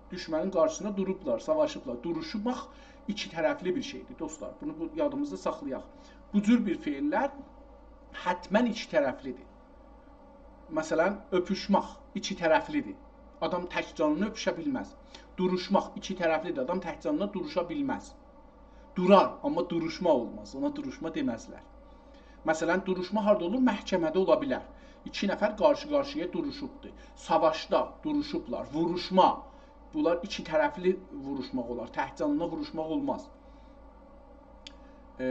دوشمنین قارشیسیندا دوروبلار، ساواشیبلار. دوروشماق ایکی طرفلی بیر شئیدیر، دوستلار. بونو بو یادیمیزدا ساخلایاق. بو جور بیر فعل‌لر حتماً ایکی طرفلیدیر. مثلاً، اؤپوشمک ایکی طرفلیدیر. آدام تک جانینا اؤپوشه بیلمز. دوروشماق ایکی طرفلیدیر. آدام تک جانینا دوروشا بیلمز. دورار، آمما دوروشما اولماز. اونا دوروشما دئمزلر. مثلاً، دوروشما هاردا اولور؟ محکمه‌ده اولا بیلر. ایکی نفر قارشی-قارشییا دوروشوبدور. ساواشدا دوروشوبلار. ووروشما. بونلار ایکی طرفلی ووروشماق اولار. تک جانینا ووروشماق اولماز. ائ،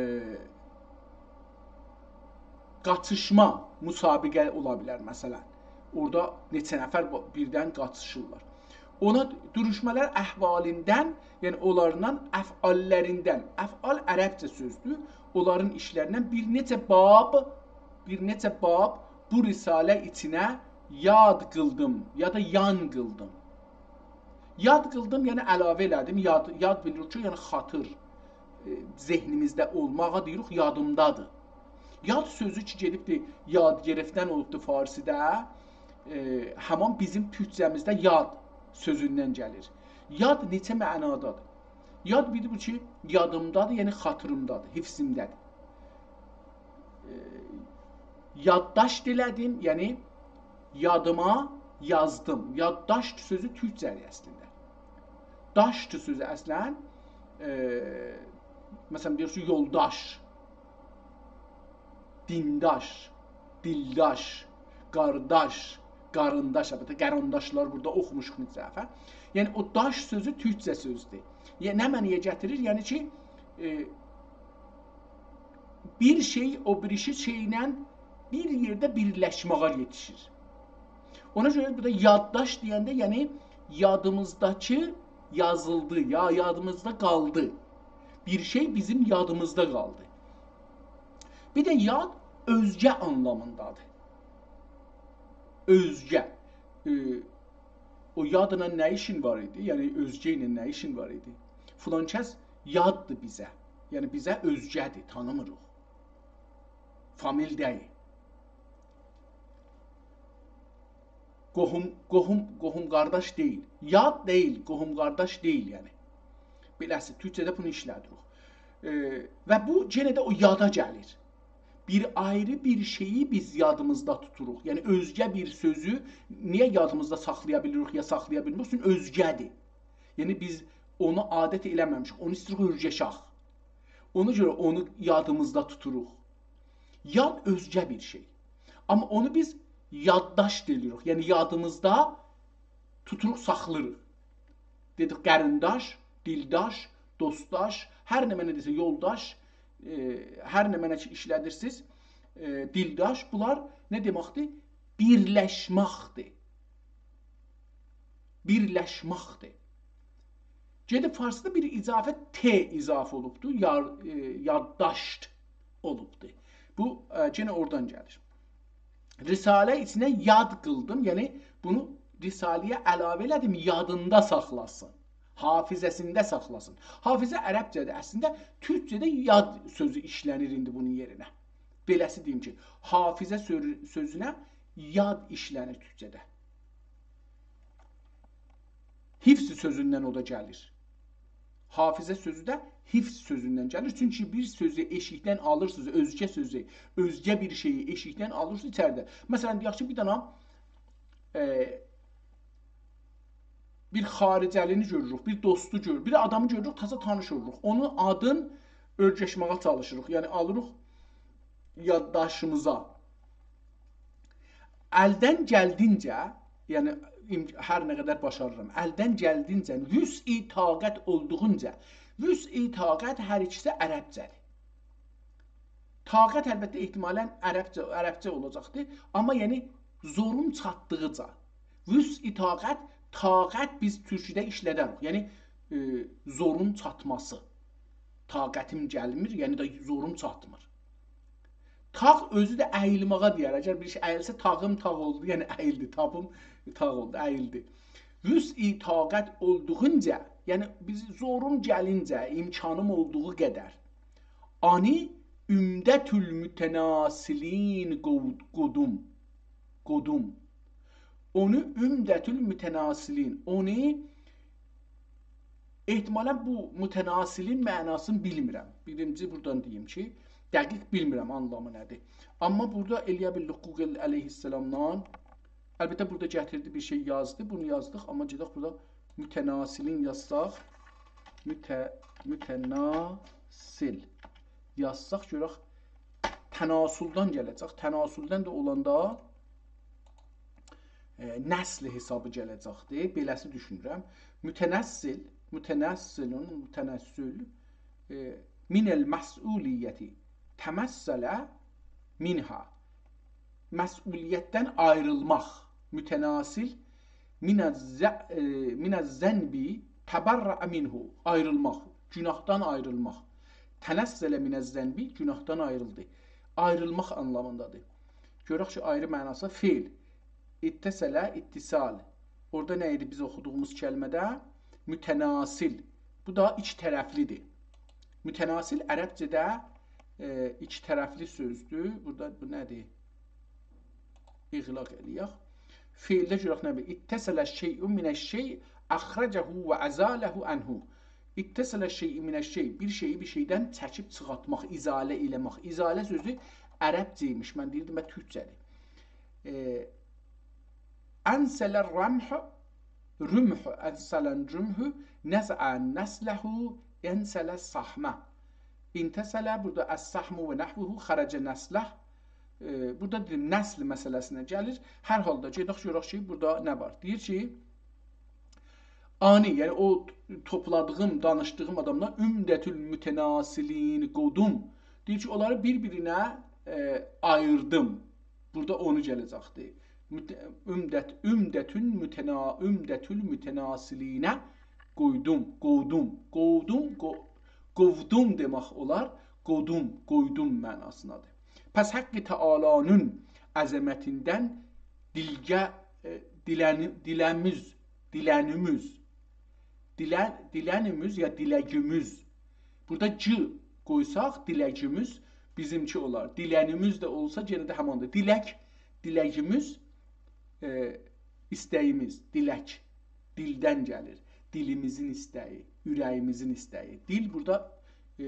قاچیشما، مسابقه اولا بیلر، مثلاً. اورادا نئچه نفر با-، بیردن قاچیشیرلار. اونا دوروشمالار احوالیندن، یعنی اونلاردان، افعاللریندن، افعال عربجه سؤزدور، اونلارین ایشلریندن بیر نئچه باب، بیر نئچه باب بو رساله ایچینه یاد قیلدیم یا دا یان قیلدیم. یاد قیلدیم، یعنی علاوه ائله‌دیم، یاد، یاد بیلیریک کی، یعنی خاطیر، ائ، ذهنیمیزده اولماغا دئییریک، یادیمدادیر. یاد سؤزو کی، گئدیبدی، یاد گرفتن اولوبدو فارسی‌ده، ائ، همان بیزیم تورکجه‌میزده یاد سؤزوندن گلیر. یاد نئچه معنادادیر؟ یاد بیری بو کی، یادیمدادیر، یعنی خاطیریمدادیر، حفظیمده‌دیر. ائ، یادداشت ائله‌دیم، یعنی یادیما یازدیم. یادداشت سؤزو تورکجه‌دیر اصلینده. داشت سؤزو اصلاً، ائ، مثلاً، دئییرسن، یولداش، دینداش، دیلداش، قارداش، قارینداش، البته، قارینداشلار بورادا اوخوموشوق نئچه دفعه. یعنی، او داش سؤزو تورکجه سؤزدور. یعنی، نه معنایا گتیریر؟ یعنی کی، ائ، بیر شئی او بیریسی شئیله بیر یئرده بیرلشمه‌یه یئتیشیر. اونا گؤره بورادا یادداشت دئینده، یعنی یادیمیزداکی یازیلدی، یا یادیمیزدا قالدی. بیر شئی بیزیم یادیمیزدا قالدی. بیر ده یاد اؤزگه آنلامیندادیر. اؤزگه. ائ، او یادلا نه ایشین وار ایدی؟ یعنی اؤزگه ایله نه ایشین وار ایدی؟ فلان کس یاددیر بیزه. یعنی بیزه اؤزگه‌دیر، تانیمیریق. فامیل دئییل. قوهوم، قوهوم، قوهوم قارداش دئییل. یاد دئییل، قوهوم قارداش دئییل، یعنی. بئله‌سی، تورکجه‌ده بونو ایشله‌دیریک. ائ، و بو یئنه ده او یادا گلیر. بیر آیری بیر شئیی بیز یادیمیزدا توتوروق. یعنی، اؤزگه بیر سؤزو نییه یادیمیزدا ساخلایا بیلیریک، یا ساخلایا بیلمیریک؟ چونکی اؤزگه‌دیر. یعنی، بیز اونو عادت ائله‌مه‌میشیک، اونو ایسته‌ییریک اؤیره‌شک. اونا گؤره اونو یادیمیزدا توتوروق. یاد اؤزگه بیر شئی. آمما اونو بیز یادداشت ائله‌ییریک. یعنی، یادیمیزدا توتوروق، ساخلاییریق. دئدیک، قارینداش، دیلداش، دوستداش، هر نمنه دئسه، یولداش، ائ، هر نمنه کی ایشله‌دیرسینیز، ائ، دیلداش، بونلار نه دئمکدیر؟ بیرلشمکدیر. بیرلشمکدیر. گئدیب فارسدا بیر اضافه ت اضافه اولوبدو، یار-، ائ، یادداشت اولوبدو. بو، ائ، یئنه اورادان گلیر. رساله ایچینه یاد قیلدیم، یعنی بونو رساله‌یه علاوه ائله‌دیم، یادیندا ساخلاسین، حافظه‌سینده ساخلاسین. حافظه عربجه‌دیر، اصلینده تورکجه‌ده یاد سؤزو ایشله‌نیر ایندی بونون یئرینه. بئله‌سی دئییم کی، حافظه سؤ-، سؤزونه یاد ایشله‌نیر تورکجه‌ده. حفظ سؤزوندن او دا گلیر. حافظه سؤزو ده حفظ سؤزوندن گلیر. چونکی بیر سؤزو ائشیکدن آلیرسینیز، اؤزگه سؤزو، اؤزگه بیر شئیی ائشیکدن آلیرسینیز ایچریده. مثلا، دئیک کی، بیر دنه، ائ، بیر خارجه‌لینی گؤروروک، بیر دوستو گؤروروک، بیر آدامی گؤروروک، تازا تانیش اولوروق. اونون آدین اؤرگشمه‌یه چالیشیریق. یعنی، آلیریق یادداشیمیزا. الدن گلدینجه، یعنی، ایم-، هر نه قدر باشاریرام، الدن گلدینجه، وسع طاقت اولدوغونجا. وسع طاقت هر ایکیسی عربجه‌دیر. طاقت، البته، احتمالا عربجه، عربجه اولاجاقدیر، آمما، یعنی، زورون چاتدیغیجا. وسع طاقت، طاقت بیز تورکوده ایشلدریک. یعنی، ائ، زورون چاتماسی. طاقتیم گلمیر، یعنی ده زوروم چاتمیر. طاق اؤزو ده اییلمه‌یه دئیر. اگر بیر شئی اییلسه، طاغیم طاق اولدو، یعنی اییلدی، طاپیم طاق اولدو، اییلدی. وسع طاقت اولدوغونجا، یعنی بیز زوروم گلینجه، امکانیم اولدوغو قدر. آنی عمدة المتناسلین قو-، قودوم. قودوم. اونو عمدة المتناسلین. اونو احتمالا بو متناسلین معناسینی بیلمیرم. بیرینجی بورادان دئییم کی، دقیق بیلمیرم آنلامی نه‌دیر. آمما بورادا ائلیه بیل حقوق علیه‌السلامدان، البته بورادا گتیردی بیر شئی یازدی، بونو یازدیق، آمما گئدک بورادا متناسلین یازساق، مت-، متناسل یازساق، گؤرک تناسلدن گله‌جک. تناسلدن ده اولاندا، ائ، نسل حسابی گله‌جکدیر. بئله‌سی دوشونورم. متناسل، متناسلون، متناسل، ائ، من المسئولیة تمسل منها. مسئولیتدن آیریلماق. متناسل، من الذ-، ائ، من الذنب تبرأ منه. آیریلماق، گوناهدان آیریلماق. تنسل من الذنب، گوناهدان آیریلدی. آیریلماق آنلامیندادیر. گؤرک کی، آیری معناسی فعل. اتصل، اتصال. اورادا نه ایدی بیز اوخودوغوموز کلمه‌ده؟ متناسل. بو دا ایکی طرفلی‌دیر. متناسل عربجه‌ده ائ، ایکی طرفلی سؤزدور. بورادا بو نه‌دیر؟ اغلاق ائله‌یک. فعلده گؤرک نه بیل. اتصل شیء من الشیء اخرجه و ازاله عنه. اتصل شیء من الشیء، بیر شئیی بیر شئیدن چکیب چیخارتماق، ازاله ائله‌مک. ازاله سؤزو عربجه ایمیش، من دئییردیم، و تورکجه‌دیر. ائ، انسل الرمح، رمح، انسل الرمح، نزع نسله، انسل السهم. انتصل، بورادا السهم و نحوه، خرج نسله. ائ، بورادا دئدیم، نسل مسئله‌سینه گلیر. هر حالدا گئدک گؤرک کی، بورادا نه وار. دئییر کی، آنی، یعنی او توپلادیغیم، دانیشدیغیم آداملار عمدة المتناسلین قودوم. دئییر کی، اونلاری بیر-بیرینه، ائ، آییردیم. بورادا اونو گله‌جکدیر. مت-، عمدة، عمدة المتنا-، عمدة المتناسلینه قویدوم، قودوم، قودوم، قو-، قوودوم دئمک اولار. قودوم، قویدوم معناسیندادیر. پس حق تعالی‌نین عظمتیندن دیلگه، ائ، دیله‌نی-، دیله‌میز، دیله‌نیمیز، دیله-، دیله‌نیمیز یا دیله‌گیمیز. بورادا «گ» قویساق، دیله‌گیمیز بیزیمکی اولار. دیله‌نیمیز ده اولسا، یئنه ده هماندیر. دیلک، دیله‌گیمیز، ائ، ایسته‌ییمیز، دیلک، دیلدن گلیر. دیلیمیزین ایسته‌یی، اوره‌ییمیزین ایسته‌یی. دیل بورادا، ائ،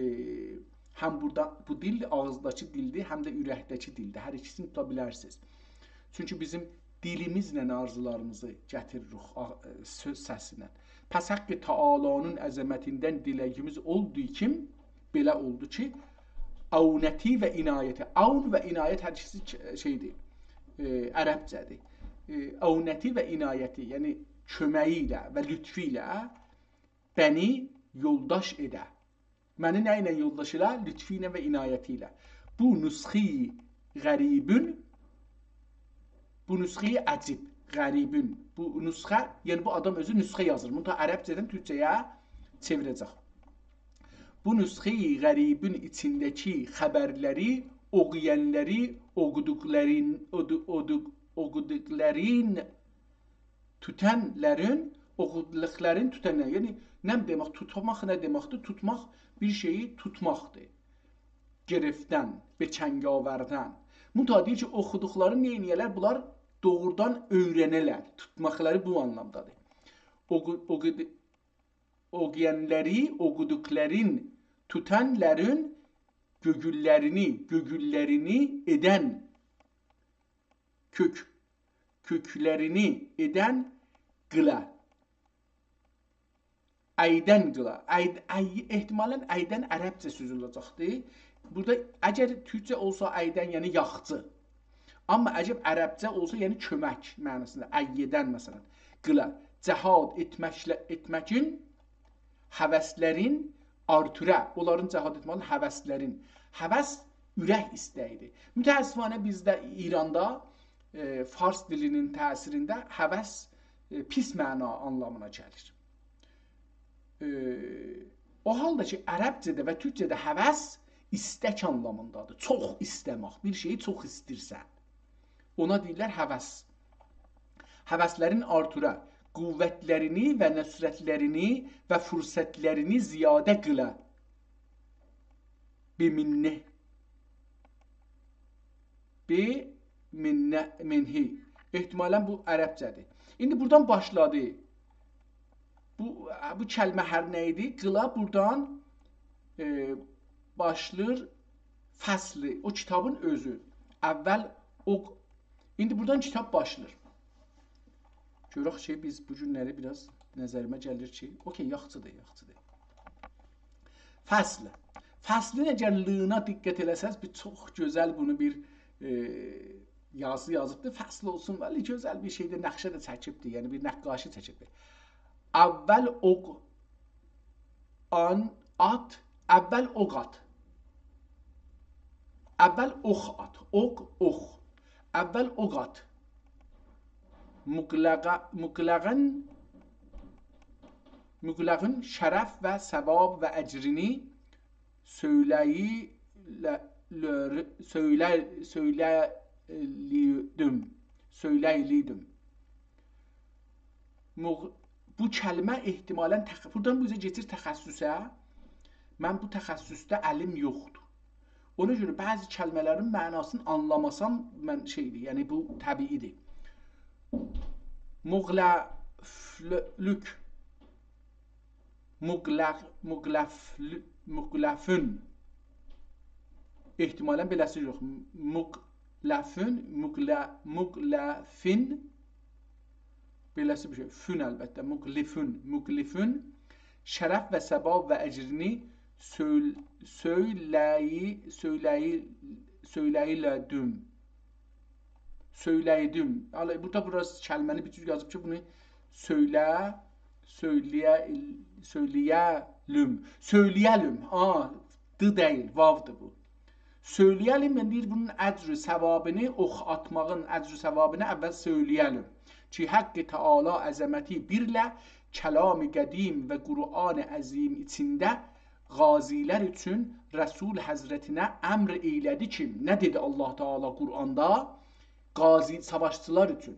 هم بورادا، بو دیل آغیزداکی دیلدیر، هم ده اورکده‌کی دیلدیر. هر ایکیسینی توتا بیلرسینیز. چونکی بیزیم دیلیمیزله آرزولاریمیزی گتیریریک، آ-، ائ، سؤز سسینن. پس حق تعالی‌نین عظمتیندن دیله‌ییمیز اولدو کی، بئله اولدو کی، عونتی و عنایتی، عون و عنایت هر ایکیسی ک-، شئیدیر، ائ، عربجه‌دیر. ائ، عونتی و عنایتی، یعنی کؤمگی ایله و لطفو ایله بنی یولداش ائده. منی نه ایله یولداش ائله؟ لطفو ایله و عنایتی ایله. بو نسخه‌ی غریبون، بو نسخه‌ی عجیب، غریبون. بو نسخه، یعنی بو آدام اؤزو نسخه یازیر. بونو دا عربجه‌دن تورکجه‌یه چئویره‌جک. بو نسخه‌ی غریبون ایچینده‌کی خبرلری اوخویانلاری، اوخودوقلارین، اودو-، اودو-، اوخودوقلارین توتانلارین، اوخودوقلارین توتانلار. یعنی، نه دئمک توتماق، نه دئمکدیر؟ توتماق، بیر شئیی توتماقدیر. گرفتن، به چنگ آوردن. منتها دئییر کی، اوخودوقلارین نه ائده‌لر؟ بونلار دوغرودان اؤیرنه‌لر. توتماقلاری بو آنلامدادیر. اوخو-، اوخودو-، اوخویانلاری، اوخودوقلارین، توتانلارین گؤگوللرینی، گؤگوللرینی ائدن، کؤک، کؤکلرینی ائدن قیلا. ایدن قیلا. ای-، ای-، احتمالاً ایدن عربجه سؤز اولاجاقدی. بورادا اگر تورکجه اولسا ایدن، یعنی یاخچی. آمما عجب عربجه اولسا، یعنی کؤمک معناسیندا، ایدن مثلاً. قیلا، جهاد ائتمکله-، ائتمکین، هوسلرین آرتورا، اونلارین جهاد ائتمکین، هوسلرین. هوس اورک ایسته‌ییدیر. متأسفانه بیزده، ایراندا، ائ، فارس دیلینین تأثیرینده هوس، ائ، پیس معنا آنلامینا گلیر. ائ، او حالدا کی، عربجه‌ده و تورکجه‌ده هوس ایستک آنلامیندادیر. چوخ ایسته‌مک، بیر شئیی چوخ ایستیرسن. اونا دئییرلر هوس. هوسلرین آرتورا، قوتلرینی و نصرتلرینی و فرصتلرینی زیاده قیلا. بمنه. بمنه، منه. احتمالاً بو عربجه‌دیر. ایندی بورادان باشلادی. بو، بو کلمه هر نه ایدی، قیلا بورادان، ائ، باشلاییر فصلی، او کیتابین اؤزو. اول او، ایندی بورادان کیتاب باشلاییر. گؤرک کی، بیز بو گونلری بیر آز نظریمه گلیر کی، اوکی، یاخشیدیر، یاخشیدیر. فصل. فصلین اگر «ل»ینا دقت ائله‌سز، بیر چوخ گؤزل بونو بیر، ائ، یازی یازیبدی. فصل اولسون، ولی گؤزل بیر شئیده نقشه ده چکیبدی، یعنی بیر نقاشی چکیبدی. اول اوخ آن آت، اول اوخ آت. اول اوخ آت، اوخ، اوخ. اول اوخ آت. مقلقا-، مقلقین، مقلقین شرف و ثواب و اجرینی سؤیله‌یی-، له-، لؤر-، سؤیله-، سؤیله‌لیدیم. سؤیله‌لیدیم. مغ-، بو کلمه احتمالاً تخ-، بورادان بو اوزه کئچیر تخصصه. من بو تخصصده الیم یوخدور. اونا گؤره بعضی کلمه‌لرین معناسینی آنلاماسام، من شئیدیر، یعنی بو طبیعی‌دیر. مغلفلوک. مغلق، مغلفل-، مغلفون. احتمالاً بئله‌سی یوخ. مغلفون، مغل-، مغلفین. بئله‌سی بیر شئی. فون البته. مغلفون، مغلفون. شرف و ثواب و اجرینی سؤیل-، سؤیله‌یی-، سؤیله‌یی-، سؤیله‌ییلدیم. سؤیله‌یدیم. حالا بورادا بیر آز کلمه‌نی بیر جور یازیب کی، بونو سؤیله، سؤیله‌یه-، سؤیله‌یه‌لیم. سؤیله‌یه‌لیم. آ، د دئییل، واودیر بو. سؤیله‌یه‌لیم، من دئییر، بونون اجر و ثوابینی، اوخ آتماغین اجر و ثوابینی اول سؤیله‌یه‌لیم. کی، حق تعالی عظمتی بیرله کلام قدیم و قرآن عظیم ایچینده غازی‌لر اوچون رسول حضرتینه امر ائیله‌دی کی، نه دئدی الله تعالی قرآندا؟ غازی، ساواشچیلار اوچون.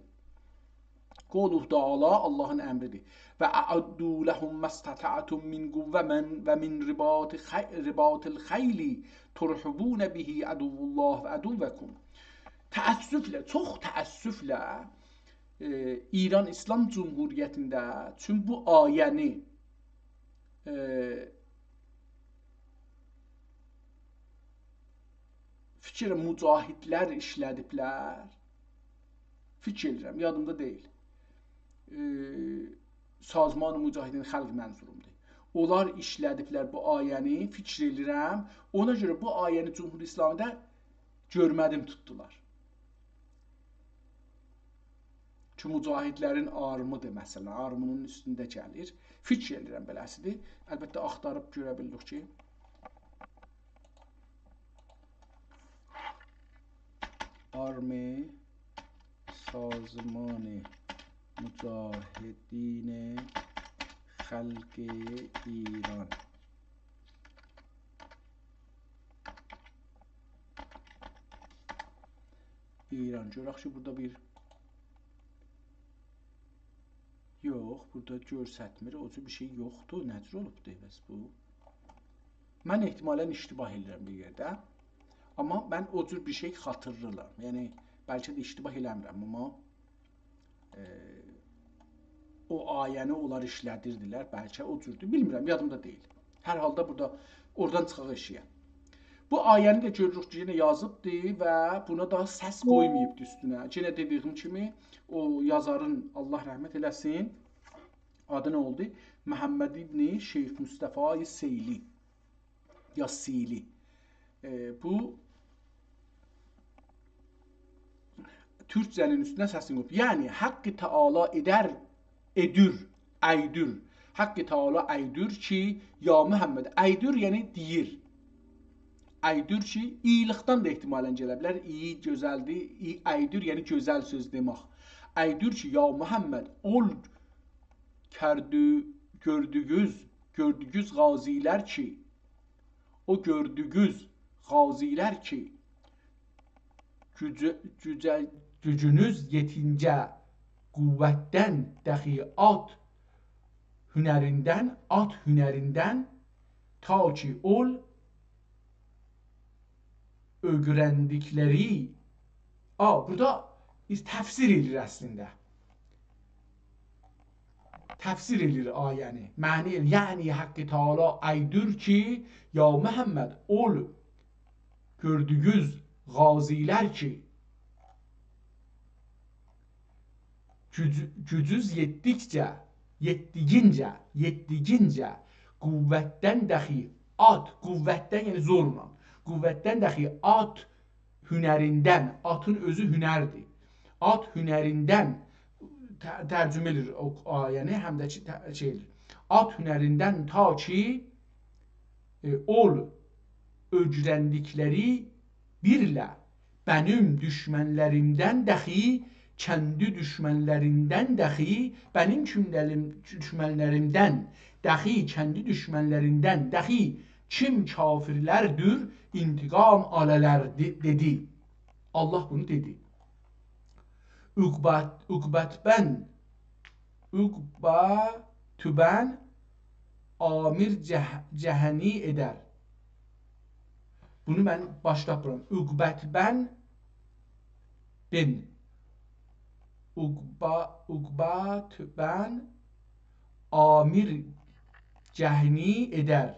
قوله تعالی، اللهین امری‌دیر. «و اعدوا لهم ما استطعتم من قوة و من، و من رباط خ-، رباط الخیل ترهبون به عدو الله و عدوکم.» تأسفله، چوخ تأسفله، ائ، ایران ایسلام جمهوریتینده چون بو آیه‌نی، ائ، فیکر مجاهدلر ایشله‌دیبلر. فیکر ائدیرم، یادیمدا دئییل. ائ، سازمان مجاهدین خلق منظورومدور. اونلار ایشله‌دیبلر بو آیه‌نی، فیکر ائدیرم. اونا گؤره بو آیه‌نی جمهوری اسلامی‌ده گؤرمه‌دیم توتدولار. کی، مجاهدلرین آرمی‌دیر، مثلا، آرمی‌نین اوستونده گلیر. فیکر ائدیرم بئله‌سی‌دیر. البته، آختاریب گؤره بیلدیک کی، آرمی سازمان مجاهدین خلق ایران. ایران. گؤرک کی، بورادا بیر، یوخ، بورادا گؤرستمیر. او جور بیر شئی یوخدور. نه جور اولوبدور بس بو؟ من احتمالاً اشتباه ائدیرم بیر یئرده. آمما من او جور بیر شئی خاطیرلاییرام. یعنی، بلکه ده اشتباه ائله‌میرم، آمما ائ، او آیه‌نی اونلار ایشله‌دیردیلر، بلکه او جوردور، بیلمیرم، یادیمدا دئییل. هر حالدا بورادا، اورادان چیخاق ائشییه. بو آیه‌نی ده گؤروروک کی، یئنه یازیبدی و بونا دا سس قویماییبدی اوستونه. یئنه دئدیییم کیمی، او یازارین، الله رحمت ائله‌سین، آدی نه اولدو؟ محمد ابن شیخ مصطفی سیلی. یا سیلی. ائ، بو تورکجه‌نین اوستونه سسینی قویوب. یعنی، حق تعالی ائدر، ائدور، ایدور. حق تعالی ایدور کی، یا محمد. ایدور، یعنی دئییر. ایدور کی، ایی‌لیکدن ده احتمالاً گله بیلر. ایی گؤزلدیر. ای-، ایدور، یعنی گؤزل سؤز دئمک. ایدور کی، یا محمد، اول کردو-، گؤردوگوز، گؤردوگوز غازی‌لر کی، او گؤردوگوز غازی‌لر کی، گوجو-، گوجه-، گوجونوز یئتینجه قوتدن دخی آت هنریندن، آت هنریندن تا کی اول اؤگرندیکلری، آ، بورادا بیز تفسیر ائدیر اصلینده. تفسیر ائدیر آیه‌نی. معنی ائل-، یعنی حق تعالی ایدور کی، یا محمد، اول گؤردوگوز غازی‌لر کی، گوج-، گوجوز یئتدیکجه، یئتدیگینجه، یئتدیگینجه قوتدن دخی آت، قوتدن، یعنی زورلا، قوتدن دخی آت هنریندن، آتین اؤزو هنردیر. آت هنریندن ت-، ترجمه ائدیر او آیه‌نی، هم ده کی، ت-، شئی ائدیر. آت هنریندن تا کی، ائ، اول اؤگرندیکلری بیرله بنیم دوشمنلریمدن دخی، کندی دوشمنلریمدن دخی، بنیم کیملریم-، دوشمنلریمدن دخی، کندی دوشمنلریمدن دخی کیم کافرلردیر، انتقام آلالار، دئ-، دئدی. الله بونو دئدی. عقبت، عقبت بن، عقبتوبن آمر جه-، جهنی ائدر. بونو من باش تاپمیرام. عقبت بن، بن. عقبا-، عقبت بن عامر جهنی ائدر.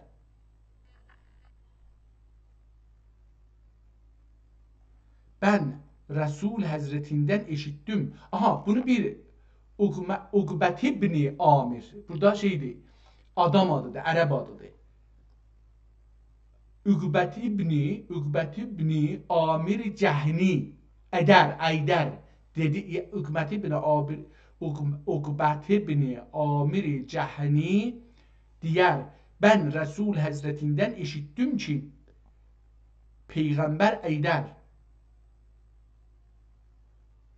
بن رسول حضرتیندن ائشیتدیم. آها، بونو بیر عقمه-، عقبت ابن عامر. بورادا شئیدیر، آدام آدیدیر، عرب آدیدیر. عقبت ابن، عقبت ابن عامر جهنی، ادر، ایدر، دئدی، عقبت ابن عابر-، عقب-، عقبت ابن عامر جهنی دئیر، بن رسول حضرتیندن ائشیتدیم کی، پیغمبر ایدر.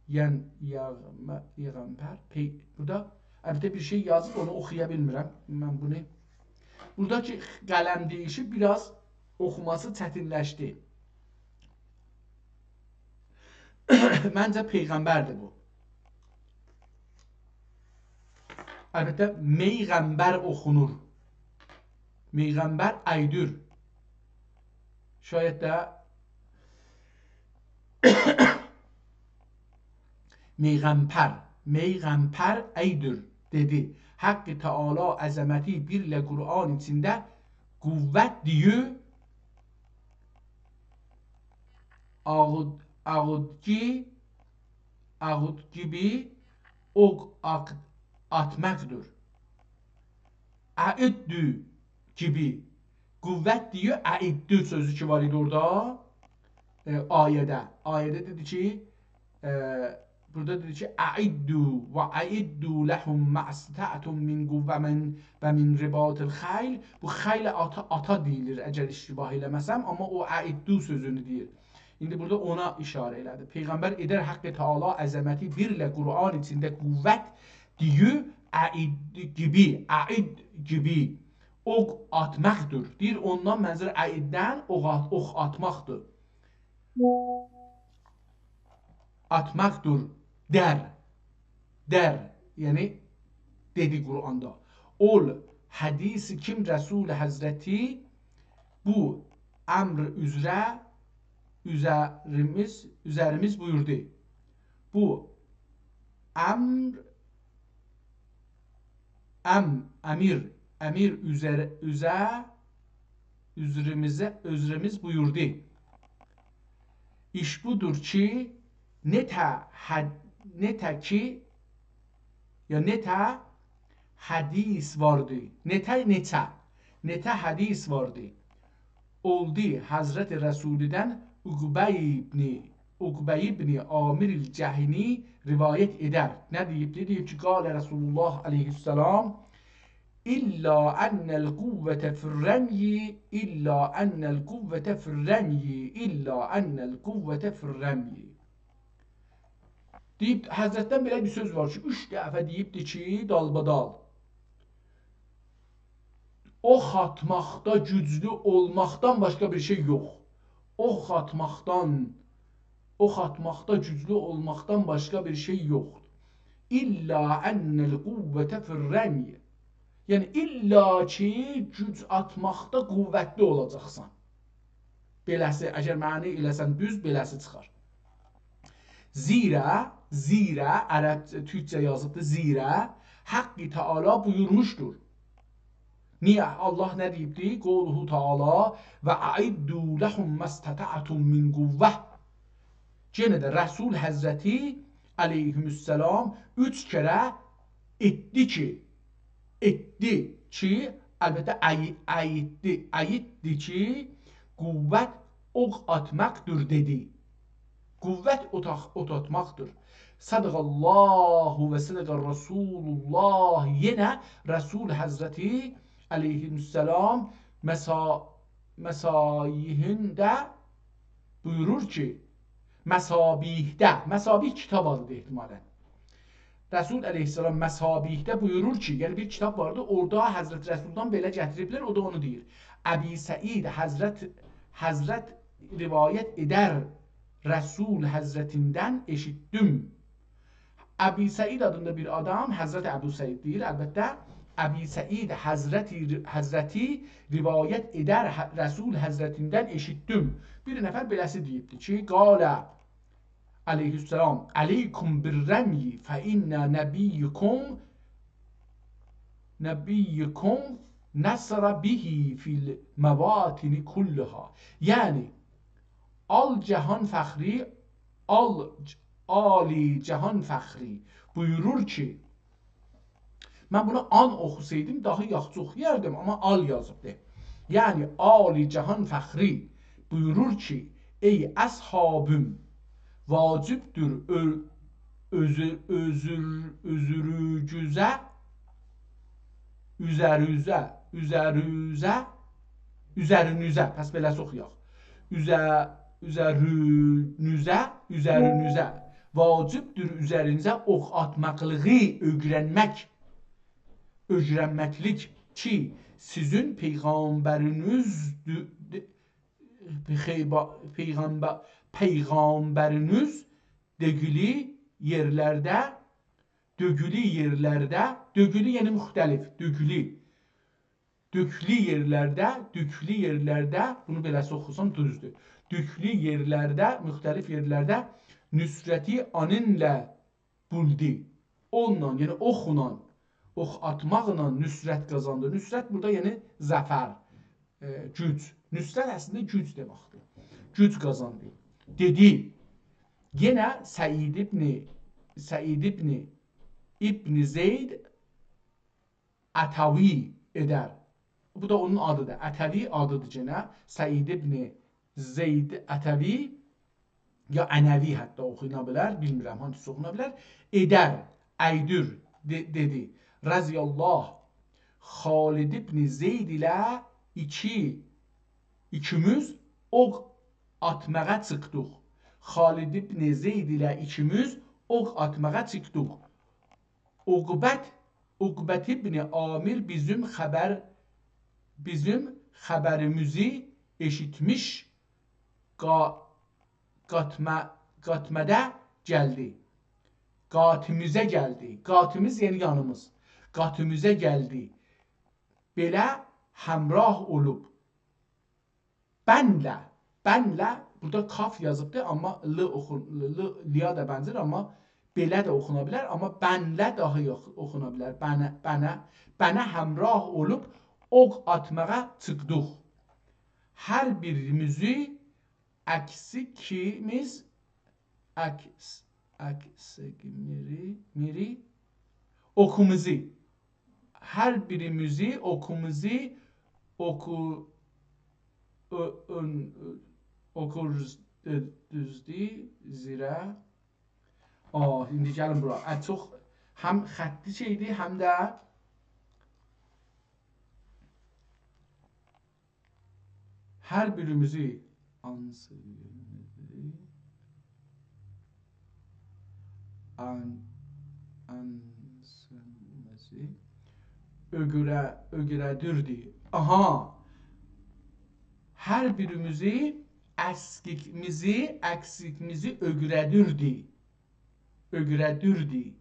یعنی، یاغ-، مه-، یاغمپر، پی-، بورادا البته بیر شئی یازیب، اونو اوخویا بیلمیرم. من بونو، بورادا کی قلم دئییشیب، بیر آز اوخوماسی چتینلشدی. منجه پیغمبردیر بو. البته، میغمبر اوخونور. میغمبر ایدور. شاید ده میغمپر، میغمپر ایدور، دئدی. حق تعالی عظمتی بیر ایله قرآن ایچینده قوت دئییر، آغود-، آغودگی، آغود گیبی اوق آق-، آتماقدیر. اعدّو گیبی. قوت دئییر، اعدّو سؤزو کی وار ایدی اورادا، ائ، آیه‌ده. آیه‌ده دئدی کی، ائ، بورادا دئدی کی، اعدّوا و اعدّوا لهم ما استطعتم من قوة و من، و من رباط الخیل. بو خیل آتا، آتا دئییلیر، اگر اشتباه ائله‌مه‌سم، آمما او اعدّوا سؤزونو دئییر. ایندی بورادا اونا اشاره ائله‌دی. پیغمبر ائدر حق تعالی عظمتی بیر ایله قرآن ایچینده قوت دئییر، اعد گیبی، اعد گیبی اوق آتماقدیر. دئییر، اوندان منظور اعددن اوخ آت-، اوخ آتماقدیر. آتماقدیر. در، در، یعنی دئدی قرآندا. اول حدیث کیم رسول حضرتی بو امر اوزره اوزریمیز، اوزریمیز بویوردو. بو امر، ام، امیر، امیر اوزر-، اوزه، اوزریمیزه، اوزریمیز بویوردو. ایش بودور کی، نئچه حد-، نئچه کی، یا نئچه حدیث واردی. نئچه، نئچه. نئچه حدیث واردی. اولدو حضرت رسولیدن عقبه ابن، عقبه ابن عامر الجهنی روایت ائدر. نه دئییب؟ دئییب کی، قال رسول الله علیه السلام، الا ان القوة فی الرمی، الا ان القوة فی الرمی، الا ان القوة فی الرمی. دئییب، حضرتدن بئله بیر سؤز وار کی، اوچ دفعه دئییبدی کی، دالبادال. اوخ آتماقدا گوجلو اولماقدان باشقا بیر شئی یوخ. اوخ آتماقدان، اوخ آتماقدا گوجلو اولماقدان باشقا بیر شئی یوخدور. الا ان القوة فی الرمی. یعنی، الا کی، گوج آتماقدا قوتلی اولاجاقسان. بئله‌سی، اگر معنی ائله‌سن دوز، بئله‌سی چیخار. زیرا، زیرا، عرب، تورکجه یازیبدی، زیرا، حق تعالی بویورموشدور. نییه؟ الله نه دئییبدی؟ قوله تعالی، و اعدّوا لهم ما استطعتم من قوة. یئنه ده رسول حضرتی علیهم السلام اوچ کره ائتدی کی، ائتدی کی، البته، ائی-، اعدّی، اعدّی کی، قوت اوخ آتماقدیر دئدی. قوت اوتاق-، اوخ آتماقدیر. صدق الله و صدق رسول الله. یئنه رسول حضرتی علیهم السلام مسا-، مصابیحینده بویورور کی، مصابیحده، مصابیح کیتاب آدیدیر احتمالاً. رسول علیه‌السلام مصابیحده بویورور کی، یعنی بیر کیتاب واردی، اورادا حضرت رسولدان بئله گتیریبلر، او دا اونو دئییر. ابی سعید حضرت، حضرت روایت ائدر، رسول حضرتیندن ائشیتدیم. ابی سعید آدیندا بیر آدام، حضرت ابو سعید دئییر، البته، ابی سعید حضرتی، حضرتی روایت ائدر، ح-، رسول حضرتیندن ائشیتدیم. بیر نفر بئله‌سی دئییبدی کی، قال علیه السلام: «علیکم بالرمی فإن نبیکم، نبیکم نصر به فی المواطن کلها.» یعنی، آل جهان فخری، آل، آل جهان فخری بویورور کی، من بونو آن اوخوسایدیم، داها یاخشی اوخویاردیم، آمما آل یازیبدی. یعنی، آل جهان فخری بویورور کی، ای اصحابیم، واجبدیر اؤ-، اؤزو-، اؤزور-، اؤزورونوزه، اوزرونوزه، اوزرونوزه، اوزرونوزه، پس بئله‌سی اوخویاق. اوزه-، اوزرونوزه، اوزرونوزه. واجبدیر اوزرینیزه اوخ آتماقلیغی اؤگرنمک. اؤگرنمکلیک کی، سیزین پیغمبرینیز دو-، د-، پیغا-، پیغمبر-، پیغمبرینیز دؤگولو یئرلرده، دؤگولو یئرلرده، دؤگولو یعنی مختلف، دؤگولو، دؤگولو یئرلرده، دؤگولو یئرلرده، بونو بئله‌سی اوخوسام دوزدور. دؤگولو یئرلرده، مختلف یئرلرده نصرتی آنینله بولدو. اونونلا، یعنی اوخلا، اوخ آتماقلا نصرت قازاندی. نصرت بورادا، یعنی ظفر، ائ، گوج. نصرت اصلینده گوج دئمکدیر. گوج قازاندی. دئدی، یئنه سعید ابن، سعید ابن، ابن زید عطوی ائدر. بو دا اونون آدیدیر. عطوی آدیدیر یئنه. سعید ابن زید عطوی، یا عنوی حتی اوخونا بیلر، بیلمیرم هانگیسی اوخونا بیلر. ائدر، ایدیر، دئ-، دئدی. رضی الله، خالد ابن زید ایله ایکی، ایکیمیز اوخ آتماغا چیخدیق. خالد ابن زید ایله ایکیمیز اوخ آتماغا چیخدیق. عقبت، عقبت ابن عامر بیزیم خبر، بیزیم خبریمیزی ائشیتمیش، قا-، قاتمه-، قاتمه‌ده گلدی. قاتیمیزه گلدی. قاتیمیز، یعنی یانیمیز. قاتیمیزه گلدی. بئله همراه اولوب. بنله، بنله، بورادا کاف یازیبدی، آمما ل اوخون-، ل، ل، لیا دا بنزر، آمما بئله ده اوخونا بیلر، آمما بنله داها یوخ اوخونا بیلر. بنه، بنه، بنه همراه اولوب اوخ آتماغا چیخدیق. هر بیریمیزی اکسیکیمیز، اکس-، اکسیکمیری، میری، اوخوموزو. هر بیریمیزی، اوخوموزو، اوخو-، اؤ-، اؤن-، اؤ-، اوخور، اؤ-، دوزدو، زیرا. آه، ایندی گلین بورا. ا، چوخ هم خطی شئیدیر، هم ده هر بیریمیزی آنسیمیزی، آن-، آنسیمیزی اؤگره-، اؤگره‌دیردی. آها. هر بیریمیزی اسکیکمیزی، اکسیکمیزی اؤگره‌دیردی. اؤگره‌دیردی.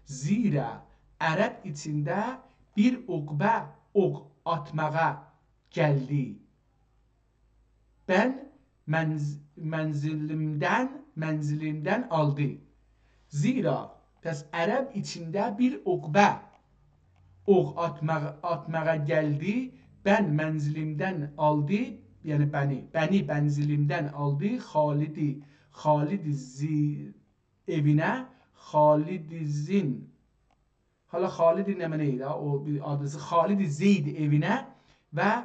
زیرا عرب ایچینده بیر عقبه اوخ آتماغا گلدی. بن منز-، منزلیمدن، منزلیمدن آلدی. زیرا، پس عرب ایچینده بیر عقبه اوخ آتماغا، آتماغا گلدی. بن منزلیمدن آلدی، یعنی بنی، بنی منزلیمدن آلدی. خالدی، خالدی زی-، ائوینه، خالدی زین. حالا خالدی نمنه ایله، او بیر آدیسی، خالدی زید ائوینه و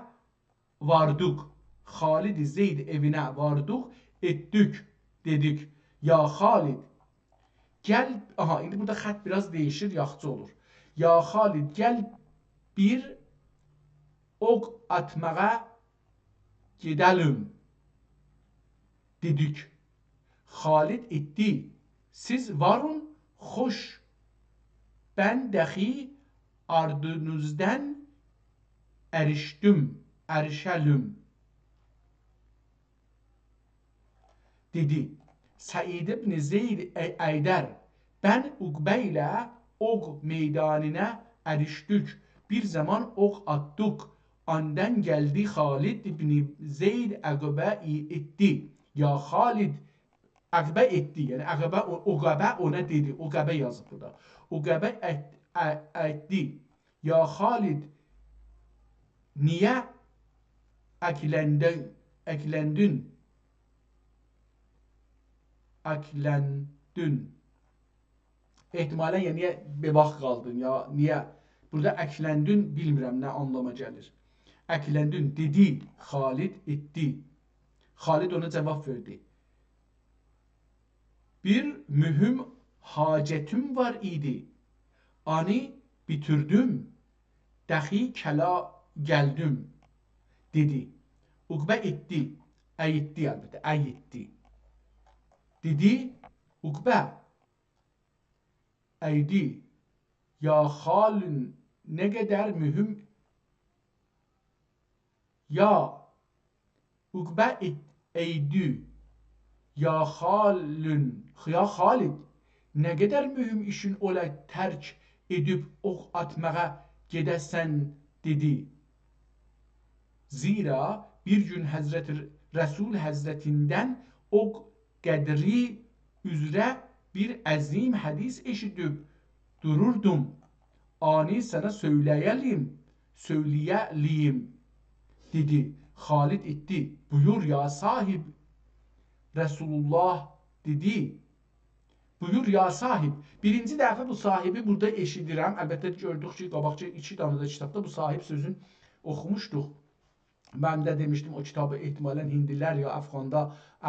واردیق. خالدی زید ائوینه واردیق، ائتدیک، دئدیک. یا خالد، گل، آها، ایندی بورادا خط بیر آز دییشیر، یاخشی اولور. یا خالد، گل بیر اوخ آتماغا گئده‌لیم، دئدیک. خالد ائتدی. سیز وارین، خوش. بن داخی آردینیزدان اریشدیم، اریشه‌لیم. دئدی. سعید ابن زید ای-، ایدر، بن عقبه ایله اوخ میدانینا اریشدیک. بیر زامان اوخ آتدیق. آندان گلدی خالد ابن زید، عقبه ای-، ائتدی. یا خالد، عقبه ائتدی. یعنی عقبه، او-، عقبه اونا دئدی. عقبه یازیب بورادا. عقبه ائت-، ائ-، ائتدی. یا خالد، نییه اکلندین، اکلندین؟ اکلندین. احتمالاً، یا نییه بئواخ قالدین، یا نییه، بورادا اکلندین، بیلمیرم نه آنلاما گلیر. اکلندین، دئدی، خالد ائتدی. خالد اونا جواب وئردی. بیر مهم حاجتیم وار ایدی. آنی بیتیردیم. دخی کلا گلدیم. دئدی. عقبه ائتدی. ائتدی، البته، ائتدی. دئدی، عقبه. ائتدی. یا خالد، نه قدر مهم. یا عقبه ائت-، ائتدی. یا خالد، یا خالد، نه قدر مهم ایشین اولا ترک ائدیب اوخ آتماغا گئده‌سن، دئدی. زیرا بیر گون حضرت رسول حضرتیندن او قدری اوزره بیر عظیم حدیث ائشیدیب دوروردوم. آنی سنه سؤیله‌یه‌لیم، سؤیله‌یه‌لیم، دئدی. خالد ائتدی. بویور، یا صاحب، رسول الله دئدی. بویور، یا صاحب. بیرینجی دفعه بو صاحبی بورادا ائشیدیرم. البته، گؤردوک کی، قاباقکی ایکی دنه ده کیتابدا بو صاحب سؤزون اوخوموشدوق. من ده دئمیشدیم، او کیتابی احتمالاً هیندیلر یا افغاندا،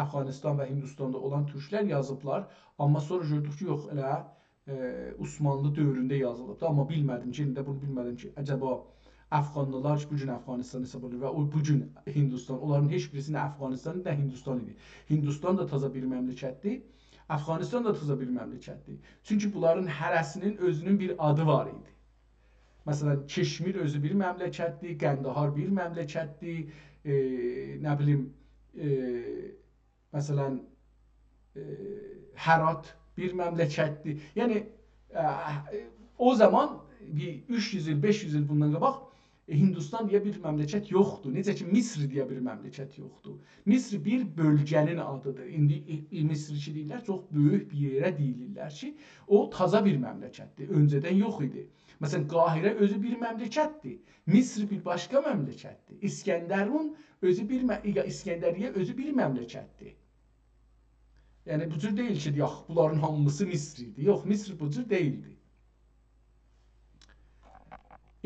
افغانستان و هیندوستاندا اولان تورکلر یازیبلار. آمما سونرا گؤردوک کی، یوخ، ائله، ائ، عثمانلی دؤورونده یازیلیبدی. آمما بیلمه‌دیم کی، ایندی ده بونو بیلمه‌دیم کی، عجبا افغانلیلار کی، بو گون افغانستان حساب اولونور و او بو گون هیندوستان، اونلارین هئچ بیریسی نه افغانستان ایدی، نه هیندوستان ایدی. هیندوستان دا تازا بیر مملکتدیر، افغانستان دا تازا بیر مملکتدیر. چونکی بونلارین هره‌سینین اؤزونون بیر آدی وار ایدی. مثلاً، کشمیر اؤزو بیر مملکتدیر، قندهار بیر مملکتدیر، ائ، نه بیلیم، ائ، مثلاً، ائ، هرات بیر مملکتدیر. یعنی، ائ، او زامان بیر اوچ یوز ایل، بئش یوز ایل بوندان قاباق، ائ، هیندوستان دئیه بیر مملکت یوخدور. نئجه کی، مصر دئیه بیر مملکت یوخدور. مصر بیر بؤلگه‌نین آدیدیر. ایندی، ائ، ائ، مصر کی دئییرلر، چوخ بؤیوک بیر یئره دئییرلر کی، او تازا بیر مملکتدیر. اؤنجه‌دن یوخ ایدی. مثلاً، قاهره اؤزو بیر مملکتدیر. مصر بیر باشقا مملکتدیر. اسکندرون اؤزو بیر مه-، یا اسکندریه اؤزو بیر مملکتدیر. یعنی، بو جور دئییل کی، دئیک، بونلارین هامیسی مصر ایدی. یوخ، مصر بو جور دئییلدی.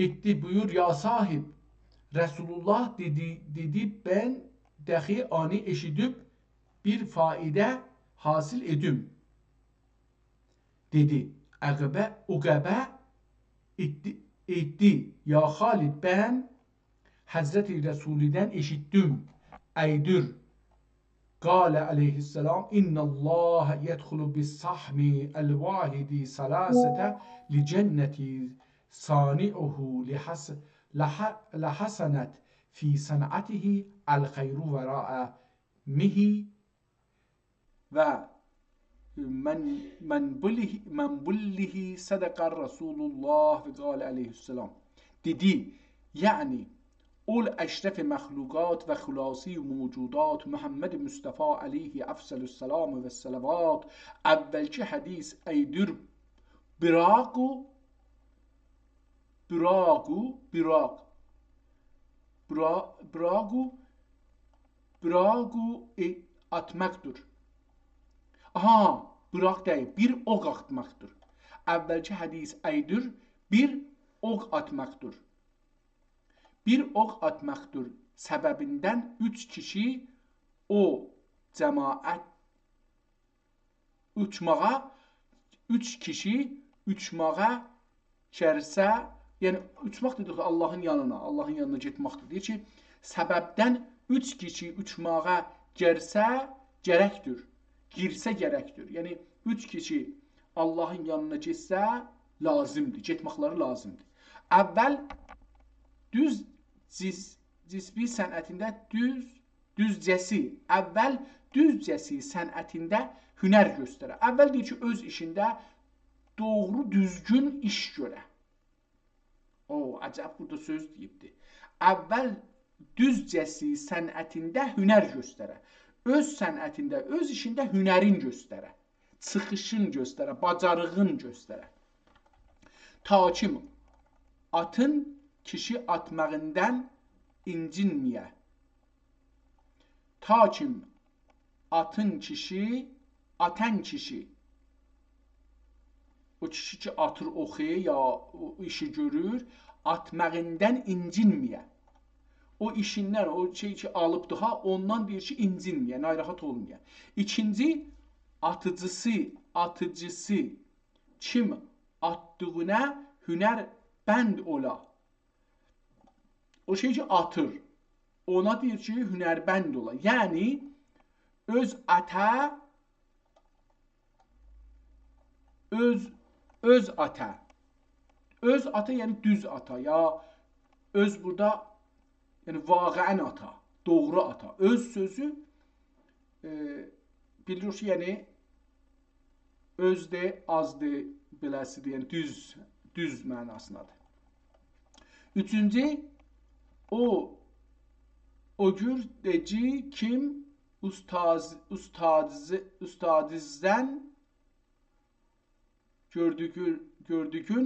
ائتدی، بویور، یا صاحب، رسول الله دئدی، دئدی، بن دخی آنی ائشیدیب بیر فایده حاصل ائدیم. دئدی، عقبه، عقبه ائتدی، ائتدی، یا خالد، بن حضرت رسولیدن ائشیتدیم. ائیدیر. قال علیه السلام: «إن الله يدخل بالسهم الواحد ثلاثة لجنة صانعه لحس-، لح-، لحسنت في صنعته الخير وراء مه و من، من بله، من بله صدق رسول الله و قال علیه السلام.» دئدی، یعنی، اول اشرف مخلوقات و خلاصهٔ موجودات محمد مصطفی علیه افضل السلام و الصلوات، اولکی حدیث ایدیر، براق و براق و، براق. برا-، براق و، براق و، ائ، آتماقدیر. آها، براق دئییل، بیر اوخ آتماقدیر. اولکی حدیث ایدیر، بیر اوخ آتماقدیر. بیر اوخ آتماقدیر. سببیندن اوچ کیشی او جماعت اوچماغا، اوچ کیشی اوچماغا گلسه، یعنی اوچماق دئدیک آللاهین یانینا، آللاهین یانینا گئتمکدیر. دئییر کی، سببدن اوچ کیشی اوچماغا گلسه گرکدیر، گیرسه گرکدیر. یعنی اوچ کیشی آللاهین یانینا گئتسه لازیمدیر، گئتمکلری لازیمدیر. اول دوز جس-، جسمی صنعتینده دوز دوزجه‌سی، اول دوزجه‌سی صنعتینده هنر گؤستره. اول دئییر کی، اؤز ایشینده دوغرو، دوزگون ایش گؤره. او، عجب بورادا سؤز دئییبدی. اول دوزجه‌سی صنعتینده هنر گؤستره. اؤز صنعتینده، اؤز ایشینده هنرین گؤستره. چیخیشین گؤستره، باجاریغین گؤستره. تا کیم آتین کیشی آتماغیندان اینجینمه‌یه. تا کیم آتین کیشی، آتان کیشی، او کیشی کی آتیر اوخو یا او ایشی گؤرور، آتماغیندان اینجینمه‌یه. او ایشیندن، او شئی کی آلیبدی ها، اوندان دئییر کی اینجینمه‌یه، ناراحت اولمایا. ایکینجی، آتیجیسی، آتیجیسی کیم آتدیغینا هنربند اولا. او شئی کی آتیر، اونا دئییر کی هنربند اولا. یعنی اؤز آتا، اؤز، اؤز آتا. اؤز آتا، یعنی دوز آتا، یا اؤز بورادا، یعنی واقعاً آتا، دوغرو آتا. اؤز سؤزو، ائ، بیلیریک کی، یعنی اؤز ده، آز ده، بئله‌سیدیر، یعنی دوز، دوز معناسیندادیر. اوچونجو، او، او گور دئجی کیم اوستاز، اوستادیزی، اوستادیزدن گؤردوگون، گؤردوگون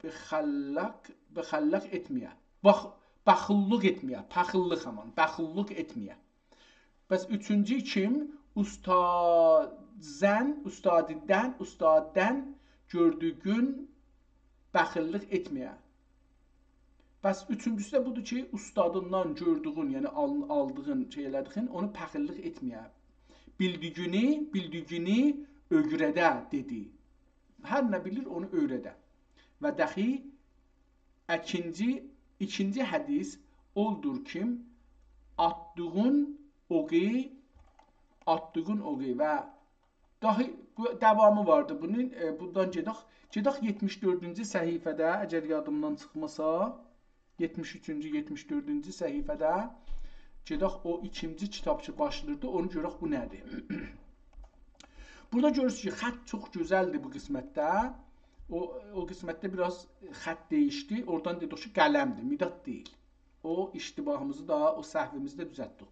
بخلق، بخلق ائتمه‌یه. باخ، باخیللیق ائتمه‌یه، پاخیللیق همان، باخیللیق ائتمه‌یه. پس اوچونجو کیم؟ اوستادزن، اوستادیندان، اوستاددان گؤردوگون بخیللیق ائتمه‌یه. پس اوچونجوسو ده بودور کی، اوستادیندان گؤردوگون، یعنی آل-، آلدیغین، شئی ائله‌دیگین، اونو پاخیللیق ائتمه‌یه. بیلدیگینی، بیلدیگینی اؤگره‌ده دئدی. هر نه بیلیر، اونو اؤیره‌ده. و داخی اکینجی، ایکینجی حدیث اولدور کیم، آتدیغین اوغو، آتدیغین اوغو و داخی بو، داوامی واردی بونون. ائ، بوندان گئدک، گئدک یئتمیش دؤردونجو صفحه‌ده، اگر یادیمدان چیخماسا، یئتمیش اوچونجو، یئتمیش دؤردونجو صفحه‌ده گئدک او ایکینجی کیتاب کی باشلاییردی، اونو گؤرک بو نه‌دیر. بورادا گؤرورسونوز کی، خط چوخ گؤزلدیر بو قسمتده. او، او قسمتده بیر آز خط دییشدی. اورادان دئدیک کی، قلمدیر، مداد دئییل. او اشتباهیمیزی دا، او سهویمیزی ده دوزلتدیک.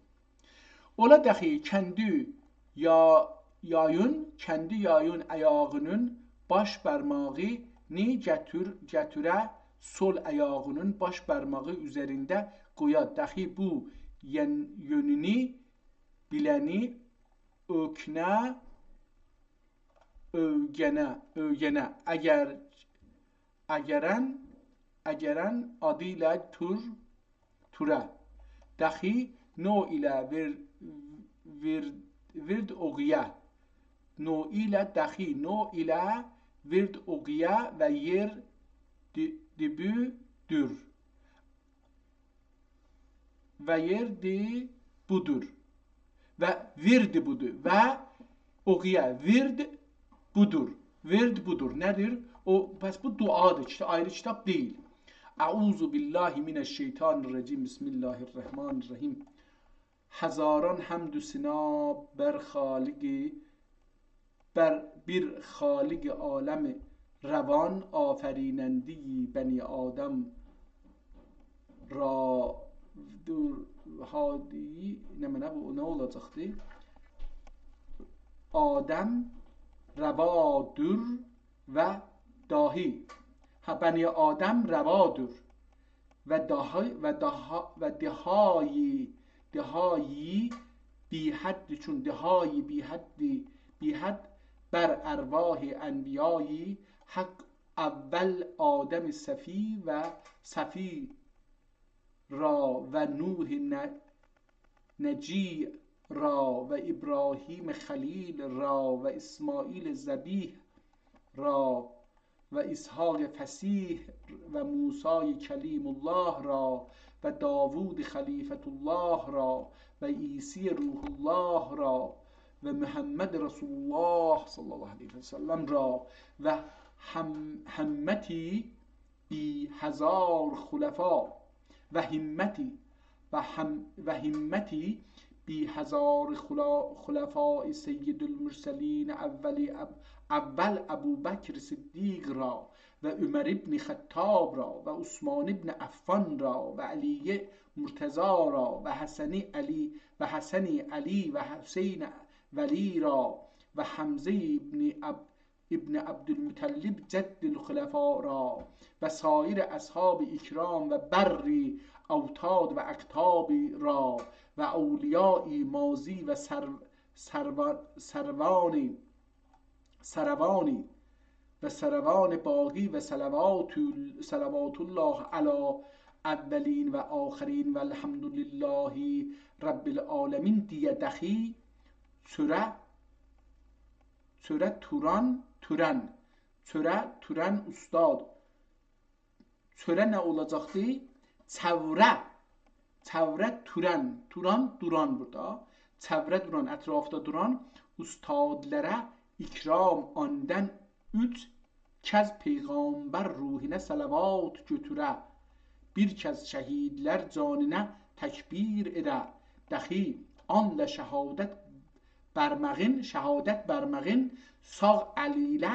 اولا داخی کندی یا، یایین، کندی یایین آیاغینین باش بارماغینی گتیر، گتیره سول آیاغینین باش بارماغی اوزرینده قویا. داخی بو یئن-، یؤنونو بیله‌نی اؤکنه، اؤگنه، اؤگنه. اگر، اگرن، اگرن آدی ایله تور، توره. داخی نو ایله ویر، ویر، ویرد اوغویا. نو ایله، داخی نو ایله ویرد اوغویا و یئر دی، دیبی دور. و یئردی بودور. و ویردی بودور. و اوغویا ویرد بودور. ویرد بودور. نه‌دیر؟ او، پس بو دعادیر. کیتا-، آیری کیتاب دئییل. اعوذ بالله من الشیطان الرجیم. بسم الله الرحمن الرحیم. هزاران حمد و ثنا بر خالقی، بر بیر خالق عالم روان، آفریننده‌ی بنی آدم را، دور، هادی، نمنه بو، نه اولاجاقدی؟ آدم روادور و داهی. هه، بنی آدم روادور. و داهی، و داها-، و دهایی، دهایی بی‌حد، چون دهایی بی‌حدی، بی‌حد بر ارواح انبیایی حق اول آدم صفی و صفی را و نوح ن-، نجی را و ابراهیم خلیل را و اسماعیل ذبیح را و اسحاق فصیح و موسی کلیم الله را و داوود خلیفة الله را و عیسی روح الله را و محمد رسول الله صلی الله علیه و سلم را و هم-، همتی بی هزار خلفا و همتی و هم-، و همتی بی هزار خلا-، خلفای سید المرسلین، اول اب-، اول ابوبکر صدیق را و عمر ابن خطاب را و عثمان ابن عفان را و علی مرتضی را و حسن علی، و حسن علی و حسین ولی را و حمزه ابن عب-، ابن عبدالمطلب جد الخلفا را و سایر اصحاب اکرام و بر اوتاد و اقطاب را و اولیای ماضی و سر-، سرو-، سروان، سروان و سروان باقی و صلوات، صلوات الله علی اولین و آخرین و الحمد لله رب العالمین دئیه دخی چؤره، چؤره توران، تورن، چؤره تورن اوستاد. چؤره نه اولاجاقدی؟ چؤره. چؤره تورن. توران، دوران بورادا. چؤره دوران، اطرافدا دوران اوستادلارا اکرام، آندان اوچ کز پیغامبر روحونه صلوات گؤتوره، بیر کز شهیدلر جانینه تکبیر ائده. دخی آنله شهادت بارماغین، شهادت بارماغین ساغ الی ایله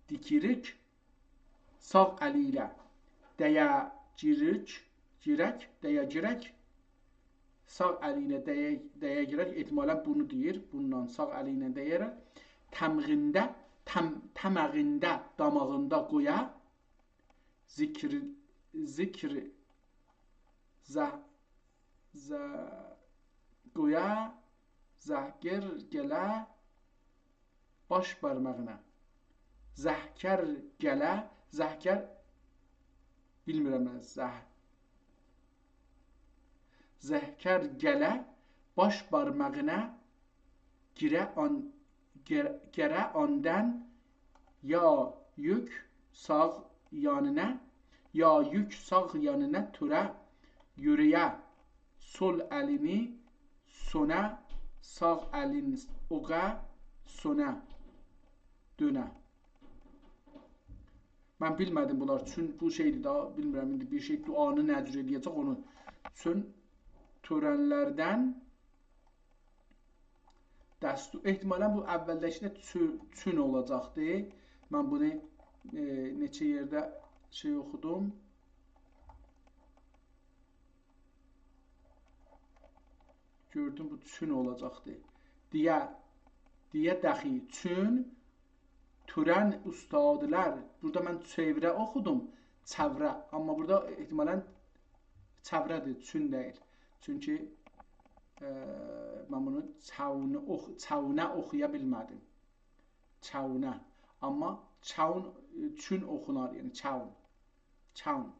دیگیریک، ساغ الی ایله دَیه گیریک، گیرک، دَیه گیرک، ساغ الی ایله دَیه، دَیه گیرک، احتمالاً بونو دئییر، بوندان ساغ الی ایله دَیه‌رک، تمغینده، تم-، تمغینده، داماغیندا قویا، ذکر، ذکر، زه-، زه-، قویا، زهکر گله، باش بارماغینا. زهکر گله، زهکر، بیلمیرم من، زه-، زهکر گله، باش بارماغینا گیره آن-، گر-، گره آندان یا یوک ساغ یانینا، یا یوک ساغ یانینا تؤره، یؤره‌یه سول الینی سونا، ساغ الین اوغا سونا، دؤنه. من بیلمه‌دیم بونلار چون بو شئیدیر دا، بیلمیرم ایندی بیر شئی دعانی نه جور ائله‌یه‌جک اونو. چون تؤرنلردن دستور، احتمالاً بو اولده‌کیده چو-، چون اولاجاقدی. من بونو، ائ، نئچه یئرده شئی اوخودوم. گؤردوم، بو چون اولاجاقدی. دئیه، دئیه دخی چون تورن اوستادلار. بورادا من چؤوره اوخودوم، چؤوره. آمما بورادا احتمالاً چؤوره‌دیر، چون دئییل. چونکی، ائ، من بونو چاونه اوخ-، چاونه اوخویا بیلمه‌دیم. چاونه. آمما چاون، ائ، چون اوخونار، یعنی چاون. چاون.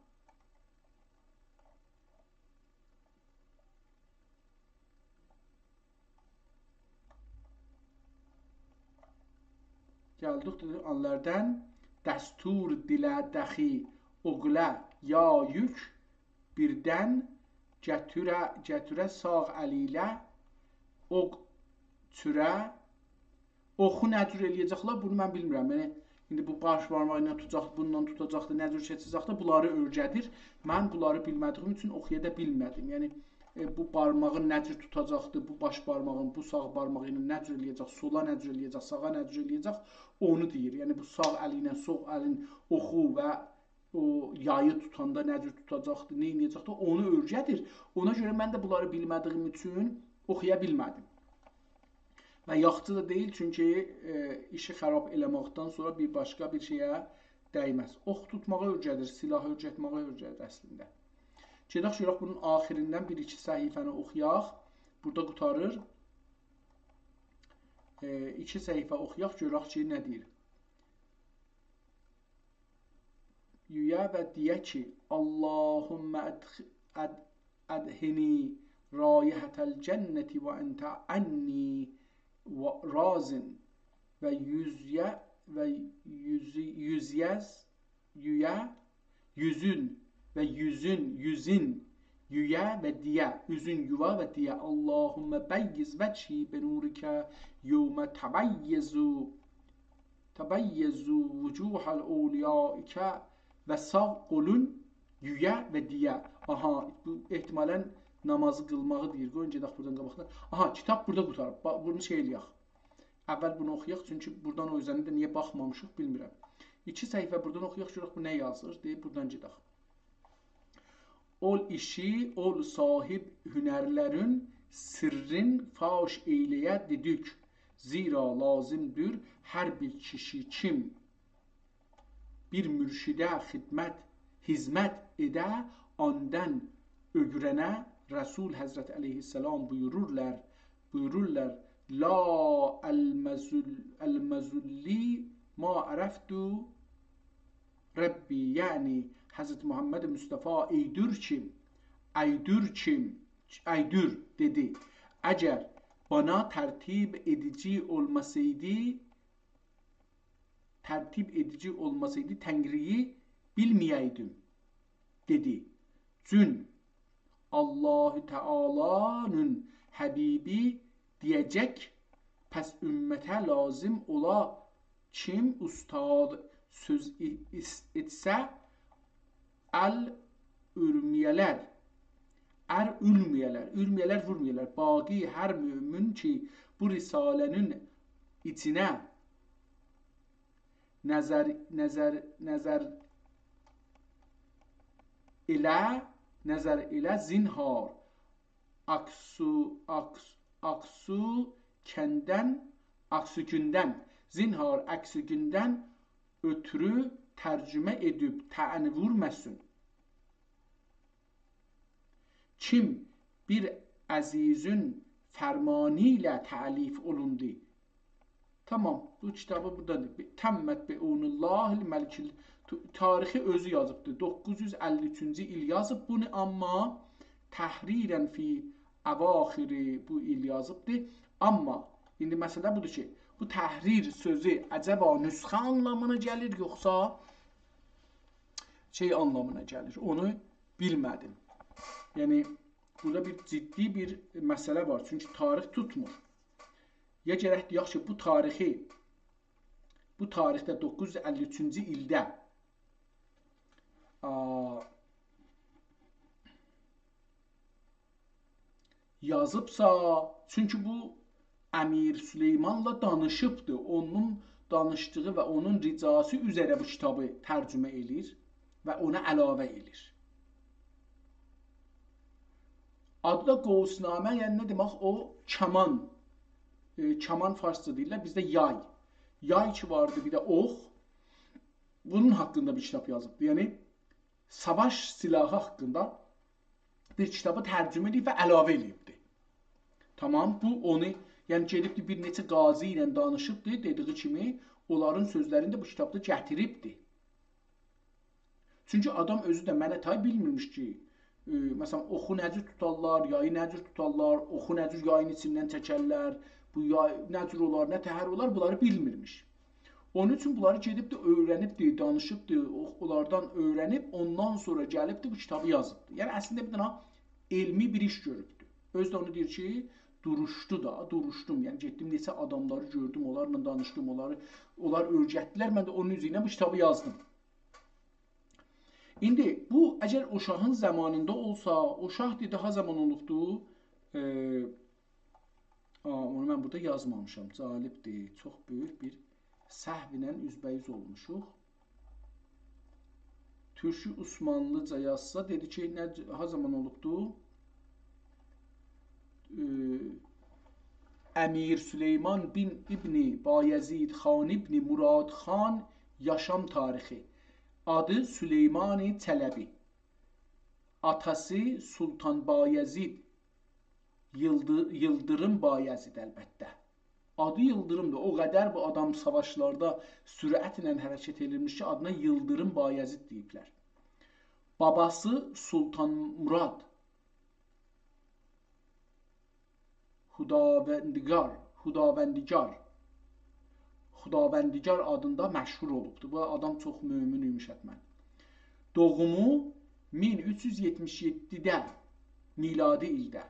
گلدیک، دئدی، آنلاردان دستور دیله دخی اوغلا یا یوک بیردن گتوره، گتوره ساغ الی ایله اوغ چوره. اوخو نه جور ائله‌یه‌جکلر، بونو من بیلمیرم. یعنی، ایندی بو باش بارماغی ایله توتاجاق، بونونلا توتاجاقدی، نه جور کئچه‌جکدی، بونلاری اؤیره‌دیر. من بونلاری بیلمه‌دیییم اوچون اوخویا دا بیلمه‌دیم. یعنی، ائ، بو بارماغین نه جور توتاجاقدی، بو باش بارماغین، بو ساغ بارماغی ایله نه جور ائله‌یه‌جک، سولا نه جور ائله‌یه‌جک، ساغا نه جور ائله‌یه‌جک، اونو دئییر. یعنی، بو ساغ الی ایله سول الین اوخو و او یایی توتاندا نه جور توتاجاقدی، نه ائله‌یه‌جکدی، اونو اؤیره‌دیر. اونا گؤره من ده بونلاری بیلمه‌دیییم اوچون اوخویا بیلمه‌دیم. و یاخشی دا دئییل، چونکی، ائ، ایشی خراب ائله‌مکدن سونرا بیر باشقا بیر شئیه دیمز. اوخ توتماغی اؤیره‌دیر، سلاح اؤیرتمه‌یی اؤیره‌دیر اصلینده. گئدک، گؤرک بونون آخیریندن بیر-ایکی صفحه‌نی اوخویاق. بورادا قوتاریر. ائ، ایکی صفحه اوخویاق، گؤرک کی، نه دئییر. یویه و دئیه کی، اللهم ادخ-، اد-، ادخلنی رایحة الجنة و انت عنی و راض. و یوزیه، و یوزی-، یوزیز، یویه، یوزون، و یوزون، یوزون، یویه و دئیه، اوزون یووا و دئیه، اللهم بیض وجهی بنورک یوم تبیض، تبیض وجوه اولیائک، و ساغ قولون یویه و دئیه. آها، بو احتمالاً نامازی قیلماغی دئییر. قویون گئدک بورادان قاباقدان. آها، کیتاب بورادا قوتاریب. با-، بونو شئی ائله‌یک. اول بونو اوخویاق، چونکی بورادان او اوزدن ده نییه باخمامیشیق، بیلمیرم. ایکی صفحه بورادان اوخویاق، گؤرک بو نه یازیر. دئییب بورادان گئدک. اول ایشی، اول صاحیب هنرلرین سرّین فاش ائیله‌یه دئدیک. زیرا لازیمدیر هر بیر کیشی کیم بیر مرشده خدمت، حیزمت ائده، آندان اؤگرنه. رسول حضرت علیه‌السلام بویورورلار، بویورورلار: «لا المزل-، المزلی ما عرفت ربی»، یعنی حضرت محمد مصطفی ایدور کیم، ایدور کیم، ایدور دئدی: «اگر بانا ترتیب ائدیجی اولماسایدی، ترتیب ائدیجی اولماسایدی، تنگری‌یی بیلمه‌یه‌یدیم»، دئدی. چون الله تعالی‌نین حبیبی دئیه‌جک: «پس امته لازیم اولا کیم اوستاد سؤز ای-، ایس-، ائتسه، ال اؤرمه‌یه‌لر، ار اؤرمه‌یه‌لر، اؤرمه‌یه‌لر، وورمایالار. باقی هر مؤمن کی بو رساله‌نین ایچینه نظر، نظر، نظر ائله، نظر ائله، زینهار، عکسو، عکس، عکسو کندن، عکس‌گوندن، زینهار عکس‌گوندن اؤترو ترجمه ائدیب طعن وورماسین. کیم بیر عزیزین فرمانی ایله تألیف اولوندو.» تامام، بو کیتابی بورادا دئییر. «تمت بعون الله الملک ال-»، تو-، تاریخی اؤزو یازیبدی. دوققوز یوز اللی اوچونجو ایل یازیب بونو، آمما «تحریراً فی اواخر» بو ایل یازیبدی. آمما ایندی مسئله بودور کی، بو تحریر سؤزو عجبا نسخه آنلامینا گلیر، یوخسا شئی آنلامینا گلیر؟ اونو بیلمه‌دیم. یعنی بورادا بیر جدی بیر مسئله وار. چونکی تاریخ توتمور. یا گرک دئیک کی، بو تاریخی، بو تاریخده دوققوز یوز اللی اوچونجو ایلده، آ، یازیبسا، چونکی بو امیر سلیمانلا دانیشیبدی. اونون دانیشدیغی و اونون رجاسی اوزره بو کیتابی ترجمه ائله‌ییر و اونا علاوه ائله‌ییر. آدی دا قوس‌نامه، یعنی نه دئمک؟ او کامان، ائ، کامان فارسجا دئییرلر، بیزده یای. یای کی واردی، بیر ده اوخ. بونون حاقیندا بیر کیتاب یازیبدی. یعنی ساواش سلاحی حاقیندا بیر کیتابی ترجمه ائدیب و علاوه ائله‌ییبدی. تامام، بو اونو، یعنی گئدیبدی بیر نئچه قاضی ایله دانیشیبدی، دئدیگی کیمی، اونلارین سؤزلرینی ده بو کیتابدا گتیریبدی. چونکی آدام اؤزو ده منه تای بیلمیرمیش کی، ائ، مثلا، اوخو نه جور توتارلار، یایی نه جور توتارلار، اوخو نه جور یایین ایچیندن چکرلر، بو یای نه جور اولار، نه تهر اولار، بونلاری بیلمیرمیش. اونون اوچون بونلاری گئدیبدی، اؤیرنیبدی، دانیشیبدی، او-، اونلاردان اؤیرنیب، اوندان سونرا گلیبدی، بو کیتابی یازیبدی. یعنی، اصلینده بیر دنه علمی بیر ایش گؤروبدو. اؤزو ده اونو دئییر کی، دوروشدو دا، دوروشدوم. یعنی، گئتدیم، نئچه آداملاری گؤردوم، اونلارلا دانیشدیم، اونلاری، اونلار اؤیرتدیلر، من ده اونون اوزو ایله بو کیتابی یازدیم. ایندی بو، اگر او شاهین زامانیندا اولسا، او شاه دئدی، ها زامان اولوبدو؟ ائ، آ، اونو من بورادا یازمامیشام. جالبدیر. چوخ بؤیوک بیر سهو ایله اوزبه‌اوز اولموشوق. تورکو عثمانلیجا یازسا، دئدی کی، نه، ها زامان اولوبدو؟ ائ، امیر سلیمان بن ابن بایزید خان ابن مراد خان، یاشام تاریخی. آدی سلیمان چلبی. آتاسی سلطان بایزید، ییلدی-، ییلدیریم بایزید، البته. آدی ییلدیریمدیر. او قدر بو آدام ساواشلاردا سرعتله حرکت ائدیرمیش کی، آدینا ییلدیریم بایزید دئییبلر. باباسی سلطان مراد. خداوندگار، خداوندگار، خداوندگار آدیندا مشهور اولوبدو. بو آدام چوخ مؤمن ایمیش حتماً. دوغومو مین اوچ یوز یئتمیش یئددیده، میلادی ایلده.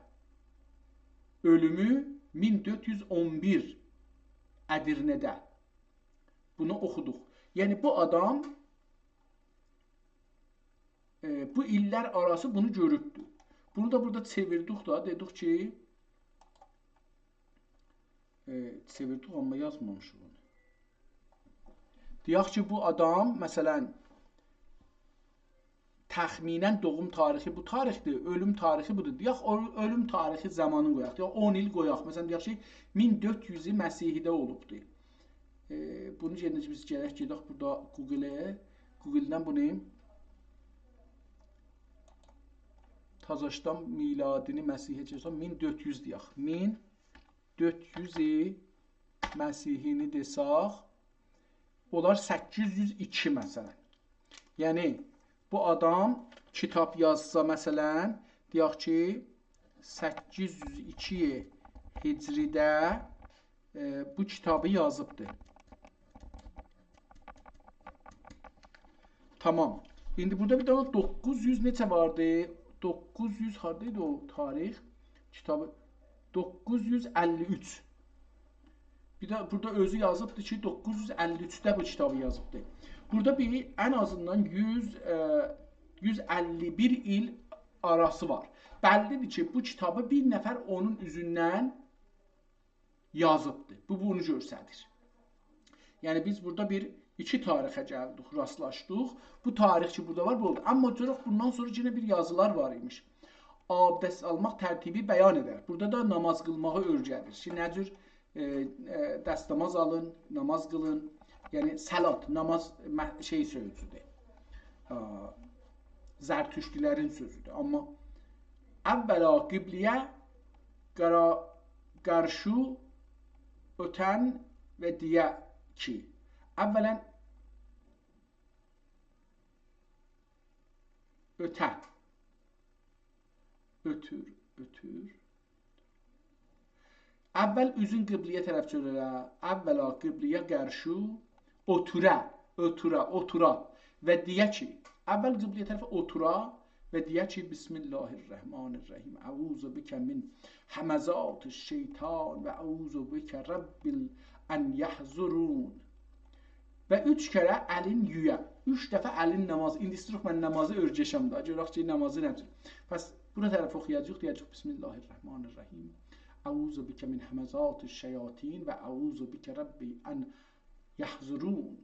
اؤلومو مین دؤرد یوز اون بیر، ادیرنه‌ده. بونو اوخودوق. یعنی، بو آدام ائ، بو ایللر آراسی بونو گؤروبدو. بونو دا بورادا چئویردیک دا، دئدیک کی، ائ، چئویردیک، آمما یازمامیشیق اونو. دئیک کی، بو آدام، مثلا، تخمینا دوغوم تاریخی بو تاریخدیر، اؤلوم تاریخی بودور. دئیک، اؤ-، اؤلوم تاریخی زامانین قویاق. دئیک، اون ایل قویاق. مثلا، دئیک کی، مین دؤرد یوز مسیحی‌ده اولوبدور. ائ، بونو یئنه بیز گرک گئدک بورادا گوگله، گوگلدن بونو تازاشدان میلادینی مسیحی‌یه چئویرسک، مین دؤرد یوز دئیک. مین دؤرد یوز مسیحی‌نی دئسک، اولار سککیز یوز ایکی، مثلا. یعنی، بو آدام کیتاب یازسا، مثلا، دئیک کی، سککیز یوز ایکی هجری‌ده، ائ، بو کیتابی یازیبدی. تامام. ایندی بورادا بیر دنه دوققوز یوز نئچه واردی؟ دوققوز یوز هاردایدی او تاریخ؟ کیتابی دوققوز یوز اللی اوچ. بیر ده بورادا اؤزو یازیبدی کی، دوققوز یوز اللی اوچده بو کیتابی یازیبدی. بورادا بیر، ان آزیندان یوز، ائ، یوز اللی بیر ایل آراسی وار. بللی‌دیر کی، بو کیتابی بیر نفر اونون اوزوندن یازیبدیر. بو، بونو گؤستریر. یعنی، بیز بورادا بیر ایکی تاریخه گلدیک، راستلاشدیق. بو تاریخ کی، بورادا وار، بو اولدو. آمما گؤرک، بوندان سونرا یئنه بیر یازیلار وار ایمیش. آبدست آلماق ترتیبی بیان ائدر. بورادا دا ناماز قیلماغی اؤیره‌دیر کی، نه جور، ائ، ائ، دستماز آلین، ناماز قیلین. یعنی، صلات، ناماز مه-، شئی سؤزودور. آ، زرتشتی‌لرین سؤزودور. آمما اولا قبله‌یه قارا-، قارشی اؤتن و دئیه کی، اولا اؤته. اؤتور، اؤتور. اول اوزون قبله‌یه طرف چؤنه‌له، اولا قبله‌یه قارشی اوتورا، اؤتورا، اوتورا و دئیه کی، اول قبله‌یه طرف اوتورا و دئیه کی، بسم الله الرحمن الرحیم، اعوذ بک من همزات الشیطان و اعوذ بک رب ال-، ان یحضرون. و اوچ کره الین یویه. اوچ دفعه الین ناماز. ایندی ایستیروخ من نامازی اؤرگشم دا. گؤرک کی، نامازی نه جور. پس بونا طرف اوخویاجاغیق، دئیه‌جک، بسم الله الرحمن الرحیم. اعوذ بک من همزات الشیاطین و اعوذ بک رب ان یحضرون.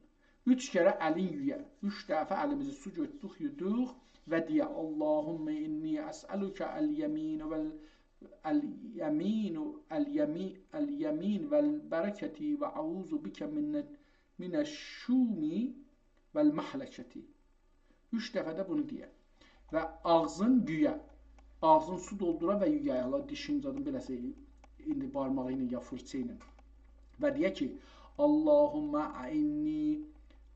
اوچ کره الین یویه. اوچ دفعه الیمیزی سو گؤتدوک، یودوق و دئیه، اللهم انی اسألک الیمین و ال-، الیمین، الیمی-، الیمین و البرکتی و اعوذ بک من، من الشوم و المهلکتی. اوچ دفعه ده بونو دئیه. و آغزین یویه. آغزین سو دولدورا و یویه. حالا دیشین زادین بئله‌سی، ایندی بارماغی ایله یا فیرچا ایله. و دئیه کی، اللهم اعنی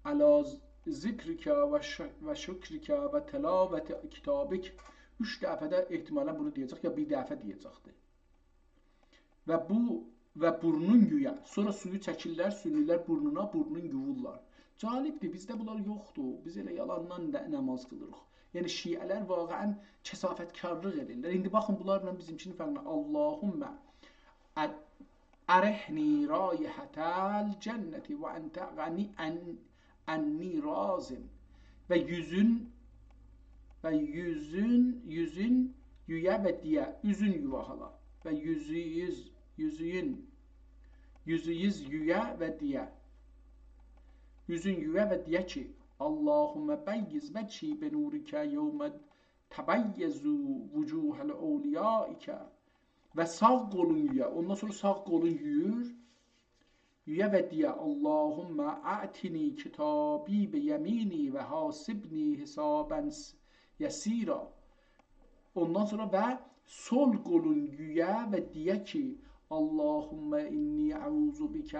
علی ذکرک و ش-، و شکرک و تلاوت کتابک. اوچ دفعه ده احتمالا بونو دئیه‌جک، یا بیر دفعه دئیه‌جکدیر. و بو، و بورنون یویه. سونرا سویو چکیرلر، سورورلر بورنونا، بورنون یووورلار. جالبدیر، بیزده بونلار یوخدور. بیز ائله یالاندان ن-، ناماز قیلیریق. یعنی شیعه‌لر واقعا کثافتکارلیق ائدیرلر. ایندی باخین، بونلارلا بیزیمکینین فرقینه. اللهم ا-، ارحنی رایحة الجنة و انت عنی، ان-، عنی راض. و یوزون، و یوزون، یوزون یویه و دئیه، اوزون یووا حالا. و یوزو-، یوز-، یوزویون، یوزو یوز یویه و دئیه. اوزون یویه و دئیه کی، اللهم بیض وجهی بنورک یوم تبیض وجوه اولیایک. و ساغ قولون یویه. اوندان سونرا ساغ قولون یویور. یویه و دئیه، اللهم اعطنی کتابی بیمینی و حاسبنی حسابا س-، یسیرا. اوندان سونرا و سول قولون یویه و دئیه کی، اللهم انی اعوذ بک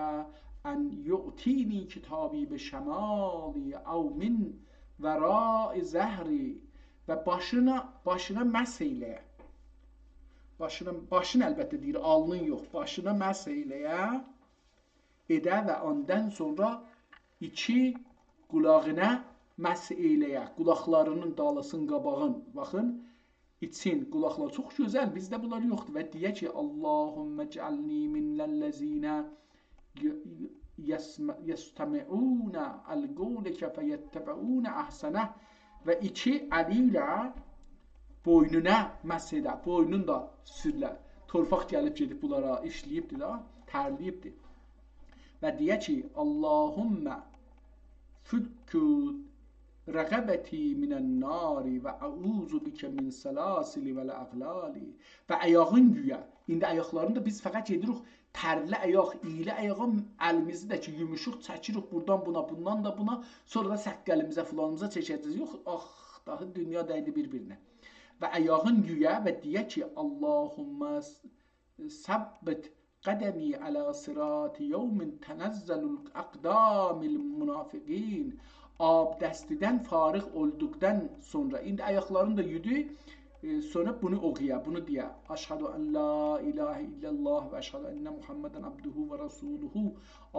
ان یعطینی کتابی بشمالی او من وراء ظهری. و باشینا، باشینا مسح ائیله‌یه. باشینا، باشین البته دئییر، آلنین یوخ، باشینا مسح ائیله‌یه. ائده و اوندان سونرا ایکی قولاغینا مسح ائیله‌یه. قولاقلارینین دالیسین، قاباغین. باخین، ایچین، قولاقلار چوخ گؤزل، بیزده بونلار یوخدور. و دئیه کی، اللهم اجعلنی من الذین ی-، یسم-، یستمعون القول فیتبعون احسنه. و ایکی الی ایله بوینونا مسح ائده، بوینون دا سورله. تورپاق گلیب گئدیب بونلارا ایشله‌ییبدی دا، ترله‌ییبدی. و دئیه کی: «اللهم فک رقبتی من النار و اعوذ بک من سلاسل و الاغلال.» و آیاغین گویا، ایندی آیاقلارین دا بیز فقط گئدیریک ترلی آیاق، اییلی آیاغا الیمیزی ده کی یوموشوق چکیریک بورادان بونا، بوندان دا بونا، سونرا دا سققلیمیزه، فلانیمیزا چکه‌جه‌ییک. یوخ، آخ، داها دونیا دَیدی بیر-بیرینه. و آیاغین گویا و دئیه کی: «اللهم ثبت قدمی علی صراط یوم تنزل اقدام المنافقین.» آبدستیدن فارغ اولدوقدان سونرا، ایندی آیاقلارین دا یودو، ائ، سونرا بونو اوخویا، بونو دئیه: «اشهد ان لا اله الا الله و اشهد ان محمدا عبده و رسوله.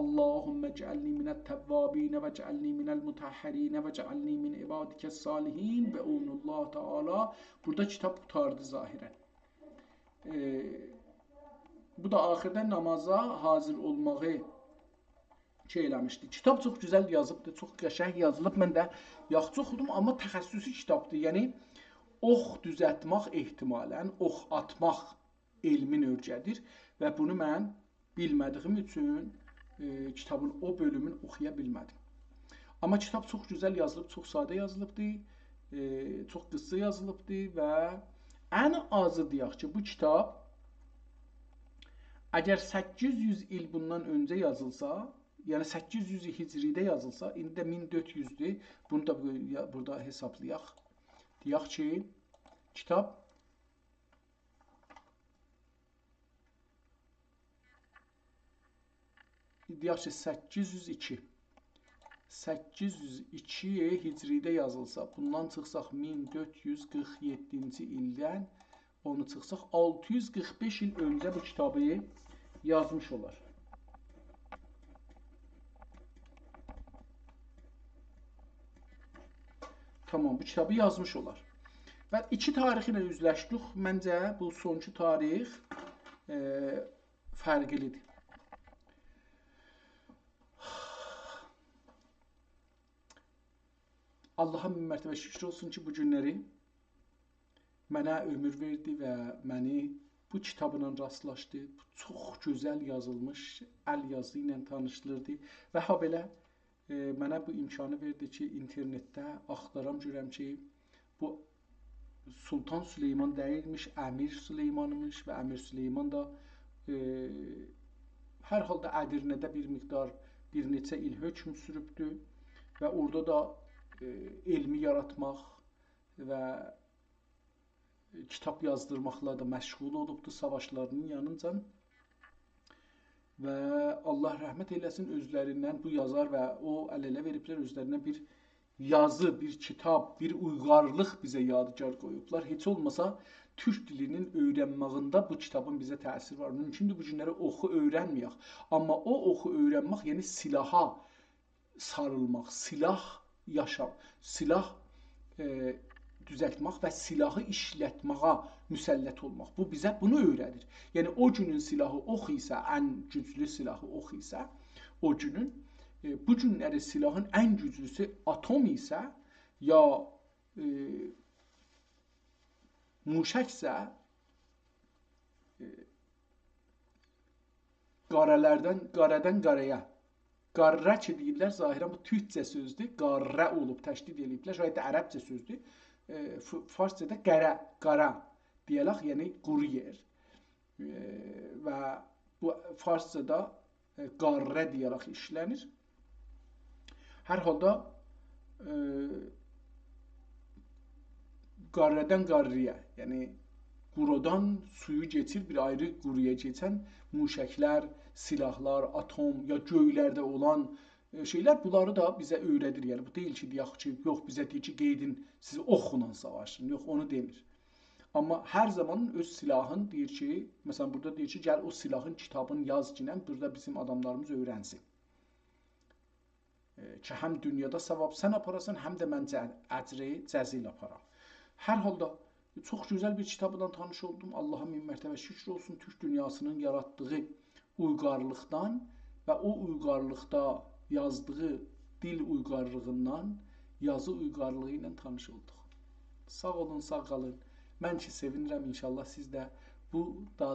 اللهم اجعلنی من التوابین و اجعلنی من المطهرین و اجعلنی من عبادک الصالحین.» به اون الله تعالی بورادا کیتاب قوتاردی ظاهراً. ائ، بو دا آخیردا نامازا حاضر اولماغی شئی ائله‌میشدی. کیتاب چوخ گؤزل یازیبدی، چوخ قشنگ یازیلیب. من ده یاخشی اوخودوم، آمما تخصصی کیتابدیر. یعنی، اوخ دوزلتمک احتمالاً، اوخ آتماق علمین اؤیره‌دیر و بونو من بیلمه‌دیییم اوچون، ائ، کیتابین او بؤلومون اوخویا بیلمه‌دیم. آمما کیتاب چوخ گؤزل یازیلیب، چوخ ساده یازیلیبدی، ائ، چوخ قیسا یازیلیبدی و ان آزی دئیک کی، بو کیتاب اگر سککیز یوز ایل بوندان اؤنجه یازیلسا، یعنی سککیز یوز هجریده یازیلسا، ایندی ده مین دؤرد یوزدور. بونو دا بو-، یا-، بورادا حسابلایاق. دئیک کی، کیتاب دئیک کی، سککیز یوز ایکی. سککیز یوز ایکی هجریده یازیلسا، بوندان چیخساق مین دؤرد یوز قیرخ یئددینجی ایلدن، اونو چیخساق آلتی یوز قیرخ بئش ایل اؤنجه بو کیتابی یازمیش اولار. تامام، بو کیتابی یازمیش اولار. و ایکی تاریخ ایله اوزلشدیک. منجه، بو سونکی تاریخ، ائ، فرقلیدیر. آللاها مین مرتبه شوکور اولسون کی، بو گونلری منه عؤمور وئردی و منی بو کیتابلا راستلاشدی. بو چوخ گؤزل یازیلمیش، ال یازی ایله تانیشدیردی و هابئله، ائ، منه بو امکانی وئردی کی، اینترنتده آختارام، گؤرم کی، بو سلطان سلیمان دئییلمیش، امیر سلیمانمیش و امیر سلیمان دا، ائ، هر حالدا ادیرنه‌ده بیر مقدار، بیر نئچه ایل حکم سوروبدو و اورادا دا، ائ، علمی یاراتماق و کیتاب یازدیرماقلا دا مشغول اولوبدو ساواشلارینین یانینجان. و آللاه رحمت ائله‌سین، اؤزلریندن بو یازار و او ال-اله وئریبلر، اؤزلریندن بیر یازی، بیر کیتاب، بیر اویغارلیق بیزه یادگار قویوبلار. هئچ اولماسا تورک دیلینین اؤیرنمه‌یینده بو کیتابین بیزه تأثیری وار. مومکوندور بو گونلری اوخو اؤیرنمه‌یک. آمما او اوخو اؤیرنمک، یعنی سلاحا ساریلماق، سلاح یاشام، سلاح، ائ، دوزلتمک و سلاحی ایشلتمه‌یه مسلط اولماق. بو بیزه بونو اؤیره‌دیر. یعنی، او گونون سلاحی اوخ ایسه، ان گوجلو سلاحی اوخ ایسه، او گونون، ائ، بو گونلری سلاحین ان گوجلوسو آتوم ایسه، یا، ائ، موشکسه، ائ، قاره‌لردن، قاره‌دن قاره‌یه. قاره کی دئییرلر، ظاهراً بو تورکجه سؤزدور. قاره اولوب، تشدید ائله‌ییبلر. شاید ده عربجه سؤزدور. ائ، ف-، فارسجادا قره، قاره دئیه‌لک، یعنی قورو یئر. ائ، و بو فارسجادا، ائ، قاره دئیه‌لک ایشله‌نیر. هر حالدا، ائ، قاره‌دن قاره‌یه، یعنی قورودان سویو کئچیر، بیر آیری قورویا کئچن موشکلر، سلاحلار، آتوم یا گؤیلرده اولان، ائ، شئیلر، بونلاری دا بیزه اؤیره‌دیر. یعنی، بو دئییل کی، دئیک کی، یوخ، بیزه دئییر کی، گئدین، سیز اوخلا ساواشین. یوخ، اونو دئمیر. آمما هر زامان اؤز سلاحین دئییر کی، مثلاً، بورادا دئییر کی، گل او سلاحین کیتابین یاز کی، بورادا بیزیم آداملاریمیز اؤیرنسین. ائ، کی، هم دونیادا ثواب سن آپاراسان، هم ده من ج-، اجر جزیل آپارام. هر حالدا، چوخ گؤزل بیر کیتابلا تانیش اولدوم. آللاها مین مرتبه شوکور اولسون، تورک دونیاسینین یاراتدیغی اویغارلیقدان و او اویغارلیقدا یازدیغی دیل اویغارلیغیندان، یازی اویغارلیغی ایله تانیش اولدوق. ساغ اولون، ساغ قالین. من کی سئوینیرم، ان‌شاءالله سیز ده بو دادی